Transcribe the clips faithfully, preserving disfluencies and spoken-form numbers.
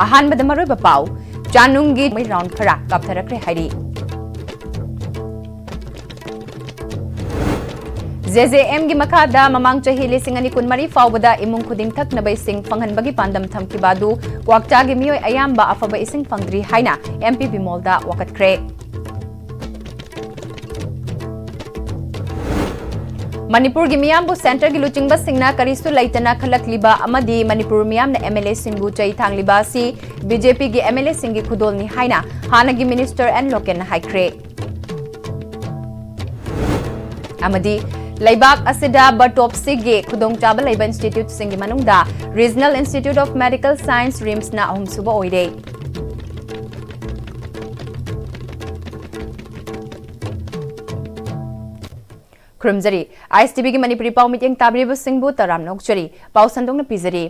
ꯑꯍꯥꯟꯕꯗ ꯃꯔꯨꯑꯣꯏꯕ ꯄꯥꯎ, ꯆꯥꯅꯨꯡꯒꯤ ꯃꯩ ꯔꯥꯎꯟ ꯈꯔ ꯀꯥꯞꯊꯔꯛꯈ꯭ꯔꯦ ꯍꯥꯏꯔꯤ꯫ ꯖꯦ ꯖꯦ ꯑꯦꯝꯒꯤ ꯃꯈꯥꯗ ꯃꯃꯥꯡ ꯆꯍꯤ ꯂꯤꯁꯤꯡ ꯑꯅꯤ ꯀꯨꯟꯃꯔꯤ ꯐꯥꯎꯕꯗ ꯏꯃꯨꯡ ꯈꯨꯗꯤꯡ ꯊꯛꯅꯕ ꯏꯁꯤꯡ ꯐꯪꯍꯟꯕꯒꯤ ꯄꯥꯟꯗꯝ ꯊꯝꯈꯤꯕ ꯑꯗꯨ ꯀ꯭ꯋꯥꯛꯆꯥꯒꯤ ꯃꯤꯑꯣꯏ ꯑꯌꯥꯝꯕ ꯑꯐꯕ ꯏꯁꯤꯡ ꯐꯪꯗ꯭ꯔꯤ ꯍꯥꯏꯅ ꯑꯦꯝ ꯄꯤ ꯕꯤꯃꯣꯜꯗ ꯋꯥꯀꯠꯈ꯭ꯔꯦ꯫ ꯃꯅꯤꯄꯨꯔꯒꯤ ꯃꯤꯌꯥꯝꯕꯨ ꯁꯦꯟꯇꯔꯒꯤ ꯂꯨꯆꯤꯡꯕꯁꯤꯡꯅ ꯀꯔꯤꯁꯨ ꯂꯩꯇꯅ ꯈꯜꯂꯛꯂꯤꯕ ꯑꯃꯗꯤ ꯃꯅꯤꯄꯨꯔ ꯃꯤꯌꯥꯝꯅ ꯑꯦꯝ ꯑꯦꯜ ꯑꯦꯁꯤꯡꯕꯨ ꯆꯩ ꯊꯥꯡꯂꯤꯕ ꯑꯁꯤ ꯕꯤ ꯖꯦ ꯄꯤꯒꯤ ꯑꯦꯝ ꯑꯦꯜ ꯑꯦꯁꯤꯡꯒꯤ ꯈꯨꯗꯣꯜꯅꯤ ꯍꯥꯏꯅ ꯍꯥꯟꯅꯒꯤ ꯃꯤꯅꯤꯁꯇꯔ ꯑꯦꯟ ꯂꯣꯀꯦꯟꯅ ꯍꯥꯏꯈ꯭ꯔꯦ꯫ ꯑꯃꯗꯤ ꯂꯩꯕꯥꯛ ꯑꯁꯤꯗ ꯕꯥꯏꯑꯣꯞꯁꯤꯒꯤ ꯈꯨꯗꯣꯡꯆꯥꯕ ꯂꯩꯕ ꯏꯟꯁꯇꯤꯇ꯭ꯌꯨꯠꯁꯤꯡꯒꯤ ꯃꯅꯨꯡꯗ Regional Institute of Medical Science, ꯔꯤꯝꯁꯅ ꯑꯍꯨꯝꯁꯨꯕ ꯑꯣꯏꯔꯦ꯫ ꯈꯨꯔꯨꯝꯖꯔꯤ꯫ ꯑꯥꯏ ꯑꯦꯁ ꯇꯤ ꯚꯤꯒꯤ ꯃꯅꯤꯄꯨꯔꯤ ꯄꯥꯎ ꯃꯤꯠꯌꯦꯡ ꯇꯥꯕꯤꯔꯤꯕꯁꯤꯡꯕꯨ ꯇꯔꯥꯝꯅ ꯑꯣꯛꯆꯔꯤ꯫ ꯄꯥꯎ ꯁꯟꯗꯣꯛꯅ ꯄꯤꯖꯔꯤ꯫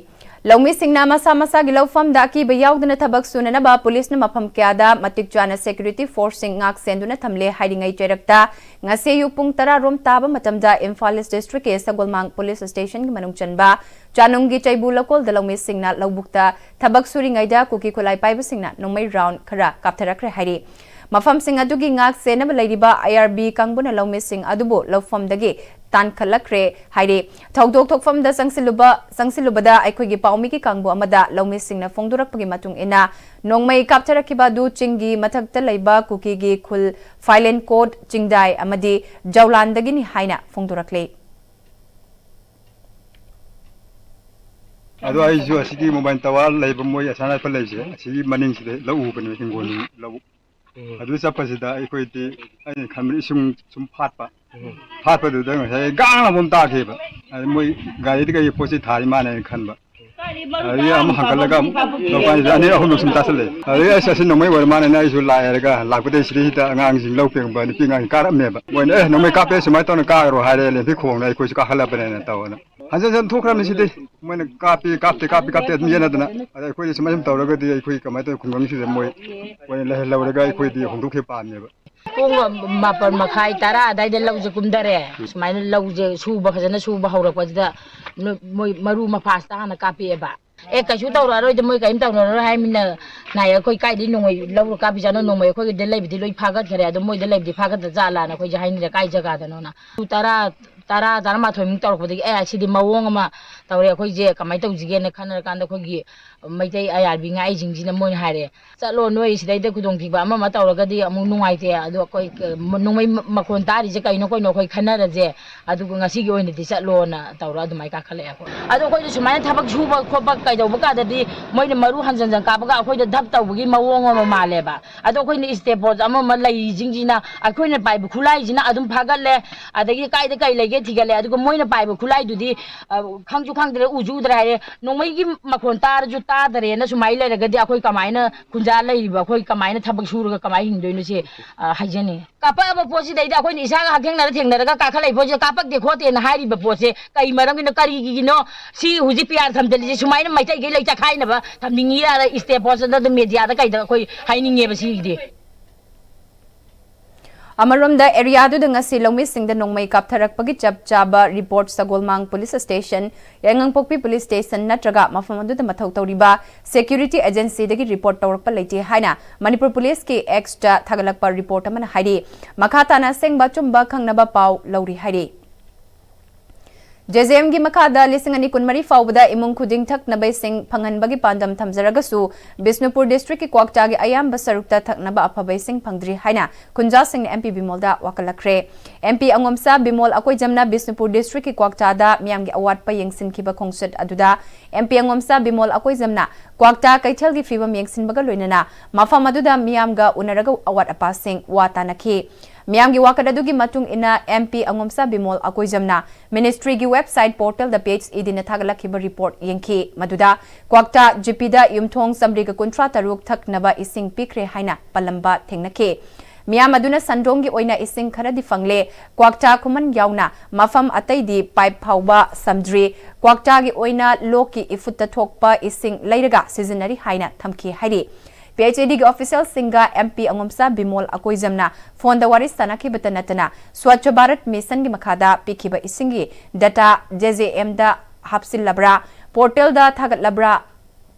ꯂꯧꯃꯤꯁꯤꯡꯅ ꯃꯁꯥ ꯃꯁꯥꯒꯤ ꯂꯧꯐꯝꯗ ꯑꯀꯤꯕ ꯌꯥꯎꯗꯅ ꯊꯕꯛ ꯁꯨꯅꯅꯕ ꯄꯨꯂꯤꯁꯅ ꯃꯐꯝ ꯀꯌꯥꯗ ꯃꯇꯤꯛ ꯆꯥꯅ ꯁꯦꯀ꯭ꯌꯨꯔꯤꯇꯤ ꯐꯣꯔꯁꯁꯤꯡ ꯉꯥꯛ ꯁꯦꯟꯗꯨꯅ ꯊꯝꯂꯦ ꯍꯥꯏꯔꯤꯉꯩ ꯆꯩꯔꯛꯇ, ꯉꯁꯤ ꯑꯌꯨꯛ ꯄꯨꯡ ꯇꯔꯥ ꯔꯣꯝ ꯇꯥꯕ ꯃꯇꯝꯗ ꯏꯝꯐꯥꯜ ꯏꯁ ꯗꯤꯁꯇ꯭ꯔꯤꯛꯀꯤ ꯁꯒꯣꯜꯃꯥꯡ ꯄꯨꯂꯤꯁ ꯁ꯭ꯇꯦꯁꯟꯒꯤ ꯃꯅꯨꯡ ꯆꯟꯕ ꯆꯥꯅꯨꯡꯒꯤ ꯆꯩꯕꯨ ꯂꯀꯣꯜꯗ ꯂꯧꯃꯤꯁꯤꯡꯅ ꯂꯧꯕꯨꯛꯇ ꯊꯕꯛ ꯁꯨꯔꯤꯉꯩꯗ ꯀꯨꯀꯤ ꯈꯨꯠꯂꯥꯏ ꯄꯥꯏꯕꯁꯤꯡꯅ ꯅꯣꯡꯃꯩ ꯔꯥꯎꯟ ꯈꯔ ꯀꯥꯞꯊꯔꯛꯈ꯭ꯔꯦ ꯍꯥꯏꯔꯤ꯫ ꯃꯐꯝꯁꯤꯡ ꯑꯗꯨꯒꯤ ꯉꯥꯛ ꯁꯦꯟꯅꯕ ꯂꯩꯔꯤꯕ ꯑꯥꯏ ꯑꯥꯔ ꯕꯤ ꯀꯥꯡꯕꯨꯅ ꯂꯧꯃꯤꯁꯤꯡ ꯑꯗꯨꯕꯨ ꯂꯧꯐꯝꯗꯒꯤ ꯇꯥꯟꯈꯠꯂꯛꯈ꯭ꯔꯦ ꯍꯥꯏꯔꯤ꯫ ꯊꯧꯗꯣꯛ ꯊꯣꯛꯐꯝꯗ ꯆꯪꯁꯤꯜꯂꯨꯕ, ꯆꯪꯁꯤꯜꯂꯨꯕꯗ ꯑꯩꯈꯣꯏꯒꯤ ꯄꯥꯎꯃꯤꯒꯤ ꯀꯥꯡꯕꯨ ꯑꯃꯗ ꯂꯧꯃꯤꯁꯤꯡꯅ ꯐꯣꯡꯗꯣꯔꯛꯄꯒꯤ ꯃꯇꯨꯡ ꯏꯟꯅ, ꯅꯣꯡꯃꯩ ꯀꯥꯞꯊꯔꯛꯈꯤꯕ ꯑꯗꯨ ꯆꯤꯡꯒꯤ ꯃꯊꯛꯇ ꯂꯩꯕ ꯀꯨꯀꯤꯒꯤ ꯈꯨꯜ ꯐꯥꯏꯂꯦꯟꯀꯣꯠ, ꯆꯤꯡꯗꯥꯏ ꯑꯃꯗꯤ ꯖꯧꯂꯥꯟꯗꯒꯤꯅꯤ ꯍꯥꯏꯅ ꯐꯣꯡꯗꯣꯔꯛꯂꯤ꯫ ꯑꯗꯣ ꯑꯩꯁꯨ ꯑꯁꯤꯒꯤ ꯃꯣꯕꯥꯏꯜ ꯇꯋꯥꯔ ꯂꯩꯕ, ꯃꯣꯏ ꯑꯁꯥ ꯔꯥꯏꯐꯜ ꯂꯩꯕꯁꯦ, ꯑꯁꯤꯒꯤ ꯃꯅꯤꯡꯁꯤꯗ ꯂꯧ ꯎꯕꯅꯦꯕ, ꯍꯤꯡꯒꯣꯜ ꯂꯧꯕꯨꯛ꯫ ꯎꯝ꯫ ꯑꯗꯨ ꯆꯠꯄꯁꯤꯗ ꯑꯩꯈꯣꯏꯗꯤ, ꯑꯩꯅ ꯈꯟꯕꯗ ꯏꯁꯤꯡ ꯁꯨꯝ ꯐꯥꯠꯄ꯫ ꯎꯝ꯫ ꯐꯥꯠꯄꯗꯨꯗ ꯉꯁꯥꯏ ꯒꯥꯡ ꯑꯃ ꯇꯥꯈꯤꯕ꯫ ꯑꯗ ꯃꯣꯏ ꯒꯥꯔꯤꯗ ꯀꯩ ꯄꯣꯠ ꯆꯩ ꯊꯥꯔꯤ ꯃꯥꯜꯂꯦꯅ ꯈꯟꯕ꯫ ꯑꯗꯒꯤ ꯑꯃꯨꯛ ꯍꯟꯒꯠꯂꯒ ꯑꯃꯨꯛ ꯂꯧꯀꯥꯟꯁꯤꯗ ꯑꯅꯤꯔꯛ ꯑꯍꯨꯝꯂꯛ ꯁꯨꯝ ꯇꯥꯁꯜꯂꯛꯑꯦ꯫ ꯑꯗꯒꯤ ꯑꯁ, ꯑꯁꯤ ꯅꯣꯡꯃꯩ ꯑꯣꯏꯔ ꯃꯥꯜꯂꯦꯅ ꯑꯩꯁꯨ ꯂꯥꯛꯑꯦ ꯍꯥꯏꯔꯒ ꯂꯥꯛꯄꯗꯩ ꯁꯤꯗꯩꯁꯤꯗ ꯑꯉꯥꯡꯁꯤꯡ ꯂꯧ ꯄꯦꯡꯕ ꯅꯨꯄꯤ ꯑꯉꯥꯡꯁꯤꯡ ꯀꯥꯔꯛꯑꯝꯃꯦꯕ꯫ ꯃꯣꯏꯅ, "ꯑꯦ, ꯅꯣꯡꯃꯩ ꯀꯥꯞꯄꯦ, ꯁꯨꯃꯥꯏꯅ ꯇꯧꯅ ꯀꯥꯈ꯭ꯔꯣ" ꯍꯥꯏꯔꯦ, ꯂꯦꯝꯐꯤ ꯈꯣꯡꯅ ꯑꯩꯈꯣꯏꯁꯨ ꯀꯥꯈꯠꯂꯕꯅꯦꯅ ꯇꯧꯗꯅ꯫ ꯍꯟꯖꯟ ꯍꯟꯖꯟ ꯊꯣꯛꯈ꯭ꯔꯕꯅꯤ ꯁꯤꯗꯤ꯫ ꯃꯣꯏꯅ ꯀꯥꯞꯄꯤ, ꯀꯥꯞꯇꯦ, ꯀꯥꯞꯄꯤ, ꯀꯥꯞꯇꯦ ꯑꯗꯨꯝ ꯌꯦꯠꯅꯗꯅ꯫ ꯑꯗ ꯑꯩꯈꯣꯏꯗꯤ ꯁꯨꯃꯥꯏꯅ ꯁꯨꯝ ꯇꯧꯔꯒꯗꯤ ꯑꯩꯈꯣꯏ ꯀꯃꯥꯏꯅ ꯇꯧꯋꯤ, ꯈꯨꯡꯒꯪꯁꯤꯗ ꯃꯣꯏ ꯑꯣꯏꯅ ꯂꯩꯍꯜꯍꯧꯔꯒ ꯑꯩꯈꯣꯏꯗꯤ ꯍꯣꯡꯗꯣꯛꯈꯤꯕ ꯄꯥꯝꯃꯦꯕ꯫ ꯄꯨꯡ ꯃꯥꯄꯟ ꯃꯈꯥꯏ, ꯇꯔꯥ ꯑꯗꯥꯏꯗ ꯂꯧꯁꯦ ꯀꯨꯝꯊꯔꯦ꯫ ꯁꯨꯃꯥꯏꯅ ꯂꯧꯁꯦ ꯁꯨꯕ, ꯐꯖꯅ ꯁꯨꯕ ꯍꯧꯔꯛꯄꯁꯤꯗ ꯅꯣꯏ-, ꯃꯣꯏ ꯃꯔꯨ ꯃꯐꯥꯁꯇ ꯍꯥꯟꯅ ꯀꯥꯞꯄꯛꯑꯦꯕ꯫ "ꯑꯦ, ꯀꯩꯁꯨ ꯇꯧꯔꯛꯑꯔꯣꯏꯗ, ꯃꯣꯏ ꯀꯔꯤꯝ ꯇꯧꯔꯛꯑꯔꯣꯏ" ꯍꯥꯏꯃꯤꯅ ꯅꯥꯏ꯫ ꯑꯩꯈꯣꯏ ꯀꯥꯏꯗꯩ ꯅꯣꯡꯃꯩ ꯂꯧꯔ ꯀꯥꯞꯄꯤꯖꯥꯠꯅꯣ? ꯅꯣꯡꯃꯩ ꯑꯩꯈꯣꯏꯒꯤꯗ ꯂꯩꯕꯗꯤ ꯂꯣꯏ ꯐꯥꯒꯠꯈ꯭ꯔꯦ, ꯑꯗꯣ ꯃꯣꯏꯗ ꯂꯩꯕꯗꯤ ꯐꯥꯒꯠꯇ ꯖꯥꯠꯂꯥꯅ ꯑꯩꯈꯣꯏꯁꯦ ꯍꯥꯏꯅꯔꯦ, ꯀꯥꯏ ꯖꯒꯥꯗꯅꯣꯅ꯫ ꯄꯨꯡ ꯇꯔꯥ, ꯇꯔꯥ, ꯇꯔꯥꯃꯥꯊꯣꯏꯃꯨꯛ ꯇꯧꯔꯛꯄꯗꯒꯤ, "ꯑꯦ, ꯁꯤꯗꯤ ꯃꯑꯣꯡ ꯑꯃ ꯇꯧꯔꯦ, ꯑꯩꯈꯣꯏꯁꯦ ꯀꯃꯥꯏꯅ ꯇꯧꯁꯤꯒꯦꯅ" ꯈꯟꯅꯔꯀꯥꯟꯗ ꯑꯩꯈꯣꯏꯒꯤ ꯃꯩꯇꯩ ꯑꯥꯏ ꯑꯥꯔ ꯕꯤ ꯉꯥꯛꯏꯁꯤꯡꯁꯤꯅ ꯃꯣꯏꯅ ꯍꯥꯏꯔꯦ, "ꯆꯠꯂꯣ, ꯅꯣꯏ ꯁꯤꯗꯩꯗ ꯈꯨꯗꯣꯡꯊꯤꯕ ꯑꯃ ꯑꯃ ꯇꯧꯔꯒꯗꯤ ꯑꯃꯨꯛ ꯅꯨꯡꯉꯥꯏꯇꯦ, ꯑꯗꯣ ꯑꯩꯈꯣꯏ ꯀ-, ꯃ-, ꯅꯣꯡꯃꯩ ꯃ-, ꯃꯈꯣꯟ ꯇꯥꯔꯤꯁꯦ ꯀꯩꯅꯣ ꯀꯩꯅꯣ ꯑꯩꯈꯣꯏ ꯈꯟꯅꯔꯁꯦ, ꯑꯗꯨꯒ ꯉꯁꯤꯒꯤ ꯑꯣꯏꯅꯗꯤ ꯆꯠꯂꯣꯅ" ꯇꯧꯔ ꯑꯗꯨꯃꯥꯏꯅ ꯀꯥꯈꯠꯂꯛꯑꯦ ꯑꯩꯈꯣꯏ꯫ ꯑꯗꯣ ꯑꯩꯈꯣꯏꯗ ꯁꯨꯃꯥꯏꯅ ꯊꯕꯛ ꯁꯨꯕ ꯈꯣꯠꯄ ꯀꯩꯗꯧꯕ ꯀꯥꯟꯗꯗꯤ ꯃꯣꯏꯅ ꯃꯔꯨ ꯍꯟꯖꯟ ꯍꯟꯖꯟ ꯀꯥꯞꯄꯒ ꯑꯩꯈꯣꯏꯗ ꯙꯞ ꯇꯧꯕꯒꯤ ꯃꯑꯣꯡ ꯑꯃ ꯃꯥꯜꯂꯦꯕ꯫ ꯑꯗꯣ ꯑꯩꯈꯣꯏꯅ step post ꯑꯃ ꯑꯃ ꯂꯩꯔꯤꯁꯤꯡꯁꯤꯅ ꯑꯩꯈꯣꯏꯅ ꯄꯥꯏꯕ ꯈꯨꯠꯂꯥꯏꯁꯤꯅ ꯑꯗꯨꯝ ꯐꯥꯒꯠꯂꯦ, ꯑꯗꯒꯤ ꯀꯥꯏꯗ ꯀꯩ ꯂꯩꯒꯦ ꯊꯤꯒꯠꯂꯦ, ꯑꯗꯨꯒ ꯃꯣꯏꯅ ꯄꯥꯏꯕ ꯈꯨꯠꯂꯥꯏꯗꯨꯗꯤ, ꯑ, ꯈꯪꯁꯨ ꯈꯪꯗ꯭ꯔꯦ, ꯎꯁꯨ ꯎꯗ꯭ꯔꯦ ꯍꯥꯏꯔꯦ꯫ ꯅꯣꯡꯃꯩꯒꯤ ꯃꯈꯣꯟ ꯇꯥꯔꯁꯨ ꯇꯥꯗꯔꯦꯅ ꯁꯨꯃꯥꯏꯅ ꯂꯩꯔꯒꯗꯤ ꯑꯩꯈꯣꯏ ꯀꯃꯥꯏꯅ ꯈꯨꯟꯖꯥ ꯂꯩꯔꯤꯕ, ꯑꯩꯈꯣꯏ ꯀꯃꯥꯏꯅ ꯊꯕꯛ ꯁꯨꯔꯒ ꯀꯃꯥꯏꯅ ꯍꯤꯡꯗꯣꯏꯅꯣ ꯁꯤ, ꯑ, ꯍꯥꯏꯖꯅꯤꯡꯉꯤ꯫ ꯀꯥꯞꯄꯛꯑꯕ ꯄꯣꯠꯁꯤꯗꯩꯗ ꯑꯩꯈꯣꯏꯅ ꯏꯁꯥꯒ ꯍꯛꯊꯦꯡꯅꯔ ꯊꯦꯡꯅꯔꯒ ꯀꯥꯈꯠꯂꯛꯏ ꯄꯣꯠꯁꯤꯗ ꯀꯥꯞꯄꯛꯇꯦ ꯈꯣꯠꯇꯦꯅ ꯍꯥꯏꯔꯤꯕ ꯄꯣꯠꯁꯦ ꯀꯩ ꯃꯔꯝꯒꯤꯅꯣ, ꯀꯔꯤꯒꯤꯅꯣ? ꯁꯤ ꯍꯧꯖꯤꯛ ꯄꯤ ꯑꯥꯔ ꯊꯝꯖꯤꯜꯂꯤꯁꯦ ꯁꯨꯃꯥꯏꯅ ꯃꯩꯇꯩꯈꯩ ꯂꯩ ꯆꯈꯥꯏꯅꯕ ꯊꯝꯅꯤꯡꯉꯤꯔꯥ? Step post ꯑꯗꯨꯝ media ꯗ ꯀꯩꯗ ꯑꯩꯈꯣꯏ ꯍꯥꯏꯅꯤꯡꯉꯦꯕ ꯁꯤꯒꯤꯗꯤ꯫ ꯑꯃꯔꯣꯝꯗ, ꯑꯦꯔꯤꯌꯥꯗꯨꯗ ꯉꯁꯤ ꯂꯧꯃꯤꯁꯤꯡꯗ ꯅꯣꯡꯃꯩ ꯀꯥꯞꯊꯔꯛꯄꯒꯤ ꯆꯞ ꯆꯥꯕ report Sagolmang police station, Yaingangpokpi police station ꯅꯠꯇ꯭ꯔꯒ ꯃꯐꯝ ꯑꯗꯨꯗ ꯃꯊꯧ ꯇꯧꯔꯤꯕ ꯁꯦꯀ꯭ꯌꯨꯔꯤꯇꯤ ꯑꯦꯖꯦꯟꯁꯤꯗꯒꯤ ꯔꯤꯄꯣꯔꯠ ꯇꯧꯔꯛꯄ ꯂꯩꯇꯦ ꯍꯥꯏꯅ ꯃꯅꯤꯄꯨꯔ ꯄꯨꯂꯤꯁꯀꯤ ꯑꯦꯛꯁꯇ ꯊꯥꯒꯠꯂꯛꯄ ꯔꯤꯄꯣꯔꯠ ꯑꯃꯅ ꯍꯥꯏꯔꯤ꯫ ꯃꯈꯥ ꯇꯥꯅ ꯑꯁꯦꯡꯕ ꯑꯆꯨꯝꯕ ꯈꯪꯅꯕ ꯄꯥꯎ ꯂꯧꯔꯤ ꯍꯥꯏꯔꯤ꯫ ꯖꯦ ꯖꯦ ꯑꯦꯝꯒꯤ ꯃꯈꯥꯗ ꯂꯤꯁꯤꯡ ꯑꯅꯤ ꯀꯨꯟꯃꯔꯤ ꯐꯥꯎꯕꯗ ꯏꯃꯨꯡ ꯈꯨꯗꯤꯡ ꯊꯛꯅꯕ ꯏꯁꯤꯡ ꯐꯪꯍꯟꯕꯒꯤ ꯄꯥꯟꯗꯝ ꯊꯝꯖꯔꯒꯁꯨ, ꯕꯤꯁꯅꯨꯄꯨꯔ ꯗꯤꯁꯇ꯭ꯔꯤꯛꯀꯤ ꯀ꯭ꯋꯥꯛꯇꯥꯒꯤ ꯑꯌꯥꯝꯕ ꯁꯔꯨꯛꯇ ꯊꯛꯅꯕ ꯑꯐꯕ ꯏꯁꯤꯡ ꯐꯪꯗ꯭ꯔꯤ ꯍꯥꯏꯅ ꯈꯨꯟꯖꯥꯁꯤꯡꯅ ꯑꯦꯝ ꯄꯤ ꯕꯤꯃꯣꯜꯗ ꯋꯥꯀꯠꯂꯛꯈ꯭ꯔꯦ꯫ ꯑꯦꯝ ꯄꯤ ꯑꯉꯣꯝꯆꯥ ꯕꯤꯃꯣꯜ ꯑꯀꯣꯏꯖꯝꯅ ꯕꯤꯁꯅꯨꯄꯨꯔ ꯗꯤꯁꯇ꯭ꯔꯤꯛꯀꯤ ꯀ꯭ꯋꯥꯛꯇꯥꯗ ꯃꯤꯌꯥꯝꯒꯤ ꯑꯋꯥꯠꯄ ꯌꯦꯡꯁꯤꯟꯈꯤꯕ ꯈꯣꯡꯆꯠ ꯑꯗꯨꯗ, ꯑꯦꯝ ꯄꯤ ꯑꯉꯣꯝꯆꯥ ꯕꯤꯃꯣꯜ ꯑꯀꯣꯏꯖꯝꯅ ꯀ꯭ꯋꯥꯛꯇꯥ ꯀꯩꯊꯦꯜꯒꯤ ꯐꯤꯕꯝ ꯌꯦꯡꯁꯤꯟꯕꯒ ꯂꯣꯏꯅꯅ ꯃꯐꯝ ꯑꯗꯨꯗ ꯃꯤꯌꯥꯝꯒ ꯎꯅꯔꯒ ꯑꯋꯥꯠ ꯑꯄꯥꯁꯤꯡ ꯋꯥ ꯇꯥꯅꯈꯤ꯫ ꯃꯤꯌꯥꯝꯒꯤ ꯋꯥꯀꯠ ꯑꯗꯨꯒꯤ ꯃꯇꯨꯡ ꯏꯟꯅ, M P Angomcha Bimol ꯑꯀꯣꯏꯖꯝꯅ ꯃꯤꯅꯤꯁꯇ꯭ꯔꯤꯒꯤ website ꯄꯣꯔꯇꯦꯜꯗ ꯄꯤ ꯑꯩꯆ ꯏ ꯗꯤꯅ ꯊꯥꯒꯠꯂꯛꯈꯤꯕ ꯔꯤꯄꯣꯔꯠ ꯌꯦꯡꯈꯤ꯫ ꯃꯗꯨꯗ ꯀ꯭ꯋꯥꯛꯇꯥ ꯖꯤ ꯄꯤꯗ ꯌꯨꯝꯊꯣꯡ ꯆꯥꯃꯔꯤꯒ ꯀꯨꯟꯊ꯭ꯔꯥ ꯇꯔꯨꯛ ꯊꯛꯅꯕ ꯏꯁꯤꯡ ꯄꯤꯈ꯭ꯔꯦ ꯍꯥꯏꯅ ꯄꯜꯂꯝꯕ ꯊꯦꯡꯅꯈꯤ꯫ ꯃꯤꯌꯥꯝ ꯑꯗꯨꯅ ꯁꯟꯗ꯭ꯔꯣꯡꯒꯤ ꯑꯣꯏꯅ ꯏꯁꯤꯡ ꯈꯔꯗꯤ ꯐꯪꯂꯦ꯫ ꯀ꯭ꯋꯥꯛꯇꯥ ꯈꯨꯃꯟ ꯌꯥꯎꯅ ꯃꯐꯝ ꯑꯇꯩꯗꯤ ꯄꯥꯏꯞ ꯐꯥꯎꯕ ꯁꯝꯗ꯭ꯔꯤ꯫ ꯀ꯭ꯋꯥꯛꯇꯥꯒꯤ ꯑꯣꯏꯅ ꯂꯣꯛꯀꯤ ꯏꯐꯨꯠꯇ ꯊꯣꯛꯄ ꯏꯁꯤꯡ ꯂꯩꯔꯒ ꯁꯤꯖꯤꯟꯅꯔꯤ ꯍꯥꯏꯅ ꯊꯝꯈꯤ ꯍꯥꯏꯔꯤ꯫ ꯄꯤ H E ꯗꯤꯒꯤ ꯑꯣꯐꯤꯁꯤꯌꯦꯜꯁꯤꯡꯒ M P Angomcha Bimol ꯑꯀꯣꯏꯖꯝꯅ ꯐꯣꯟꯗ ꯋꯥꯔꯤ ꯁꯥꯟꯅꯈꯤꯕꯇ ꯅꯠꯇꯅ, ꯁ꯭ꯋꯥꯆ ꯚꯥꯔꯠ ꯃꯤꯁꯟꯒꯤ ꯃꯈꯥꯗ ꯄꯤꯈꯤꯕ ꯏꯁꯤꯡꯒꯤ ꯗꯇꯥ ꯖꯦ ꯖꯦ ꯑꯦꯝꯗ ꯍꯥꯞꯆꯤꯜꯂꯕ꯭ꯔꯥ, ꯄꯣꯔꯇꯦꯜꯗ ꯊꯥꯒꯠꯂꯕ꯭ꯔꯥ,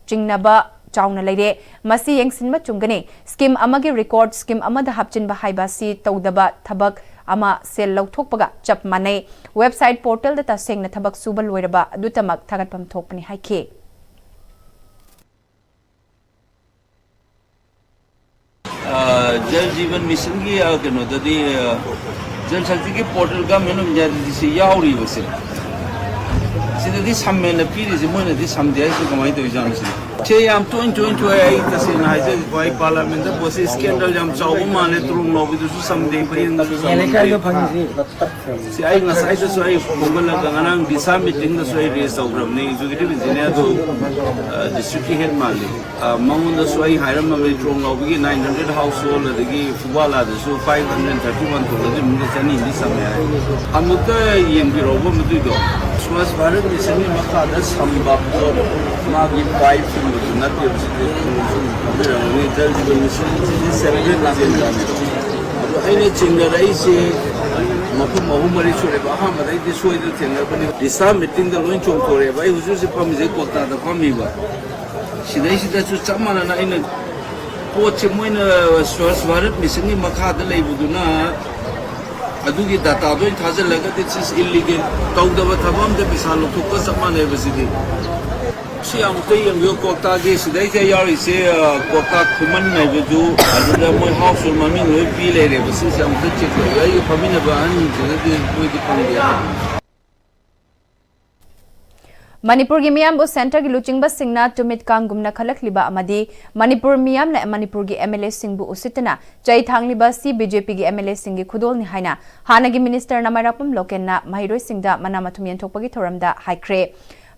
ꯆꯤꯡꯅꯕ ꯆꯥꯎꯅ ꯂꯩꯔꯦ꯫ ꯃꯁꯤ ꯌꯦꯡꯁꯤꯟꯕ ꯆꯨꯝꯒꯅꯤ꯫ ꯁ꯭ꯀꯤꯝ ꯑꯃꯒꯤ ꯔꯦꯀꯣꯔꯗ ꯁ꯭ꯀꯤꯝ ꯑꯃꯗ ꯍꯥꯞꯆꯤꯟꯕ ꯍꯥꯏꯕ ꯑꯁꯤ ꯇꯧꯗꯕ ꯊꯕꯛ ꯑꯃ, ꯁꯦꯜ ꯂꯧꯊꯣꯛꯄꯒ ꯆꯞ ꯃꯥꯟꯅꯩ꯫ ꯋꯦꯕꯁꯥꯏꯠ ꯄꯣꯔꯇꯦꯜꯗ ꯇꯁꯦꯡꯅ ꯊꯕꯛ ꯁꯨꯕ ꯂꯣꯏꯔꯕ ꯑꯗꯨꯇꯃꯛ ꯊꯥꯒꯠꯐꯝ ꯊꯣꯛꯄꯅꯤ ꯍꯥꯏꯈꯤ꯫ ꯑ, ꯖꯜ ꯖꯤꯕꯟ ꯃꯤꯁꯟꯒꯤ, ꯑ, ꯀꯩꯅꯣꯗꯗꯤ, ꯑ, ꯖꯜ ꯁꯛꯇꯤꯒꯤ ꯄꯣꯔꯇꯦꯜ ꯒꯚꯔꯟꯃꯦꯟ ꯑꯣꯐ ꯏꯟꯗꯤꯌꯥꯗꯗꯤ ꯁꯤ ꯌꯥꯎꯔꯤꯕꯁꯦ꯫ ꯁꯤꯗꯗꯤ ꯁꯝꯃꯦꯅ ꯄꯤꯔꯤꯁꯦ, ꯃꯣꯏꯅꯗꯤ ꯁꯝꯗꯦ ꯍꯥꯏꯁꯦ ꯀꯃꯥꯏꯅ ꯇꯧꯔꯤꯖꯥꯠꯅꯣ ꯁꯤꯅꯤ? ꯁꯦ ꯌꯥꯝ ꯇꯣꯏꯅ ꯇꯣꯏꯅ ꯊꯣꯛꯑꯦ꯫ ꯑꯩ ꯇꯁꯦꯡꯅ ꯍꯥꯏꯖꯒꯦꯀꯣ, ꯑꯩ ꯄꯥꯔꯂꯥꯃꯦꯟꯗ ꯄꯣꯠꯁꯦ ꯏꯁꯀꯦꯟꯗꯜ ꯌꯥꯝ ꯆꯥꯎꯕ ꯃꯥꯜꯂꯦ꯫ ꯇ꯭ꯔꯣꯡ ꯂꯥꯎꯕꯤꯗꯨꯁꯨ ꯁꯝꯗꯦ, ꯄꯔꯦꯡꯗꯨꯁꯨ ꯁꯝꯗꯦ꯫ ꯁꯤ ꯑꯩ ꯉꯁꯥꯏꯗꯁꯨ ꯑꯩ ꯈꯣꯝꯒꯠꯂꯒ ꯉꯔꯥꯡ ꯗꯤꯁꯥ ꯃꯤꯇꯤꯡꯗꯁꯨ ꯑꯩ ꯔꯦꯖ ꯇꯧꯈ꯭ꯔꯕꯅꯤ꯫ ꯑꯦꯛꯖꯤꯀ꯭ꯌꯨꯇꯤꯚ ꯏꯟꯖꯤꯅꯤꯌꯔꯗꯨ, ꯑ, ꯗꯤꯁꯇ꯭ꯔꯤꯛꯀꯤ ꯍꯦꯗ ꯃꯥꯜꯂꯤ꯫ ꯑ, ꯃꯉꯣꯟꯗꯁꯨ ꯑꯩ ꯍꯥꯏꯔꯝꯃꯕꯅꯤ, ꯇ꯭ꯔꯣꯡ ꯂꯥꯎꯕꯤꯒꯤ nine hundred household, ꯑꯗꯒꯤ ꯐꯨꯕꯥꯂꯥꯗꯁꯨ five hundred thirty one ꯊꯣꯛꯂꯗꯤ ꯑꯗꯨꯝ ꯆꯅꯤ ꯑꯃꯗꯤ ꯆꯪꯉꯦ ꯍꯥꯏ꯫ ꯑꯃꯨꯛꯇ ꯌꯦꯡꯕꯤꯔꯛꯎꯕ ꯃꯗꯨꯏꯗꯣ꯫ ꯁ꯭ꯋꯥꯁ ꯚꯥꯔꯠ ꯃꯤꯁꯟꯒꯤ ꯃꯈꯥꯗ ꯁꯝꯕ ꯄꯣꯠ, ꯃꯥꯒꯤ ꯄꯥꯏꯞ ꯁꯨꯝꯕꯗꯨ ꯅꯠꯇꯦꯕ꯫ ꯁꯤꯗꯤ ꯁꯨꯝ ꯈꯪꯕꯤꯔꯝꯒꯅꯤ, ꯖꯜ ꯖꯤꯕꯟ ꯃꯤꯁꯟ ꯁꯤꯗꯤ ꯁꯦꯟꯇ꯭ꯔꯦꯜ ꯑꯦꯖꯦꯟꯗꯥꯅꯦꯕ꯫ ꯑꯗꯣ ꯑꯩꯅ ꯆꯤꯡꯅꯔꯛꯏꯁꯦ ꯃꯐꯝ ꯑꯍꯨꯝ ꯃꯔꯤ ꯁꯨꯔꯦꯕ꯫ ꯑꯍꯥꯟꯕꯗ ꯑꯩꯗꯤ ꯁꯣꯏꯗꯅ ꯊꯦꯡꯅꯔꯛꯄꯅꯤ꯫ ꯗꯤꯁꯥ ꯃꯤꯇꯤꯡꯗ ꯂꯣꯏ ꯆꯣꯡꯊꯣꯔꯛꯑꯦꯕ꯫ ꯑꯩ ꯍꯧꯖꯤꯛ ꯍꯧꯖꯤꯛ ꯐꯝꯃꯤꯁꯦ ꯀꯣꯜꯀꯥꯇꯥꯗ ꯐꯝꯃꯤꯕ꯫ ꯁꯤꯗꯩꯁꯤꯗꯁꯨ ꯆꯞ ꯃꯥꯟꯅꯅ ꯑꯩꯅ ꯄꯣꯠꯁꯦ ꯃꯣꯏꯅ ꯁ꯭ꯋꯥꯁ ꯚꯥꯔꯠ ꯃꯤꯁꯟꯒꯤ ꯃꯈꯥꯗ ꯂꯩꯕꯗꯨꯅ ꯑꯗꯨꯒꯤ ꯗꯥꯇꯥꯗꯣ ꯑꯣꯏꯅ ꯊꯥꯖꯤꯜꯂꯒꯗꯤ ꯁꯤꯁ ꯏꯜꯂꯤꯒꯦꯜ ꯇꯧꯗꯕ ꯊꯕꯛ ꯑꯝꯗ ꯄꯩꯁꯥ ꯂꯧꯊꯣꯛꯄ ꯆꯞ ꯃꯥꯟꯅꯩꯕ ꯁꯤꯗꯤ꯫ ꯁꯤ ꯑꯃꯨꯛꯇ ꯌꯦꯡꯕꯤꯌꯨ, ꯀꯣꯛꯇꯥꯒꯤ ꯁꯤꯗꯩꯁꯤꯗ ꯌꯥꯎꯔꯤꯁꯦ, ꯑ, ꯀꯣꯛꯇꯥ ꯈꯨꯃꯟ ꯍꯥꯏꯕꯗꯨ ꯑꯗꯨꯗ ꯃꯣꯏ ꯍꯥꯎꯁ ꯃꯃꯤꯡ ꯂꯣꯏ ꯄꯤ ꯂꯩꯔꯦꯕ꯫ ꯁꯤꯁꯦ ꯑꯃꯨꯛꯇ ꯆꯦꯛ ꯇꯧꯕꯤꯌꯨ꯫ ꯑꯩꯒ ꯐꯝꯃꯤꯟꯅꯕ ꯑꯍꯟꯁꯤꯡꯁꯤꯅꯗꯤ ꯃꯣꯏꯗꯤ ꯈꯪꯗꯦ꯫ ꯃꯅꯤꯄꯨꯔꯒꯤ ꯃꯤꯌꯥꯝꯕꯨ ꯁꯦꯟꯇꯔꯒꯤ ꯂꯨꯆꯤꯡꯕꯁꯤꯡꯅ ꯇꯨꯃꯤꯠ ꯀꯥꯡꯒꯨꯝꯅ ꯈꯜꯂꯛꯂꯤꯕ ꯑꯃꯗꯤ ꯃꯅꯤꯄꯨꯔ ꯃꯤꯌꯥꯝꯅ ꯃꯅꯤꯄꯨꯔꯒꯤ ꯑꯦꯝ ꯑꯦꯜ ꯑꯦꯁꯤꯡꯕꯨ ꯎꯁꯤꯠꯇꯅ ꯆꯩ ꯊꯥꯡꯂꯤꯕ ꯑꯁꯤ ꯕꯤ ꯖꯦ ꯄꯤꯒꯤ ꯑꯦꯝ ꯑꯦꯜ ꯑꯦꯁꯤꯡꯒꯤ ꯈꯨꯗꯣꯜꯅꯤ ꯍꯥꯏꯅ ꯍꯥꯟꯅꯒꯤ ꯃꯤꯅꯤꯁꯇꯔ ꯅꯃꯥꯏꯔꯥꯛꯄꯝ ꯂꯣꯀꯦꯟꯅ ꯃꯍꯩꯔꯣꯏꯁꯤꯡꯗ ꯃꯅꯥ ꯃꯊꯨꯝ ꯌꯦꯟꯊꯣꯛꯄꯒꯤ ꯊꯧꯔꯝꯗ ꯍꯥꯏꯈ꯭ꯔꯦ꯫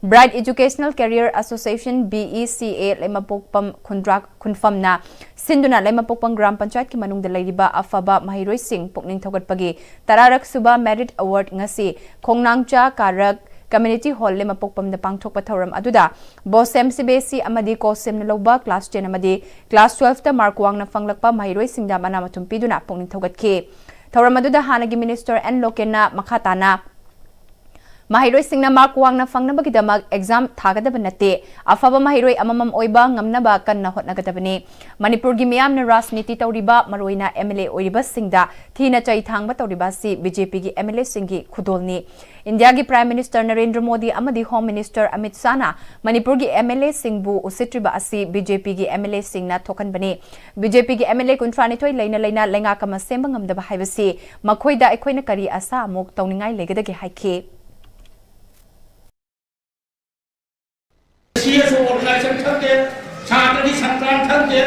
Bright Educational Career Association, B E C A, ꯂꯩꯃꯄꯣꯛꯄꯝ ꯈꯨꯟꯗ꯭ꯔꯥꯛ ꯈꯨꯟꯐꯝꯅ ꯁꯤꯟꯗꯨꯅ ꯂꯩꯃꯄꯣꯛꯄꯝ ꯒ꯭ꯔꯥꯝ ꯄꯟꯆꯥꯌꯠꯀꯤ ꯃꯅꯨꯡꯗ ꯂꯩꯔꯤꯕ ꯑꯐꯕ ꯃꯍꯩꯔꯣꯏꯁꯤꯡ ꯄꯨꯛꯅꯤꯡ ꯊꯧꯒꯠꯄꯒꯤ ꯇꯔꯥꯔꯛ ꯁꯨꯕ Merit Award ꯉꯁꯤ ꯈꯣꯡꯅꯥꯡꯆꯥ ꯀꯥꯔꯛ Community Hall ꯂꯩꯃꯄꯣꯛꯄꯝꯗ ꯄꯥꯡꯊꯣꯛꯄ ꯊꯧꯔꯝ ꯑꯗꯨꯗ ꯕꯣꯁꯦꯝ ꯁꯤ ꯕꯤ ꯑꯦꯁ ꯏ ꯑꯃꯗꯤ ꯀꯣꯁꯦꯝꯅ ꯂꯧꯕ class ten ꯑꯃꯗꯤ class twelve ꯇ mark ꯋꯥꯡꯅ ꯐꯪꯂꯛꯄ ꯃꯍꯩꯔꯣꯏꯁꯤꯡꯗ ꯃꯅꯥ ꯃꯊꯨꯝ ꯄꯤꯗꯨꯅ ꯄꯨꯛꯅꯤꯡ ꯊꯧꯒꯠꯈꯤ꯫ ꯊꯧꯔꯝ ꯑꯗꯨꯗ ꯍꯥꯟꯅꯒꯤ ꯃꯤꯅꯤꯁꯇꯔ ꯑꯦꯟ ꯂꯣꯀꯦꯟꯅ ꯃꯈꯥ ꯇꯥꯅ ꯃꯍꯩꯔꯣꯏꯁꯤꯡꯅ ꯃꯥꯔꯛ ꯋꯥꯡꯅ ꯐꯪꯅꯕꯒꯤꯗꯃꯛ ꯑꯦꯛꯖꯥꯝ ꯊꯥꯒꯗꯕ ꯅꯠꯇꯦ, ꯑꯐꯕ ꯃꯍꯩꯔꯣꯏ ꯑꯃꯃꯝ ꯑꯣꯏꯕ ꯉꯝꯅꯕ ꯀꯟꯅ ꯍꯣꯠꯅꯒꯗꯕꯅꯤ꯫ ꯃꯅꯤꯄꯨꯔꯒꯤ ꯃꯤꯌꯥꯝꯅ ꯔꯥꯖꯅꯤꯇꯤ ꯇꯧꯔꯤꯕ, ꯃꯔꯨꯑꯣꯏꯅ MLA ꯑꯣꯏꯔꯤꯕꯁꯤꯡꯗ ꯊꯤꯅ ꯆꯩ ꯊꯥꯡꯕ ꯇꯧꯔꯤꯕ ꯑꯁꯤ BJPꯒꯤ MLAꯁꯤꯡꯒꯤ ꯈꯨꯗꯣꯜꯅꯤ꯫ ꯏꯟꯗꯤꯌꯥꯒꯤ Prime Minister ꯅꯔꯦꯟꯗ꯭ꯔ ꯃꯣꯗꯤ ꯑꯃꯗꯤ Home Minister ꯑꯃꯤꯠ ꯁꯥꯍꯅ ꯃꯅꯤꯄꯨꯔꯒꯤ MLAꯁꯤꯡꯕꯨ ꯎꯁꯤꯠꯇ꯭ꯔꯤꯕ ꯑꯁꯤ BJPꯒꯤ MLAꯁꯤꯡꯅ ꯊꯣꯛꯍꯟꯕꯅꯤ꯫ BJPꯒꯤ MLA ꯀꯨꯟꯊ꯭ꯔꯥꯅꯤꯊꯣꯏ ꯂꯩꯅ ꯂꯩꯅ ꯂꯩꯉꯥꯛ ꯑꯃ ꯁꯦꯝꯕ ꯉꯝꯗꯕ ꯍꯥꯏꯕꯁꯤ ꯃꯈꯣꯏꯗ ꯑꯩꯈꯣꯏꯅ ꯀꯔꯤ ꯑꯁꯥ ꯑꯃꯨꯛ ꯇꯧꯅꯤꯡꯉꯥꯏ ꯂꯩꯒꯗꯒꯦ ꯍꯥꯏꯈꯤ꯫ CSO organization ꯈꯪꯗꯦ, ꯁꯥꯇ꯭ꯔꯒꯤ ꯁꯪꯒ꯭ꯔꯥꯝ ꯈꯪꯗꯦ,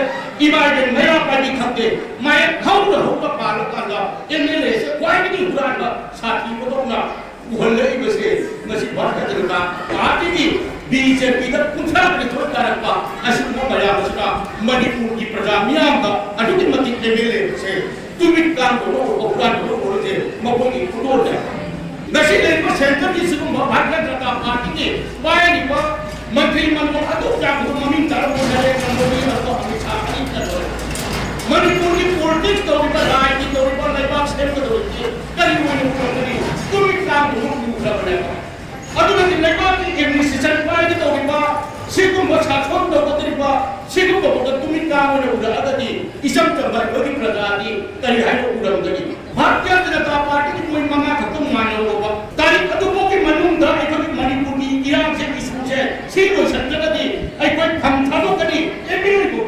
ꯏꯃꯥ ꯏꯕꯦꯟ ꯃꯩꯔꯥ ꯄꯥꯏꯕꯤ ꯈꯪꯗꯦ, ꯃꯌꯦꯛ ꯍꯧꯅ ꯍꯧꯅ ꯄꯥꯜꯂꯀꯥꯟꯗ MLAꯁꯦ ꯈ꯭ꯋꯥꯏꯗꯒꯤ ꯍꯨꯔꯥꯟꯕ ꯁꯥꯊꯤꯕꯗꯧꯅ ꯎꯍꯜꯂꯛꯏꯕꯁꯦ ꯉꯁꯤ ꯚꯥꯔꯠ ꯖꯅꯇꯥ ꯄꯥꯔꯇꯤꯒꯤ BJPꯗ ꯀꯨꯟꯊ꯭ꯔꯥ ꯅꯤꯊꯣꯏ ꯀꯥꯔꯛꯄ ꯑꯁꯤꯒꯨꯝꯕ ꯃꯌꯥꯝ ꯑꯁꯤꯅ ꯃꯅꯤꯄꯨꯔꯒꯤ ꯄ꯭ꯔꯖꯥ ꯃꯤꯌꯥꯝꯗ ꯑꯗꯨꯛꯀꯤ ꯃꯇꯤꯛ MLAꯁꯦ ꯇꯨꯃꯤꯠ ꯀꯥꯡꯕ ꯍꯨꯔꯥꯟꯕ ꯍꯧꯔꯤꯁꯦ ꯃꯈꯣꯏꯒꯤ ꯈꯨꯗꯣꯜꯅꯦ꯫ ꯉꯁꯤ ꯂꯩꯔꯤꯕ centreꯒꯤ ꯁꯤꯒꯨꯝꯕ ꯚꯥꯔꯇꯤꯌ ꯖꯅꯇꯥ ꯄꯥꯔꯇꯤꯒꯤ ꯄꯥꯏꯔꯤꯕ ꯃꯟꯇ꯭ꯔꯤ ꯃꯟꯗꯜ ꯑꯗꯨꯛ ꯌꯥꯝꯕꯗꯨ ꯃꯃꯤꯡ ꯆꯠꯂꯕ ꯅꯔꯦꯟꯗ꯭ꯔ ꯃꯣꯗꯤ ꯑꯃꯁꯨꯡ ꯑꯃꯤꯠ ꯁꯥꯍ ꯑꯅꯤ ꯆꯠꯂꯣꯏ꯫ ꯃꯅꯤꯄꯨꯔꯒꯤ politics ꯇꯧꯔꯤꯕ, ꯔꯥꯖꯅꯤꯇꯤ ꯇꯧꯔꯤꯕ, ꯂꯩꯕꯥꯛ ꯁꯦꯝꯒꯗꯧꯔꯤꯕꯁꯤ ꯀꯔꯤ ꯑꯣꯏꯅ ꯎꯔꯝꯒꯅꯤ? ꯇꯨꯃꯤꯠ ꯀꯥꯡꯕ ꯎꯔꯕꯅꯦꯕ꯫ ꯑꯗꯨꯅꯗꯤ ꯂꯩꯕꯥꯛꯀꯤ administration ꯄꯥꯏꯒꯗꯧꯔꯤꯕ, ꯁꯤꯒꯨꯝꯕ ꯁꯥꯁꯣꯟ ꯇꯧꯒꯗꯧꯔꯤꯕ, ꯁꯤꯒꯨꯝꯕ ꯇꯨꯃꯤꯠ ꯀꯥꯡꯕ ꯑꯣꯏꯅ ꯎꯔꯛꯑꯒꯗꯤ ꯏꯆꯝ ꯆꯝꯕ ꯑꯩꯈꯣꯏꯒꯤ ꯄ꯭ꯔꯖꯥꯗꯤ ꯀꯔꯤ ꯍꯥꯏꯅ ꯎꯔꯝꯒꯅꯤ? ꯚꯥꯔꯇꯤꯌ ꯖꯅꯇꯥ ꯄꯥꯔꯇꯤꯒꯤ ꯃꯣꯏ ꯃꯉꯥ ꯈꯛꯇ ꯉꯥꯏꯍꯧꯔꯕ ꯇꯥꯔꯤꯛ ꯑꯗꯨꯐꯥꯎꯒꯤ ꯃꯅꯨꯡꯗ ꯑꯩꯈꯣꯏꯒꯤ ꯃꯅꯤꯄꯨꯔꯒꯤ ꯏꯔꯥꯡꯁꯦ, issueꯁꯦ ꯁꯤ ꯂꯣꯏꯁꯤꯟꯗ꯭ꯔꯒꯗꯤ ꯑꯩꯈꯣꯏ ꯐꯝ ꯊꯥꯗꯣꯛꯀꯅꯤ, MLAꯕꯨ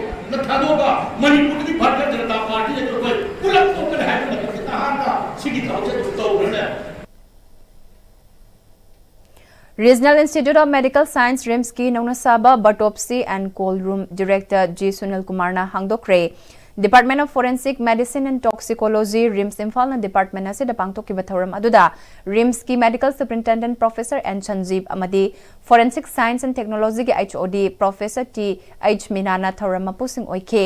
ꯊꯥꯗꯣꯛꯑꯒ ꯃꯅꯤꯄꯨꯔꯗꯒꯤ ꯚꯥꯔꯇꯤꯌ ꯖꯅꯇꯥ ꯄꯥꯔꯇꯤꯗꯒꯤ ꯑꯩꯈꯣꯏ ꯄꯨꯂꯞ ꯊꯣꯛꯀꯅꯤ ꯍꯥꯏꯕ ꯃꯇꯝꯗ ꯅꯍꯥꯟꯗ ꯁꯤꯒꯤ ꯊꯕꯛꯁꯦ ꯑꯗꯨꯝ ꯇꯧꯈ꯭ꯔꯅꯦ꯫ Regional Institute of Medical Science, RIMSꯀꯤ ꯅꯧꯅ ꯁꯥꯕ Biopsy and Cold Room Director G Sunil ꯀꯨꯃꯥꯔꯅ ꯍꯥꯡꯗꯣꯛꯈ꯭ꯔꯦ꯫ Department of Forensic Medicine and Toxicology, RIMS ꯏꯝꯐꯥꯜꯅ department ꯑꯁꯤꯗ ꯄꯥꯡꯊꯣꯛꯈꯤꯕ ꯊꯧꯔꯝ ꯑꯗꯨꯗ RIMSꯀꯤ Medical Superintendent Professor N ꯁꯟꯖꯤꯞ ꯑꯃꯗꯤ Forensic Science and Technologyꯒꯤ HOD Professor T H ꯃꯤꯅꯥꯅ ꯊꯧꯔꯝ ꯃꯄꯨꯁꯤꯡ ꯑꯣꯏꯈꯤ꯫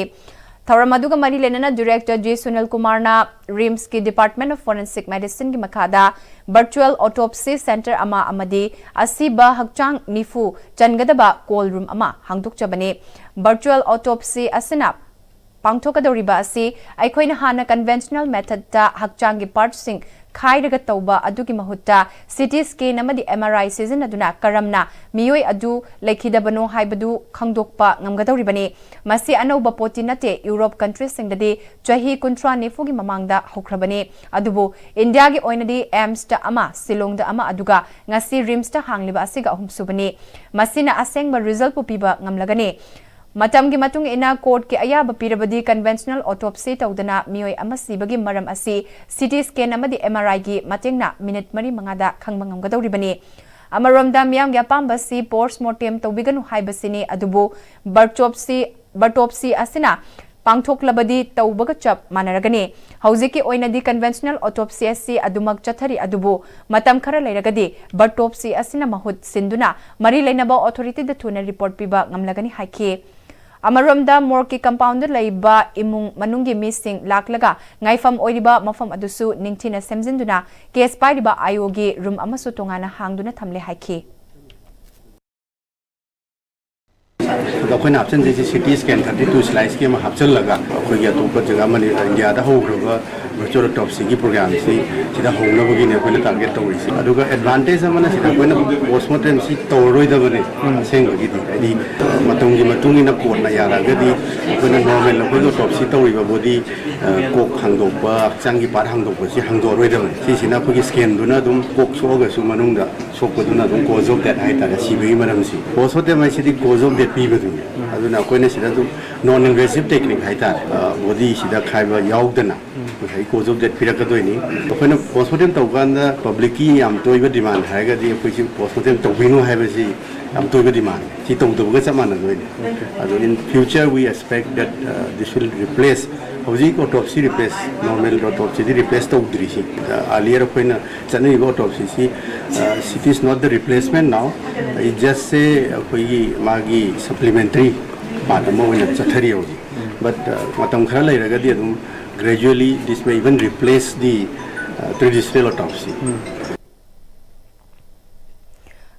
ꯊꯧꯔꯝ ꯑꯗꯨꯒ ꯃꯔꯤ ꯂꯩꯅꯅ Director G ꯁꯨꯅꯤꯜ ꯀꯨꯃꯥꯔꯅ RIMSꯀꯤ Department of Forensic Medicineꯒꯤ ꯃꯈꯥꯗ virtual autopsy center ꯑꯃ ꯑꯃꯗꯤ ꯑꯁꯤꯕ ꯍꯛꯆꯥꯡ ꯅꯤꯐꯨ ꯆꯟꯒꯗꯕ cold room ꯑꯃ ꯍꯥꯡꯗꯣꯛꯆꯕꯅꯤ꯫ Virtual autopsy ꯑꯁꯤꯅ ꯄꯥꯡꯊꯣꯛꯀꯗꯧꯔꯤꯕ ꯑꯁꯤ ꯑꯩꯈꯣꯏꯅ ꯍꯥꯟꯅ conventional methodꯇ ꯍꯛꯆꯥꯡꯒꯤ partꯁꯤꯡ ꯈꯥꯏꯔꯒ ꯇꯧꯕ ꯑꯗꯨꯒꯤ ꯃꯍꯨꯠꯇ CT scan ꯑꯃꯗꯤ MRI ꯁꯤꯖꯤꯟꯅꯗꯨꯅ ꯀꯔꯝꯅ ꯃꯤꯑꯣꯏ ꯑꯗꯨ ꯂꯩꯈꯤꯗꯕꯅꯣ ꯍꯥꯏꯕꯗꯨ ꯈꯪꯗꯣꯛꯄ ꯉꯝꯒꯗꯧꯔꯤꯕꯅꯤ꯫ ꯃꯁꯤ ꯑꯅꯧꯕ ꯄꯣꯠꯇꯤ ꯅꯠꯇꯦ, ꯌꯨꯔꯣꯞ ꯀꯟꯇ꯭ꯔꯤꯁꯤꯡꯗꯗꯤ ꯆꯍꯤ ꯀꯨꯟꯊ꯭ꯔꯥ ꯅꯤꯐꯨꯒꯤ ꯃꯃꯥꯡꯗ ꯍꯧꯈ꯭ꯔꯕꯅꯤ꯫ ꯑꯗꯨꯕꯨ ꯏꯟꯗꯤꯌꯥꯒꯤ ꯑꯣꯏꯅꯗꯤ AIIMSꯇ ꯑꯃ, ꯁꯤꯂꯣꯡꯗ ꯑꯃ, ꯑꯗꯨꯒ ꯉꯁꯤ RIMSꯇ ꯍꯥꯡꯂꯤꯕ ꯑꯁꯤꯒ ꯑꯍꯨꯝꯁꯨꯕꯅꯤ꯫ ꯃꯁꯤꯅ ꯑꯁꯦꯡꯕ resultꯄꯨ ꯄꯤꯕ ꯉꯝꯂꯒꯅꯤ꯫ ꯃꯇꯝꯒꯤ ꯃꯇꯨꯡ ꯏꯟꯅ courtꯀꯤ ꯑꯌꯥꯕ ꯄꯤꯔꯕꯗꯤ conventional autopsy ꯇꯧꯗꯅ ꯃꯤꯑꯣꯏ ꯑꯃ ꯁꯤꯕꯒꯤ ꯃꯔꯝ ꯑꯁꯤ CT scan ꯑꯃꯗꯤ MRIꯒꯤ ꯃꯇꯦꯡꯅ ꯃꯤꯅꯤꯠ ꯃꯔꯤ ꯃꯉꯥꯗ ꯈꯪꯕ ꯉꯝꯒꯗꯧꯔꯤꯕꯅꯤ꯫ ꯑꯃꯔꯣꯝꯗ ꯃꯤꯌꯥꯝꯒꯤ ꯑꯄꯥꯝꯕꯁꯤ post mortem ꯇꯧꯕꯤꯒꯅꯨ ꯍꯥꯏꯕꯁꯤꯅꯤ, ꯑꯗꯨꯕꯨ biopsy, biopsy ꯑꯁꯤꯅ ꯄꯥꯡꯊꯣꯛꯂꯕꯗꯤ ꯇꯧꯕꯒ ꯆꯞ ꯃꯥꯟꯅꯔꯒꯅꯤ꯫ ꯍꯧꯖꯤꯛꯀꯤ ꯑꯣꯏꯅꯗꯤ conventional autopsy ꯑꯁꯤ ꯑꯗꯨꯃꯛ ꯆꯠꯊꯔꯤ, ꯑꯗꯨꯕꯨ ꯃꯇꯝ ꯈꯔ ꯂꯩꯔꯒꯗꯤ biopsy ꯑꯁꯤꯅ ꯃꯍꯨꯠ ꯁꯤꯟꯗꯨꯅ ꯃꯔꯤ ꯂꯩꯅꯕ authorityꯗ ꯊꯨꯅ report ꯄꯤꯕ ꯉꯝꯂꯒꯅꯤ ꯍꯥꯏꯈꯤ꯫ ꯑꯃꯔꯣꯝꯗ morgueꯀꯤ compoundꯗ ꯂꯩꯕ ꯏꯃꯨꯡ ꯃꯅꯨꯡꯒꯤ ꯃꯤꯁꯤꯡ ꯂꯥꯛꯂꯒ ꯉꯥꯏꯐꯝ ꯑꯣꯏꯔꯤꯕ ꯃꯐꯝ ꯑꯗꯨꯁꯨ ꯅꯤꯡꯊꯤꯅ ꯁꯦꯝꯖꯤꯟꯗꯨꯅ case ꯄꯥꯏꯔꯤꯕ IOꯒꯤ room ꯑꯃꯁꯨ ꯇꯣꯉꯥꯟꯅ ꯍꯥꯡꯗꯨꯅ ꯊꯝꯂꯦ ꯍꯥꯏꯈꯤ꯫ ꯑꯗꯣ ꯑꯩꯈꯣꯏꯅ ꯍꯥꯞꯆꯤꯟꯗꯣꯏꯁꯦ CT scan thirty two sliceꯀꯤ ꯑꯃ ꯍꯥꯞꯆꯤꯜꯂꯒ ꯑꯩꯈꯣꯏꯒꯤ ꯑꯇꯣꯞꯄ ꯖꯒꯥ ꯑꯃꯅꯤ ꯏꯟꯗꯤꯌꯥꯗ ꯍꯧꯈ꯭ꯔꯕ virtual autopsyꯒꯤ programꯁꯤ ꯁꯤꯗ ꯍꯧꯅꯕꯒꯤꯅꯦ ꯑꯩꯈꯣꯏꯅ target ꯇꯧꯔꯤꯁꯦ꯫ ꯑꯗꯨꯒ advantage ꯑꯃꯅ ꯁꯤꯗ ꯑꯩꯈꯣꯏꯅ post mortemꯁꯤ ꯇꯧꯔꯔꯣꯏꯗꯕꯅꯦ꯫ ꯑꯁꯦꯡꯕꯒꯤꯗꯤ ꯍꯥꯏꯗꯤ ꯃꯇꯝꯒꯤ ꯃꯇꯨꯡ ꯏꯟꯅ courtꯅ ꯌꯥꯔꯛꯑꯒꯗꯤ ꯑꯩꯈꯣꯏꯅ normal ꯑꯩꯈꯣꯏꯒꯤ autopsy ꯇꯧꯔꯤꯕ body, ꯑ, ꯀꯣꯛ ꯍꯥꯡꯗꯣꯛꯄ, ꯍꯛꯆꯥꯡꯒꯤ part ꯍꯥꯡꯗꯣꯛꯄꯁꯤ ꯍꯥꯡꯗꯣꯛꯑꯔꯣꯏꯗꯕꯅꯤ꯫ ꯁꯤꯁꯤꯅ ꯑꯩꯈꯣꯏꯒꯤ scanꯗꯨꯅ ꯑꯗꯨꯝ ꯀꯣꯛ ꯁꯣꯛꯑꯒꯁꯨ ꯃꯅꯨꯡꯗ ꯁꯣꯛꯄꯗꯨꯅ ꯑꯗꯨꯝ cause of death ꯍꯥꯏꯇꯥꯔꯦ, ꯁꯤꯕꯒꯤ ꯃꯔꯝꯁꯤ꯫ Post mortem ꯍꯥꯏꯁꯤꯗꯤ cause of death ꯄꯤꯕꯗꯨꯅꯤ꯫ ꯑꯗꯨꯅ ꯑꯩꯈꯣꯏꯅ ꯁꯤꯗ ꯑꯗꯨꯝ non invasive technique ꯍꯥꯏꯇꯥꯔꯦ, ꯑ, bodyꯁꯤꯗ ꯈꯥꯏꯕ ꯌꯥꯎꯗꯅ ꯉꯁꯥꯏ cause of death ꯄꯤꯔꯛꯀꯗꯣꯏꯅꯤ꯫ ꯑꯩꯈꯣꯏꯅ post mortem ꯇꯧꯀꯥꯟꯗ publicꯀꯤ ꯌꯥꯝ ꯇꯣꯏꯕ demand ꯍꯥꯏꯔꯒꯗꯤ ꯑꯩꯈꯣꯏꯁꯤ post mortem ꯇꯧꯕꯤꯅꯨ ꯍꯥꯏꯕꯁꯤ ꯌꯥꯝ ꯇꯣꯏꯕ demandꯅꯤ꯫ ꯁꯤ ꯇꯧꯗꯕꯒ ꯆꯞ ꯃꯥꯟꯅꯗꯣꯏꯅꯤ꯫ ꯑꯗꯣ in future we expect that, uh, this will replace, ꯍꯧꯖꯤꯛ autopsy replace, normal autopsyꯗꯤ replace ꯇꯧꯗ꯭ꯔꯤꯁꯤ꯫ Uh, earlier ꯑꯩꯈꯣꯏꯅ ꯆꯠꯅꯔꯤꯕ autopsyꯁꯤ, uh, it is not the replacement now, it just a ꯑꯩꯈꯣꯏꯒꯤ ꯃꯥꯒꯤ supplementary part ꯑꯃ ꯑꯣꯏꯅ ꯆꯠꯊꯔꯤ ꯍꯧꯖꯤꯛ꯫ But, uh, ꯃꯇꯝ ꯈꯔ ꯂꯩꯔꯒꯗꯤ ꯑꯗꯨꯝ gradually this may even replace the, uh, traditional autopsy.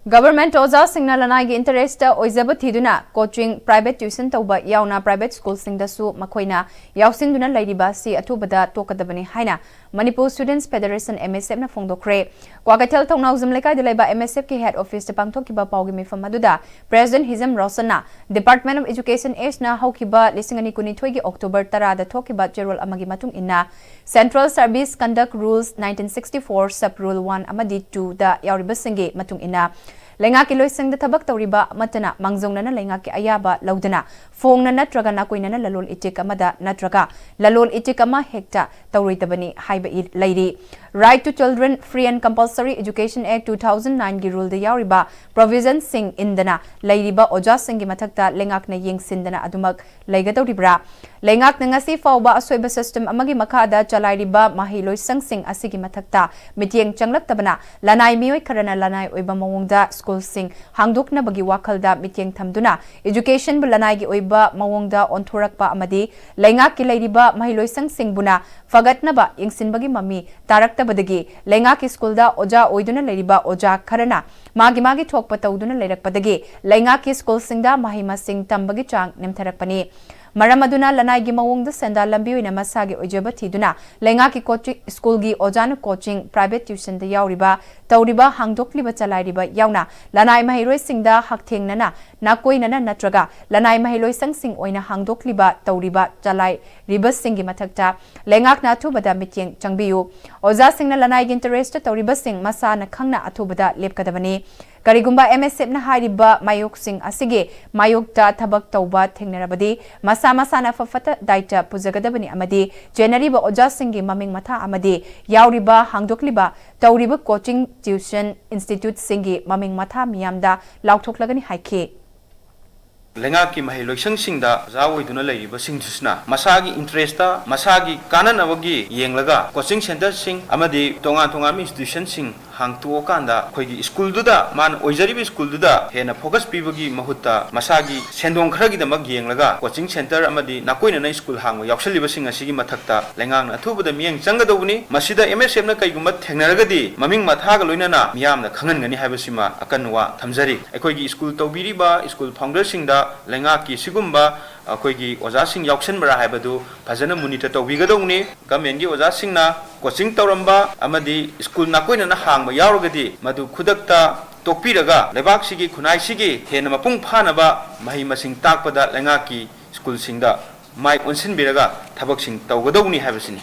Government ꯑꯣꯖꯥꯁꯤꯡꯅ ꯂꯅꯥꯏꯒꯤ interest ꯑꯣꯏꯖꯕ ꯊꯤꯗꯨꯅ coaching, private tuition ꯇꯧꯕ ꯌꯥꯎꯅ private schoolꯁꯤꯡꯗꯁꯨ ꯃꯈꯣꯏꯅ ꯌꯥꯎꯁꯤꯟꯗꯨꯅ ꯂꯩꯔꯤꯕ ꯑꯁꯤ ꯑꯊꯨꯕꯗ ꯇꯣꯛꯀꯗꯕꯅꯤ ꯍꯥꯏꯅ Manipur Students Federation, M S F ꯅ ꯐꯣꯡꯗꯣꯛꯈ꯭ꯔꯦ꯫ ꯀ꯭ꯋꯥꯀꯩꯊꯦꯜ ꯊꯧꯅꯥꯎꯖꯝ ꯂꯩꯀꯥꯏꯗ ꯂꯩꯕ M S F ꯀꯤ head office ꯇ ꯄꯥꯡꯊꯣꯛꯈꯤꯕ ꯄꯥꯎꯒꯤ ꯃꯤꯐꯝ ꯑꯗꯨꯗ President Hijam ꯔꯣꯁꯟꯅ Department of Education Act ꯅ ꯍꯧꯈꯤꯕ ꯂꯤꯁꯤꯡ ꯑꯅꯤ ꯀꯨꯟꯅꯤꯊꯣꯏꯒꯤ October ꯇꯔꯥꯗ ꯊꯣꯛꯈꯤꯕ ꯆꯦꯔꯣꯜ ꯑꯃꯒꯤ ꯃꯇꯨꯡ ꯏꯟꯅ, Central Service Conduct Rules nineteen sixty-four, Sub Rule one ꯑꯃꯗꯤ two ꯗ ꯌꯥꯎꯔꯤꯕꯁꯤꯡꯒꯤ ꯃꯇꯨꯡ ꯏꯟꯅ, ꯂꯩꯉꯥꯛꯀꯤ ꯂꯣꯏꯁꯪꯗ ꯊꯕꯛ ꯇꯧꯔꯤꯕ ꯑꯃꯠꯇꯅ ꯃꯥꯡꯖꯧꯅꯅ ꯂꯩꯉꯥꯛꯀꯤ ꯑꯌꯥꯕ ꯂꯧꯗꯨꯅ, ꯐꯣꯡꯅ ꯅꯠꯇ꯭ꯔꯒ ꯅꯥꯀꯣꯏꯅꯅ ꯂꯂꯣꯟ ꯏꯇꯤꯛ ꯑꯃꯗ ꯅꯠꯇ꯭ꯔꯒ ꯂꯂꯣꯟ ꯏꯇꯤꯛ ꯑꯃ ꯍꯦꯛꯇ ꯇꯧꯔꯣꯏꯗꯕꯅꯤ ꯍꯥꯏꯕ ꯏ-, ꯂꯩꯔꯤ꯫ Right to Children Free and Compulsory Education Act two thousand nine ꯒꯤ rule ꯗ ꯌꯥꯎꯔꯤꯕ provision ꯁꯤꯡ ꯏꯟꯗꯅ ꯂꯩꯔꯤꯕ ꯑꯣꯖꯥꯁꯤꯡꯒꯤ ꯃꯊꯛꯇ ꯂꯩꯉꯥꯛꯅ ꯌꯦꯡꯁꯤꯟꯗꯅ ꯑꯗꯨꯃꯛ ꯂꯩꯒꯗꯧꯔꯤꯕ꯭ꯔꯥ? ꯂꯩꯉꯥꯛꯅ ꯉꯁꯤ ꯐꯥꯎꯕ ꯑꯁꯣꯏꯕ system ꯑꯃꯒꯤ ꯃꯈꯥꯗ ꯆꯂꯥꯏꯔꯤꯕ ꯃꯍꯩꯂꯣꯏꯁꯪꯁꯤꯡ ꯑꯁꯤꯒꯤ ꯃꯊꯛꯇ ꯃꯤꯠꯌꯦꯡ ꯆꯪꯂꯛꯇꯕꯅ, ꯂꯅꯥꯏ ꯃꯤꯑꯣꯏ ꯈꯔꯅ ꯂꯅꯥꯏ ꯑꯣꯏꯕ ꯃꯑꯣꯡꯗ ꯁ꯭ꯀꯨꯜꯁꯤꯡ ꯍꯥꯡꯗꯣꯛꯅꯕꯒꯤ ꯋꯥꯈꯜꯗ ꯃꯤꯠꯌꯦꯡ ꯊꯝꯗꯨꯅ education ꯕꯨ ꯂꯅꯥꯏꯒꯤ ꯑꯣꯏꯕ ꯃꯑꯣꯡꯗ ꯑꯣꯟꯊꯣꯔꯛꯄ ꯑꯃꯗꯤ ꯂꯩꯉꯥꯛꯀꯤ ꯂꯩꯔꯤꯕ ꯃꯍꯩꯂꯣꯏꯁꯪꯁꯤꯡꯕꯨꯅ ꯐꯒꯠꯅꯕ ꯌꯦꯡꯁꯤꯟꯕꯒꯤ ꯃꯃꯤ ꯇꯥꯔꯛꯇꯕꯗꯒꯤ ꯂꯩꯉꯥꯛꯀꯤ ꯁ꯭ꯀꯨꯜꯗ ꯑꯣꯖꯥ ꯑꯣꯏꯗꯨꯅ ꯂꯩꯔꯤꯕ ꯑꯣꯖꯥ ꯈꯔꯅ ꯃꯥꯒꯤ ꯃꯥꯒꯤ ꯊꯣꯛꯄ ꯇꯧꯗꯨꯅ ꯂꯩꯔꯛꯄꯗꯒꯤ ꯂꯩꯉꯥꯛꯀꯤ ꯁ꯭ꯀꯨꯜꯁꯤꯡꯗ ꯃꯍꯩ ꯃꯁꯤꯡ ꯇꯝꯕꯒꯤ ꯆꯥꯡ ꯅꯦꯝꯊꯔꯛꯄꯅꯤ꯫ ꯃꯔꯝ ꯑꯗꯨꯅ ꯂꯅꯥꯏꯒꯤ ꯃꯑꯣꯡꯗ ꯁꯦꯟꯗꯥꯟ ꯂꯝꯕꯤ ꯑꯣꯏꯅ ꯃꯁꯥꯒꯤ ꯑꯣꯏꯖꯕ ꯊꯤꯗꯨꯅ ꯂꯩꯉꯥꯛꯀꯤ ꯀꯣꯆꯤ-, ꯁ꯭ꯀꯨꯜꯒꯤ ꯑꯣꯖꯥꯅ coaching, private tuition ꯗ ꯌꯥꯎꯔꯤꯕ, ꯇꯧꯔꯤꯕ, ꯍꯥꯡꯗꯣꯛꯂꯤꯕ, ꯆꯂꯥꯏꯔꯤꯕ ꯌꯥꯎꯅ ꯂꯅꯥꯏ ꯃꯍꯩꯔꯣꯏꯁꯤꯡꯗ ꯍꯛꯊꯦꯡꯅꯅ, ꯅꯥꯀꯣꯏꯅꯅ ꯅꯠꯇ꯭ꯔꯒ ꯂꯅꯥꯏ ꯃꯍꯩꯂꯣꯏꯁꯪꯁꯤꯡ ꯑꯣꯏꯅ ꯍꯥꯡꯗꯣꯛꯂꯤꯕ, ꯇꯧꯔꯤꯕ, ꯆꯂꯥꯏꯔꯤꯕꯁꯤꯡꯒꯤ ꯃꯊꯛꯇ ꯂꯩꯉꯥꯛꯅ ꯑꯊꯨꯕꯗ ꯃꯤꯠꯌꯦꯡ ꯆꯪꯕꯤꯌꯨ꯫ ꯑꯣꯖꯥꯁꯤꯡꯅ ꯂꯅꯥꯏꯒꯤ interest ꯇꯧꯔꯤꯕꯁꯤꯡ ꯃꯁꯥꯅ ꯈꯪꯅ ꯑꯊꯨꯕꯗ ꯂꯦꯞꯀꯗꯕꯅꯤ꯫ ꯀꯔꯤꯒꯨꯝꯕ M S F ꯅ ꯍꯥꯏꯔꯤꯕ ꯃꯥꯌꯣꯛꯁꯤꯡ ꯑꯁꯤꯒꯤ ꯃꯥꯌꯣꯛꯇ ꯊꯕꯛ ꯇꯧꯕ ꯊꯦꯡꯅꯔꯕꯗꯤ ꯃꯁꯥ ꯃꯁꯥꯅ ꯐ-, ꯐꯠꯇ ꯗꯥꯏꯇ ꯄꯨꯖꯒꯗꯕꯅꯤ ꯑꯃꯗꯤ ꯆꯦꯟꯅꯔꯤꯕ ꯑꯣꯖꯥꯁꯤꯡꯒꯤ ꯃꯃꯤꯡ ꯃꯊꯥ ꯑꯃꯗꯤ ꯌꯥꯎꯔꯤꯕ, ꯍꯥꯡꯗꯣꯛꯂꯤꯕ, ꯇꯧꯔꯤꯕ coaching tuition institute ꯁꯤꯡꯒꯤ ꯃꯃꯤꯡ ꯃꯊꯥ ꯃꯤꯌꯥꯝꯗ ꯂꯥꯎꯊꯣꯛꯂꯒꯅꯤ ꯍꯥꯏꯈꯤ꯫ ꯂꯩꯉꯥꯛꯀꯤ ꯃꯍꯩ ꯂꯣꯏꯁꯪꯁꯤꯡꯗ ꯑꯣꯖꯥ ꯑꯣꯏꯗꯨꯅ ꯂꯩꯔꯤꯕꯁꯤꯡꯁꯤꯅ ꯃꯁꯥꯒꯤ interest ꯇ, ꯃꯁꯥꯒꯤ ꯀꯥꯟꯅꯅꯕꯒꯤ ꯌꯦꯡꯂꯒ coaching centre ꯁꯤꯡ ꯑꯃꯗꯤ ꯇꯣꯉꯥꯟ ꯇꯣꯉꯥꯟꯕ institution ꯁꯤꯡ ꯍꯥꯡꯇꯣꯛꯑꯀꯥꯟꯗ ꯑꯩꯈꯣꯏꯒꯤ ꯁ꯭ꯀꯨꯜꯗꯨꯗ, ꯃꯥꯅ ꯑꯣꯏꯖꯔꯤꯕ ꯁ꯭ꯀꯨꯜꯗꯨꯗ ꯍꯦꯟꯅ focus ꯄꯤꯕꯒꯤ ꯃꯍꯨꯠꯇ ꯃꯁꯥꯒꯤ ꯁꯦꯟꯗꯣꯡ ꯈꯔꯒꯤꯗꯃꯛ ꯌꯦꯡꯂꯒ coaching centre ꯑꯃꯗꯤ ꯅꯥꯀꯣꯏꯅꯅ ꯁ꯭ꯀꯨꯜ ꯍꯥꯡꯕ ꯌꯥꯎꯁꯜꯂꯤꯕꯁꯤꯡ ꯑꯁꯤꯒꯤ ꯃꯊꯛꯇ ꯂꯩꯉꯥꯛꯅ ꯑꯊꯨꯕꯗ ꯃꯤꯠꯌꯦꯡ ꯆꯪꯒꯗꯧꯕꯅꯤ꯫ ꯃꯁꯤꯗ M S F ꯅ ꯀꯩꯒꯨꯝꯕ ꯊꯦꯡꯅꯔꯒꯗꯤ ꯃꯃꯤꯡ ꯃꯊꯥꯒ ꯂꯣꯏꯅꯅ ꯃꯤꯌꯥꯝꯅ ꯈꯪꯍꯟꯒꯅꯤ ꯍꯥꯏꯕꯁꯤꯃ ꯑꯀꯟꯕ ꯋꯥ ꯊꯝꯖꯔꯤ꯫ ꯑꯩꯈꯣꯏꯒꯤ ꯁ꯭ꯀꯨꯜ ꯇꯧꯕꯤꯔꯤꯕ ꯁ꯭ꯀꯨꯜ founder ꯁꯤꯡꯗ ꯂꯩꯉꯥꯛꯀꯤ ꯁꯤꯒꯨꯝꯕ ꯑꯩꯈꯣꯏꯒꯤ ꯑꯣꯖꯥꯁꯤꯡ ꯌꯥꯎꯁꯟꯕ꯭ꯔꯥ ꯍꯥꯏꯕꯗꯨ ꯐꯖꯅ monitor ꯇꯧꯕꯤꯒꯗꯧꯕꯅꯤ꯫ Government ꯀꯤ ꯑꯣꯖꯥꯁꯤꯡꯅ coaching ꯇꯧꯔꯝꯕ ꯑꯃꯗꯤ school ꯅꯥꯀꯣꯏꯅꯅ ꯍꯥꯡꯕ ꯌꯥꯎꯔꯒꯗꯤ, ꯃꯗꯨ ꯈꯨꯗꯛꯇ ꯇꯣꯛꯄꯤꯔꯒ, ꯂꯩꯕꯥꯛꯁꯤꯒꯤ ꯈꯨꯟꯅꯥꯏꯁꯤꯒꯤ ꯍꯦꯟꯅ ꯃꯄꯨꯡ ꯐꯥꯅꯕ ꯃꯍꯩ ꯃꯁꯤꯡ ꯇꯥꯛꯄꯗ ꯂꯩꯉꯥꯛꯀꯤ school ꯁꯤꯡꯗ ꯃꯥꯏ ꯑꯣꯟꯁꯤꯟꯕꯤꯔꯒ ꯊꯕꯛꯁꯤꯡ ꯇꯧꯒꯗꯧꯕꯅꯤ ꯍꯥꯏꯕꯁꯤꯅꯤ꯫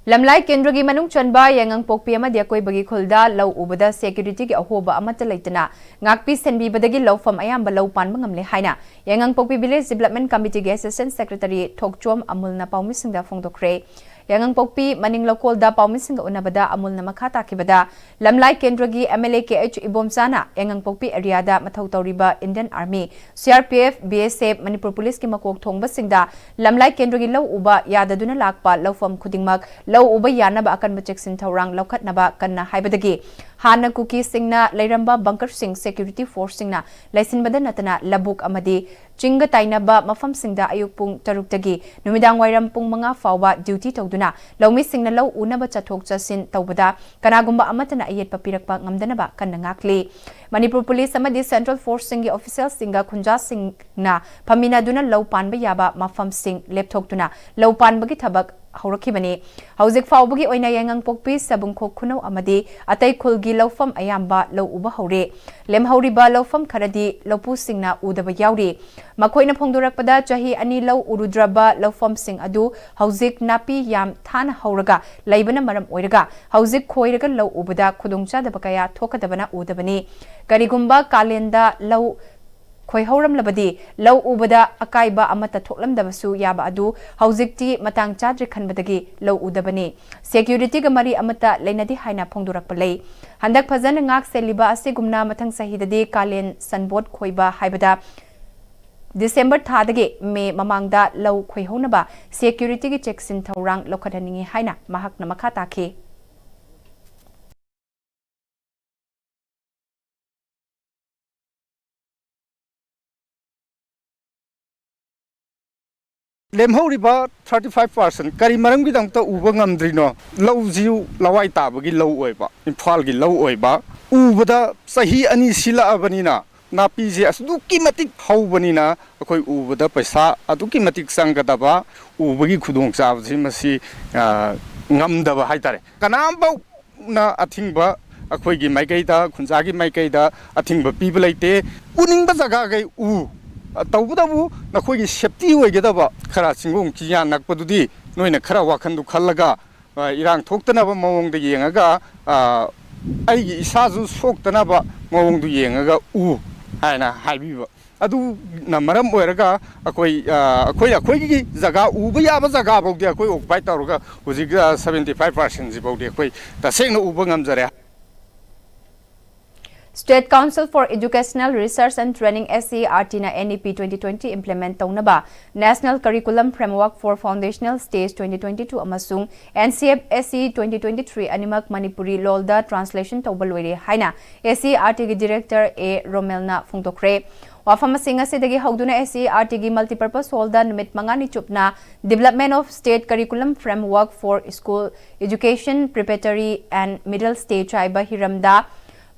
ꯂꯝꯂꯥꯏ ꯀꯦꯟꯗ꯭ꯔꯒꯤ ꯃꯅꯨꯡ ꯆꯟꯕ ꯌꯥꯏꯉꯪꯄꯣꯛꯄꯤ ꯑꯃꯗꯤ ꯑꯀꯣꯏꯕꯒꯤ ꯈꯨꯜꯗ ꯂꯧ ꯎꯕꯗ security ꯒꯤ ꯑꯍꯣꯕ ꯑꯃꯠꯇ ꯂꯩꯇꯅ ꯉꯥꯛꯄꯤ ꯁꯦꯟꯕꯤꯕꯗꯒꯤ ꯂꯧꯐꯝ ꯑꯌꯥꯝꯕ ꯂꯧ ꯄꯥꯟꯕ ꯉꯝꯂꯦ ꯍꯥꯏꯅ ꯌꯥꯏꯉꯪꯄꯣꯛꯄꯤ Village Development Committee ꯒꯤ Assistant Secretary ꯊꯣꯛꯆꯣꯝ ꯑꯃꯨꯜꯅ ꯄꯥꯎꯃꯤꯁꯤꯡꯗ ꯐꯣꯡꯗꯣꯛꯈ꯭ꯔꯦ꯫ ꯌꯥꯏꯉꯪꯄꯣꯛꯄꯤ ꯃꯅꯤꯡ ꯂꯧꯀꯣꯜꯗ ꯄꯥꯎꯃꯤꯁꯤꯡꯒ ꯎꯅꯕꯗ ꯑꯃꯨꯜꯅ ꯃꯈꯥ ꯇꯥꯈꯤꯕꯗ, ꯂꯝꯂꯥꯏ ꯀꯦꯟꯗ꯭ꯔꯒꯤ M L A K H ꯏꯕꯣꯝꯆꯥꯅ Yaingangpokpi area ꯗ ꯃꯊꯧ ꯇꯧꯔꯤꯕ Indian Army, C R P F, B S F, Manipur ꯄꯨꯂꯤꯁꯀꯤ ꯃꯀꯣꯛ ꯊꯣꯡꯕꯁꯤꯡꯗ ꯂꯝꯂꯥꯏ ꯀꯦꯟꯗ꯭ꯔꯒꯤ ꯂꯧ ꯎꯕ ꯌꯥꯗꯗꯨꯅ ꯂꯥꯛꯄ ꯂꯧꯐꯝ ꯈꯨꯗꯤꯡꯃꯛ ꯂꯧ ꯎꯕ ꯌꯥꯅꯕ ꯑꯀꯟꯕ ꯆꯦꯛꯁꯤꯟ ꯊꯧꯔꯥꯡ ꯂꯧꯈꯠꯅꯕ ꯀꯟꯅ ꯍꯥꯏꯕꯗꯒꯤ, ꯍꯥꯟꯅ ꯀꯨꯀꯤꯁꯤꯡꯅ ꯂꯩꯔꯝꯕ bunker ꯁꯤꯡ security force ꯁꯤꯡꯅ ꯂꯩꯁꯤꯟꯕꯗ ꯅꯠꯇꯅ ꯂꯧꯕꯨꯛ ꯑꯃꯗꯤ ꯆꯤꯡꯒ ꯇꯥꯏꯅꯕ ꯃꯐꯝꯁꯤꯡꯗ ꯑꯌꯨꯛ ꯄꯨꯡ ꯇꯔꯨꯛꯇꯒꯤ ꯅꯨꯃꯤꯗꯥꯡ ꯋꯥꯏꯔꯝ ꯄꯨꯡ ꯃꯉꯥ ꯐꯥꯎꯕ duty ꯇꯧꯗꯨꯅ ꯂꯧꯃꯤꯁꯤꯡꯅ ꯂꯧ ꯎꯅꯕ ꯆꯠꯊꯣꯛ ꯆꯠꯁꯤꯟ ꯇꯧꯕꯗ ꯀꯅꯥꯒꯨꯝꯕ ꯑꯃꯠꯇꯅ ꯑꯌꯦꯠꯄ ꯄꯤꯔꯛꯄ ꯉꯝꯗꯅꯕ ꯀꯟꯅ ꯉꯥꯛꯂꯤ꯫ ꯃꯅꯤꯄꯨꯔ ꯄꯨꯂꯤꯁ ꯑꯃꯗꯤ central force ꯁꯤꯡꯒꯤ official ꯁꯤꯡꯒ ꯈꯨꯟꯖꯥꯁꯤꯡꯅ ꯐꯝꯃꯤꯟꯅꯗꯨꯅ ꯂꯧ ꯄꯥꯟꯕ ꯌꯥꯕ ꯃꯐꯝꯁꯤꯡ ꯂꯦꯞꯊꯣꯛꯇꯨꯅ ꯂꯧ ꯄꯥꯟꯕꯒꯤ ꯊꯕꯛ ꯍꯧꯔꯛꯈꯤꯕꯅꯤ꯫ ꯍꯧꯖꯤꯛ ꯐꯥꯎꯕꯒꯤ ꯑꯣꯏꯅ ꯌꯥꯏꯉꯪꯄꯣꯛꯄꯤ, ꯁꯕꯨꯡꯈꯣꯛ ꯈꯨꯅꯧ ꯑꯃꯗꯤ ꯑꯇꯩ ꯈꯨꯜꯒꯤ ꯂꯧꯐꯝ ꯑꯌꯥꯝꯕ ꯂꯧ ꯎꯕ ꯍꯧꯔꯦ꯫ ꯂꯦꯝꯍꯧꯔꯤꯕ ꯂꯧꯐꯝ ꯈꯔꯗꯤ ꯂꯧꯄꯨꯁꯤꯡꯅ ꯎꯗꯕ ꯌꯥꯎꯔꯤ꯫ ꯃꯈꯣꯏꯅ ꯐꯣꯡꯗꯣꯔꯛꯄꯗ, ꯆꯍꯤ ꯑꯅꯤ ꯂꯧ ꯎꯔꯨꯗ꯭ꯔꯕ ꯂꯧꯐꯝꯁꯤꯡ ꯑꯗꯨ ꯍꯧꯖꯤꯛ ꯅꯥꯄꯤ ꯌꯥꯝ ꯊꯥꯅ ꯍꯧꯔꯒ ꯂꯩꯕꯅ ꯃꯔꯝ ꯑꯣꯏꯔꯒ ꯍꯧꯖꯤꯛ ꯈꯣꯏꯔꯒ ꯂꯧ ꯎꯕꯗ ꯈꯨꯗꯣꯡꯆꯥꯗꯕ ꯀꯌꯥ ꯊꯣꯛꯀꯗꯕꯅ ꯎꯗꯕꯅꯤ꯫ ꯀꯔꯤꯒꯨꯝꯕ ꯀꯥꯂꯦꯟꯗ ꯂꯧ ꯈꯣꯏꯍꯧꯔꯝꯂꯕꯗꯤ ꯂꯧ ꯎꯕꯗ ꯑꯀꯥꯏꯕ ꯑꯃꯠꯇ ꯊꯣꯛꯂꯝꯗꯕꯁꯨ ꯌꯥꯕ ꯑꯗꯨ ꯍꯧꯖꯤꯛꯇꯤ ꯃꯇꯥꯡ ꯆꯥꯗ꯭ꯔꯦ ꯈꯟꯕꯗꯒꯤ ꯂꯧ ꯎꯗꯕꯅꯤ꯫ Security ꯒ ꯃꯔꯤ ꯑꯃꯠꯇ ꯂꯩꯅꯗꯦ ꯍꯥꯏꯅ ꯐꯣꯡꯗꯣꯔꯛꯄ ꯂꯩ꯫ ꯍꯟꯗꯛ ꯐꯖꯅ ꯉꯥꯛ ꯁꯦꯜꯂꯤꯕ ꯑꯁꯤꯒꯨꯝꯅ ꯃꯊꯪ ꯆꯍꯤꯗꯗꯤ ꯀꯥꯂꯦꯟ ꯁꯟꯕꯣꯠ ꯈꯣꯏꯕ ꯍꯥꯏꯕꯗ December ꯊꯥꯗꯒꯤ May ꯃꯃꯥꯡꯗ ꯂꯧ ꯈꯣꯏꯍꯧꯅꯕ security ꯒꯤ ꯆꯦꯛꯁꯤꯟ ꯊꯧꯔꯥꯡ ꯂꯧꯈꯠꯍꯟꯅꯤꯡꯏ ꯍꯥꯏꯅ ꯃꯍꯥꯛꯅ ꯃꯈꯥ ꯇꯥꯈꯤ꯫ ꯂꯦꯝꯍꯧꯔꯤꯕ thirty five percent ꯀꯔꯤ ꯃꯔꯝꯒꯤꯗꯃꯛꯇ ꯎꯕ ꯉꯝꯗ꯭ꯔꯤꯅꯣ? ꯂꯧꯁꯤꯁꯨ ꯂꯋꯥꯏ ꯇꯥꯕꯒꯤ ꯂꯧ ꯑꯣꯏꯕ, ꯏꯝꯐꯥꯜꯒꯤ ꯂꯧ ꯑꯣꯏꯕ, ꯎꯕꯗ ꯆꯍꯤ ꯑꯅꯤ ꯁꯤꯜꯂꯛꯑꯕꯅꯤꯅ ꯅꯥꯄꯤꯁꯦ ꯑꯗꯨꯛꯀꯤ ꯃꯇꯤꯛ ꯍꯧꯕꯅꯤꯅ ꯑꯩꯈꯣꯏ ꯎꯕꯗ ꯄꯩꯁꯥ ꯑꯗꯨꯛꯀꯤ ꯃꯇꯤꯛ ꯆꯪꯒꯗꯕ, ꯎꯕꯒꯤ ꯈꯨꯗꯣꯡꯆꯥꯕꯁꯤ ꯃꯁꯤ, ꯑ, ꯉꯝꯗꯕ ꯍꯥꯏꯇꯥꯔꯦ꯫ ꯀꯅꯥꯝꯐꯥꯎꯅ ꯑꯊꯤꯡꯕ, ꯑꯩꯈꯣꯏꯒꯤ ꯃꯥꯏꯀꯩꯗ, ꯈꯨꯟꯖꯥꯒꯤ ꯃꯥꯏꯀꯩꯗ ꯑꯊꯤꯡꯕ ꯄꯤꯕ ꯂꯩꯇꯦ꯫ ꯎꯅꯤꯡꯕ ꯖꯒꯥꯈꯩ ꯎ, ꯇꯧꯕꯇꯕꯨ ꯅꯈꯣꯏꯒꯤ safety ꯑꯣꯏꯒꯗꯕ ꯈꯔ ꯆꯤꯡꯒꯣꯡ ꯆꯤꯌꯥ ꯅꯛꯄꯗꯨꯗꯤ ꯅꯣꯏꯅ ꯈꯔ ꯋꯥꯈꯟꯗꯨ ꯈꯜꯂꯒ, ꯑ, ꯏꯔꯥꯡ ꯊꯣꯛꯇꯅꯕ ꯃꯑꯣꯡꯗ ꯌꯦꯡꯉꯒ, ꯑ, ꯑꯩꯒꯤ ꯏꯁꯥꯁꯨ ꯁꯣꯛꯇꯅꯕ ꯃꯑꯣꯡꯗꯨ ꯌꯦꯡꯉꯒ ꯎ ꯍꯥꯏꯅ ꯍꯥꯏꯕꯤꯕ꯫ ꯑꯗꯨꯅ ꯃꯔꯝ ꯑꯣꯏꯔꯒ ꯑꯩꯈꯣꯏ, ꯑ, ꯑꯩꯈꯣꯏ, ꯑꯩꯈꯣꯏꯒꯤ ꯖꯒꯥ, ꯎꯕ ꯌꯥꯕ ꯖꯒꯥ ꯐꯥꯎꯗꯤ ꯑꯩꯈꯣꯏ occupy ꯇꯧꯔꯒ ꯍꯧꯖꯤꯛ, ꯑ, seventy five percent ꯁꯤ ꯐꯥꯎꯗꯤ ꯑꯩꯈꯣꯏ ꯇꯁꯦꯡꯅ ꯎꯕ ꯉꯝꯖꯔꯦ꯫ State Council for Educational Research and Training, S C E R T ꯅ N E P twenty twenty implement ꯇꯧꯅꯕ National Curriculum Framework for Foundational Stage twenty twenty-two ꯑꯃꯁꯨꯡ N C F S E twenty twenty-three ꯑꯅꯤꯃꯛ ꯃꯅꯤꯄꯨꯔꯤ ꯂꯣꯜꯗ translation ꯇꯧꯕ ꯂꯣꯏꯔꯦ ꯍꯥꯏꯅ S C E R T ꯒꯤ Director A ꯔꯣꯃꯦꯜꯅ ꯐꯣꯡꯗꯣꯛꯈ꯭ꯔꯦ꯫ ꯋꯥꯐꯝ ꯑꯁꯤ ꯉꯁꯤꯗꯒꯤ ꯍꯧꯗꯨꯅ S C E R T ꯒꯤ Multipurpose Hall ꯗ ꯅꯨꯃꯤꯠ ꯃꯉꯥꯅꯤ ꯆꯨꯞꯅ Development of State Curriculum Framework for School Education, Preparatory and Middle Stage ꯍꯥꯏꯕ ꯍꯤꯔꯝꯗ